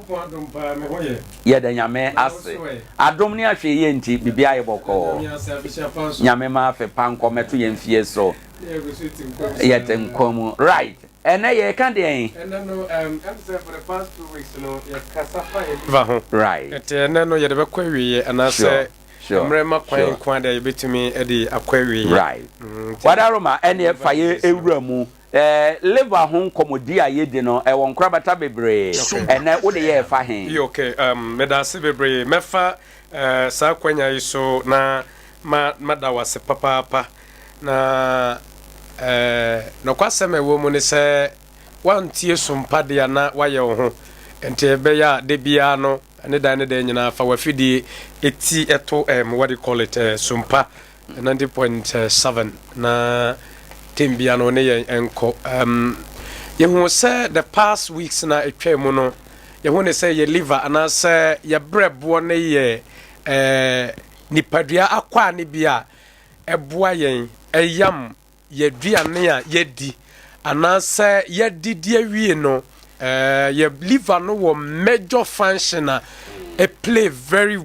Yɛda Nyame ase. Adom ne ahwɛyie nti biribiara yɛ bɔkɔɔ. Nyame ma afe pa nkɔ mmɛto yɛn fie so. Yɛte nkwa mu. Right. Ɛnɛ yɛreka deɛn? Ɛnɛ no, ɛm sɛ for the past 2 weeks no, yɛkasa fa yɛn liver ho. Right. Nti ɛnɛ no yɛde bɛkɔ awieɛ anaasɛ mmerɛ ma kwan nko ara deɛ yɛbɛtumi de akɔ awieɛ. Right. Wadaroma, ɛneɛ fa yɛ wura mu. Eh, liver ho nkɔmmɔdi a yɛdi no, ɛwɔ nkorabata bebree. Ɛnnɛ, wode yɛ ɛfa he? Ok, um, meda ase bebree. Mɛfa eh, saa akwanya yi so na ma, mada wo ase papaapa. Na eh, nɔkwasɛm a ɛwɔ mu ne sɛ, woantie som pa deɛ a na woayɛ wo ho. Nti ɛbɛyɛ a da biara no, ne dan ne dan nyinaa, fa w'afidie ti to um, what do you call it, eh, sompa 90.7 na tem bia no ne yɛn nkɔ. Yɛhu sɛ the past weeks na ɛtwa mu no, yɛhu ne sɛ yɛ liver anaasɛ yɛ brɛboɔ ne yɛ eh, nipadua akwaa ne bi a ɛboa yɛn ɛyam yɛaduane a yɛadi anaasɛ yɛadidi awie no, eh, yɛ liver no wɔ major function a play very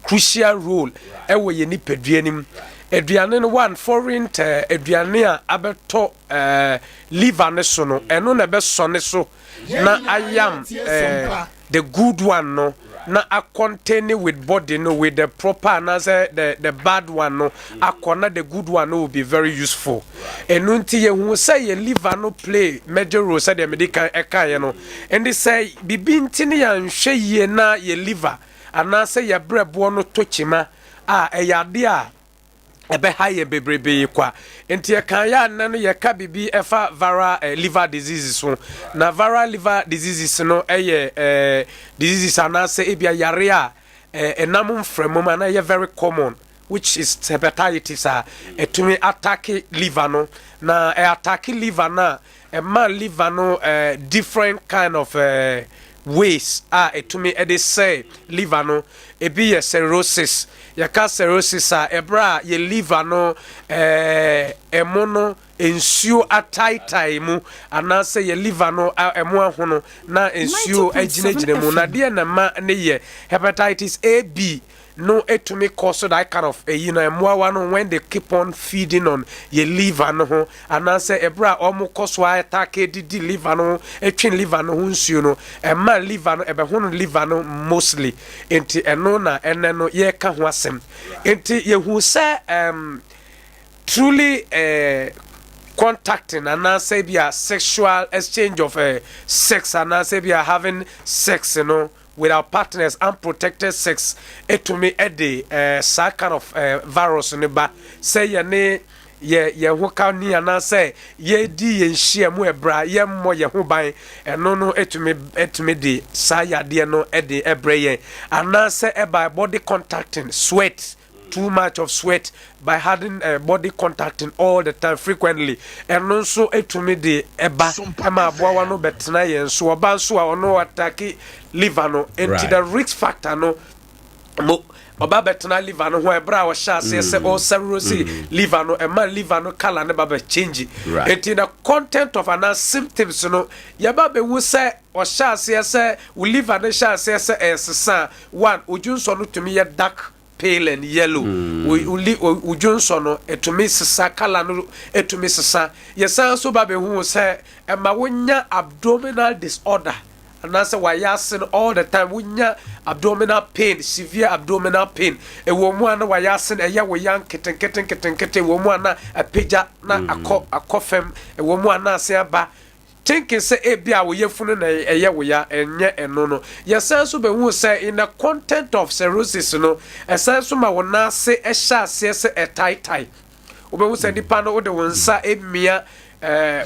crucial role ɛwɔ yɛ nipadua no mu. Aduane no one foreign eh, aduane a abɛtɔ eh, liver no so no, ɛno na ɛbɛsɔ ne so na ayam eh, the good one no na akɔntɛne with body no with the proper anaasɛ the bad one no akɔ na the good one no will be very useful. Ɛno nti yɛhu sɛ yɛ liver no play major role sɛdeɛ mede kan ɛkaeɛ no. Ɛnde sɛ biribi nti ne yɛanhwɛ yie na yɛ liver anaasɛ yɛ berɛboɔ no tɔ kyima a, ɛyɛ adeɛ a ɛbɛha yɛn bebrebe kwa. Nti yɛka yɛ a nnɛ no yɛka biribi ɛfa viral liver diseases ho. Na viral liver diseases no ɛyɛ diseases anaasɛ ebia yare a ɛnam mframa mu anaa ɛyɛ very common, which is hepatitis a ɛtumi attack liver no. Na ɛ attack liver no a, ɛma liver no different kind of ways a ɛtumi de sɛe liver no. Ebi yɛ cirrhosis. Yɛka cirrhosis a, ɛberɛ a yɛ liver no ɛmo no nsuo ataetae mu anaasɛ yɛ liver no ɛmo ahono na nsuo agyinagyina mu. Na deɛ na ɛma ne yɛ hepatitis A, B no etumi kɔ so that kind of eyi no, mmoawa no, when they keep on feeding on yɛ liver no ho anaasɛ ɛberɛ a wɔn kɔ so attack didi liver no ho, etwe liver no ho nsuo no, ɛma liver no ɛbɛhono liver no mostly. Nti ɛno na ɛnɛ no yɛreka ho asɛm. Nti yɛhu sɛ truly contacting anaasɛ bi a sexual exchange of sex anaasɛ bi a having sex no with our partners, unprotected sex, etumi ɛde saa kind of virus no ba. Sɛ yɛne yɛ yɛn ho ka ni anaasɛ yɛdi yɛn hyia mu ɛbrɛ a yɛmmɔ yɛn ho ban, ɛno no etumi de saa yadeɛ no ɛde ɛbrɛ yɛn. Anaasɛ ɛba body contacting, sweat, too much of sweat, by having body contacting all the time, frequently, ɛno nso etumi de ɛba ɛma aboawa no bɛtena yɛn so. Ɔba nso a, ɔno attack liver no. Nti the risk factor no mo ɔba bɛtena liver no ho ɛberɛ a ɔhyɛ aseɛ sɛ ɔcirrhose liver no, ɛma liver no colour no ba bɛ change. Nti the content of anaa symptoms no, yɛba bɛhu sɛ ɔhyɛ aseɛ sɛ wo liver no hyɛ aseɛ sɛ ɛsesa a, one, odwonsɔ no tumi yɛ dark, pale and yellow. Wo dwonsɔ no ɛtumi sesa, colour no ɛtumi sesa. Yɛsan so ba bɛhu sɛ ɛma wonya abdominal disorder anaasɛ wayɛ ase no all the time wonya abdominal pain, severe abdominal pain. Ɛwɔ mu a na wayɛ ase no ɛyɛ wo ya nketenkete nketenkete, ɛwɔ mu a na apagya na akɔ fam, ɛwɔ mu a na ase aba, thinking sɛ ebi a wo yafunu na ɛyɛ wo ya, ɛnyɛ ɛno no. Yɛsan so bɛhu sɛ in the content of cirrhosis no, ɛsan so ma wo nan ase ɛhyɛ aseɛ sɛ ɛtaetae. Wobɛhu sɛ nipa no wode wo nsa emia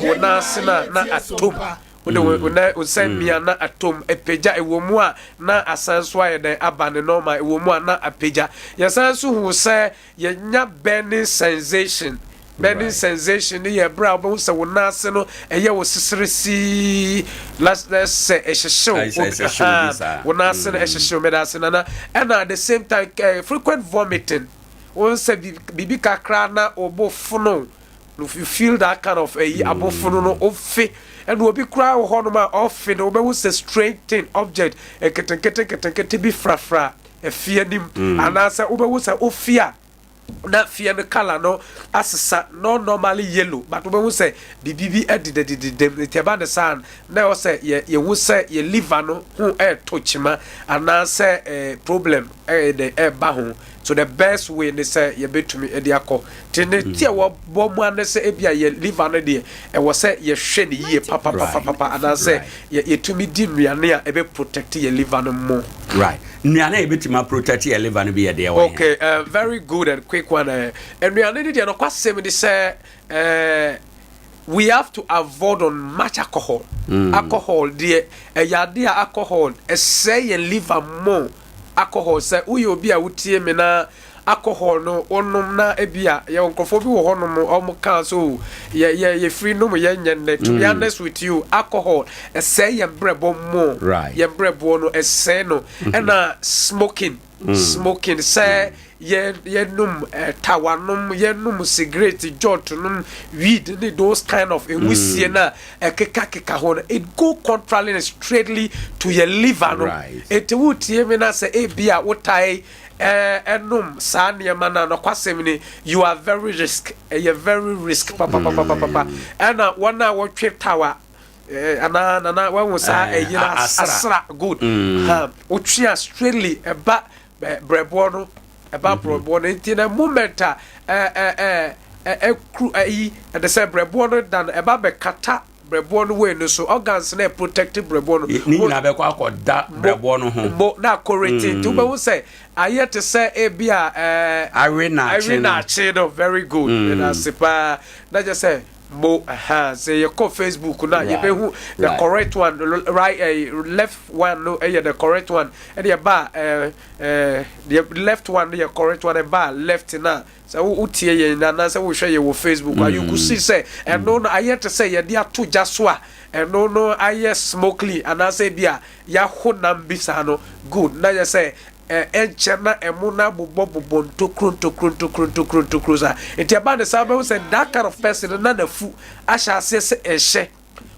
wo nan ase na atom, wode wo nsa mia na atom, apagya. Ɛwɔ mu a na asan so ayɛ dɛn aba ne normal, ɛwɔ mu a na apagya. Yɛsan so hu sɛ yɛnya burning sensation. Burning sensation ne yɛ berɛ a wobɛhu sɛ wo nan ase no ɛyɛ wo sesere sii na sɛ ɛhyehyew wo nan ase no, ɛhyehyew. Meda ase, Nana. Ɛna at the same time frequent vomiting. Wɔn sɛ biribi kakra na wɔbɔ fono, you feel that kind of ɛyi abofono no ofe. Ɛna obi koraa wɔ hɔnom a ɔfe no wobɛhu sɛ strange thing object nketenkete nketenkete bi frafra ɛfe anim anaasɛ wobɛhu sɛ wofe a na feɛ no colour no asesa not normally yellow but wobɛhu sɛ biribi bi adidadididam nti ɛba ne saa na ɛwɔ sɛ yɛ yɛhu sɛ yɛ liver no ho ɛɛtɔ kyima anaasɛ eh, problem ɛyɛ dɛ ɛɛba ho so the best way ne sɛ yɛbɛtumi de akɔ nti ne ti a wɔbɔ mu ane sɛ ebi a yɛ liver no deɛ ɛwɔ sɛ yɛhwɛ ne yie papapapapa anaasɛ yɛtumi di nnuane a ɛbɛ protect yɛ liver no mo. Right. Nnuane a yɛbɛtumi aprotect yɛ liver no bi yɛ deɛ wɔ Okay, very good and quick one. Nnuane no deɛ nokwasɛm ne sɛ uh, we have to avoid on much alcohol. Alcohol deɛ ɛyɛ adeɛ a alcohol ɛsɛe yɛn liver more. Alcohol sɛ woyɛ obi a wotie me na alcohol no wonom na ebi a yɛwɔ nkurɔfoɔ bi wɔ hɔnom wɔn kaa so o yɛ yɛ yɛfiri nom yɛn nyɛ nnɛ to be honest with you alcohol ɛsɛe yɛn brɛbɔ more. Yɛn brɛboɔ no ɛsɛe no ɛna smoking smoking sɛ yɛ yɛnum tawa nom yɛnum cigarette jot nom weed ne those kind of nwusie na ɛkeka keka ho no it go contrarily and straightly to your liver no eti wotie mi na sɛ ebi a wotae ɛnum saa nneɛma na nɔkwasɛm ni you are very risk ɛyɛ very risk papapapapa ɛna wɔn a wɔtwe tawa anaa nana wɔn saa ɛyi na asra good ha wotwe a straightly ɛba brɛboɔ no ɛba brɛboɔ no nti na moment a ɛ ɛ ɛ ɛkuru ɛyi ɛde sɛ brɛboɔ no da no ɛba bɛkata brɛboɔ no wei no so organs na protect brɛboɔ no. Ne nyinaa bɛkɔ akɔda brɛboɔ no ho. Mo na akɔreti nti wobɛhu sɛ ayɛ te sɛ ebi a ɛɛ awe naakye awe naakye no very good ɛna ase paa na kyerɛ sɛ mo aha sɛ yɛkɔ Facebook na yɛbɛhu the correct one right left one no ɛyɛ the correct one ɛde ɛba ɛɛ ɛɛ the left one no yɛ correct one ɛba left na sɛ wotie yɛn anaasɛ wohwɛ yɛn wɔ Facebook a you could see sɛ ɛno no ayɛ te sɛ yɛde ato gya so a ɛno no ayɛ smokely anaasɛ bi a yɛaho nam bi saa no good na yɛ sɛ ɛnkyɛ na ɛmo na bobɔ bobɔ ntokuro ntokuro ntokuro ntokuro ntokuro saa nti ɛba ne saa bɛhu sɛ that kind of person no na n'afu ahyɛ aseɛ sɛ ɛhyɛ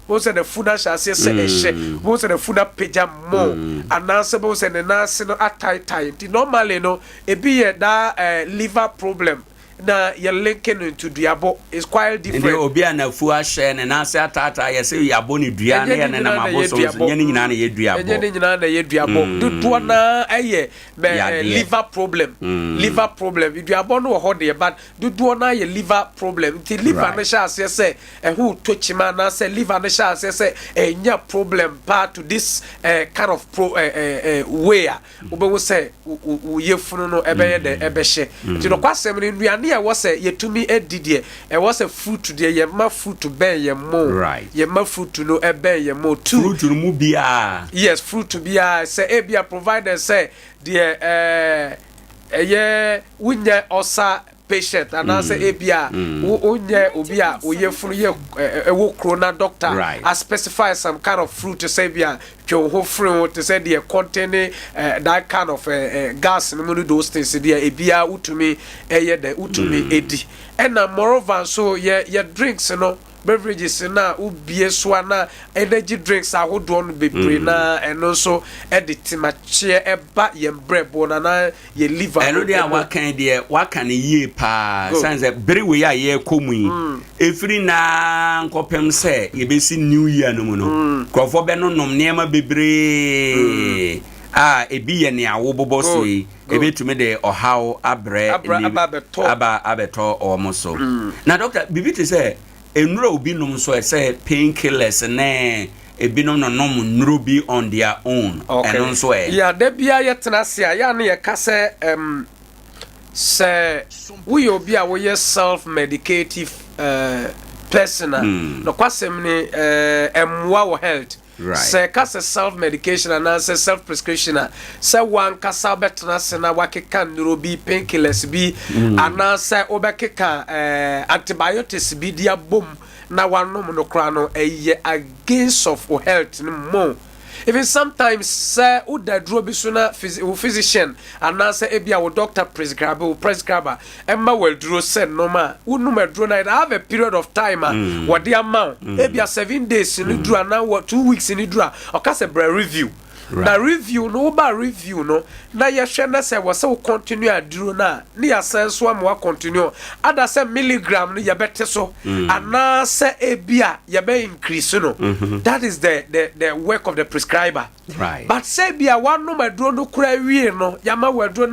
bɛhu sɛ n'afu no ahyɛ aseɛ sɛ ɛhyɛ bɛhu sɛ n'afu no apagya more anaasɛ bɛhu sɛ ne nan ase no ataetae nti normally no ebi yɛ daa liver problem na yɛ linking no into duabɔ is quite different. Nti obi a n'afu ahyɛ ne nan ase ataataa yɛ sɛ yɛabɔ ne dua ne yɛ nenam abosom so nyɛ ne nyinaa na yɛ duabɔ. Ɛnyɛ ne nyinaa na yɛ duabɔ dodoɔ naa ɛyɛ mɛ liver problem liver problem duabɔ no wɔ hɔ deɛ but dodoɔ naa yɛ liver problem nti liver no hyɛ aseɛ sɛ ɛho tɔ kyima anaasɛ liver no hyɛ aseɛ sɛ ɛnya problem paa to this kind of pro way a wobɛhu sɛ wo yafunu no ɛbɛyɛ dɛ ɛbɛhyɛ nti nɔkwasɛm no nnuane a ɛwɔ sɛ yɛtumi adi deɛ ɛwɔ sɛ fruit deɛ yɛma fruit bɛn yɛn mo yɛma fruit no ɛbɛn yɛn mo two fruit no mu biara yes fruit biara sɛ ebia provided sɛ deɛ ɛɛ ɛyɛ wonyɛ ɔsa patient anaasɛ ebia wonyɛ obi a oyɛ funu yɛ ɛwɔ kuro na doctor a specify some kind of fruit sɛ ebia twe wo ho firi ho te sɛ deɛ contain that kind of gas no mu no those things deɛ ebia wotumi ɛyɛ dɛ wotumi edi ɛna moreover nso yɛ yɛ drinks no beverages na wobie so a na energy drinks ahodoɔ no bebree na ɛno nso ɛde temakyeɛ ɛba yɛn brɛboɔ na na yɛ liver. Ɛno deɛ a waka deɛ waka no yie paa sane sɛ bere wei a yɛrekɔ mu yi ɛfiri naa nkɔpem sɛ yɛbɛsi new year no mu no nkurɔfoɔ bɛnonom nneɛma bebree a ebi yɛ nea wobobɔ so yi ebɛtumi de ɔhaw abrɛ aba abɛtɔ wɔn so na doctor biribi te sɛ nnuro obi nom nso ɛsɛ pain killers ne ebinom nonom nnuro bi on their own ɛno nso ɛ. yà da bia yɛtena ase a yà ne yɛka sɛ sɛ woyɛ obi a woyɛ self medicative person a nɔkwasɛm ne ɛmmoa wɔ health sɛ ka sɛ self medication anaasɛ self prescription a sɛ wankasa wobɛtena ase na wakeka nnuro bi painkillers bi anaasɛ wobɛkeka antibiotics bi de abom na wanom no koraa no ɛyɛ against of health no mo. Even sometimes sɛ woda aduro bi so na wo physician anaasɛ ebi a wo doctor prescribe, wo prescriber ɛma wo aduro sɛ nom a, wonum aduro na it have a period of time a wɔde ama wo. Ebi a 7 days no duru anaa wɔ 2 weeks no duru a, ɔka sɛ brɛ review. Na review no, woba review no na yɛhwɛ na sɛ wɔ sɛ wo continue aduro no a, ne yɛasan so ama wa continue ada sɛ milligram no yɛbɛte so anaasɛ ebi a yɛbɛ increase no. That is the work of the prescriber. But sɛ bi a wanom aduro no kora wie no, yɛama wɔ aduro no.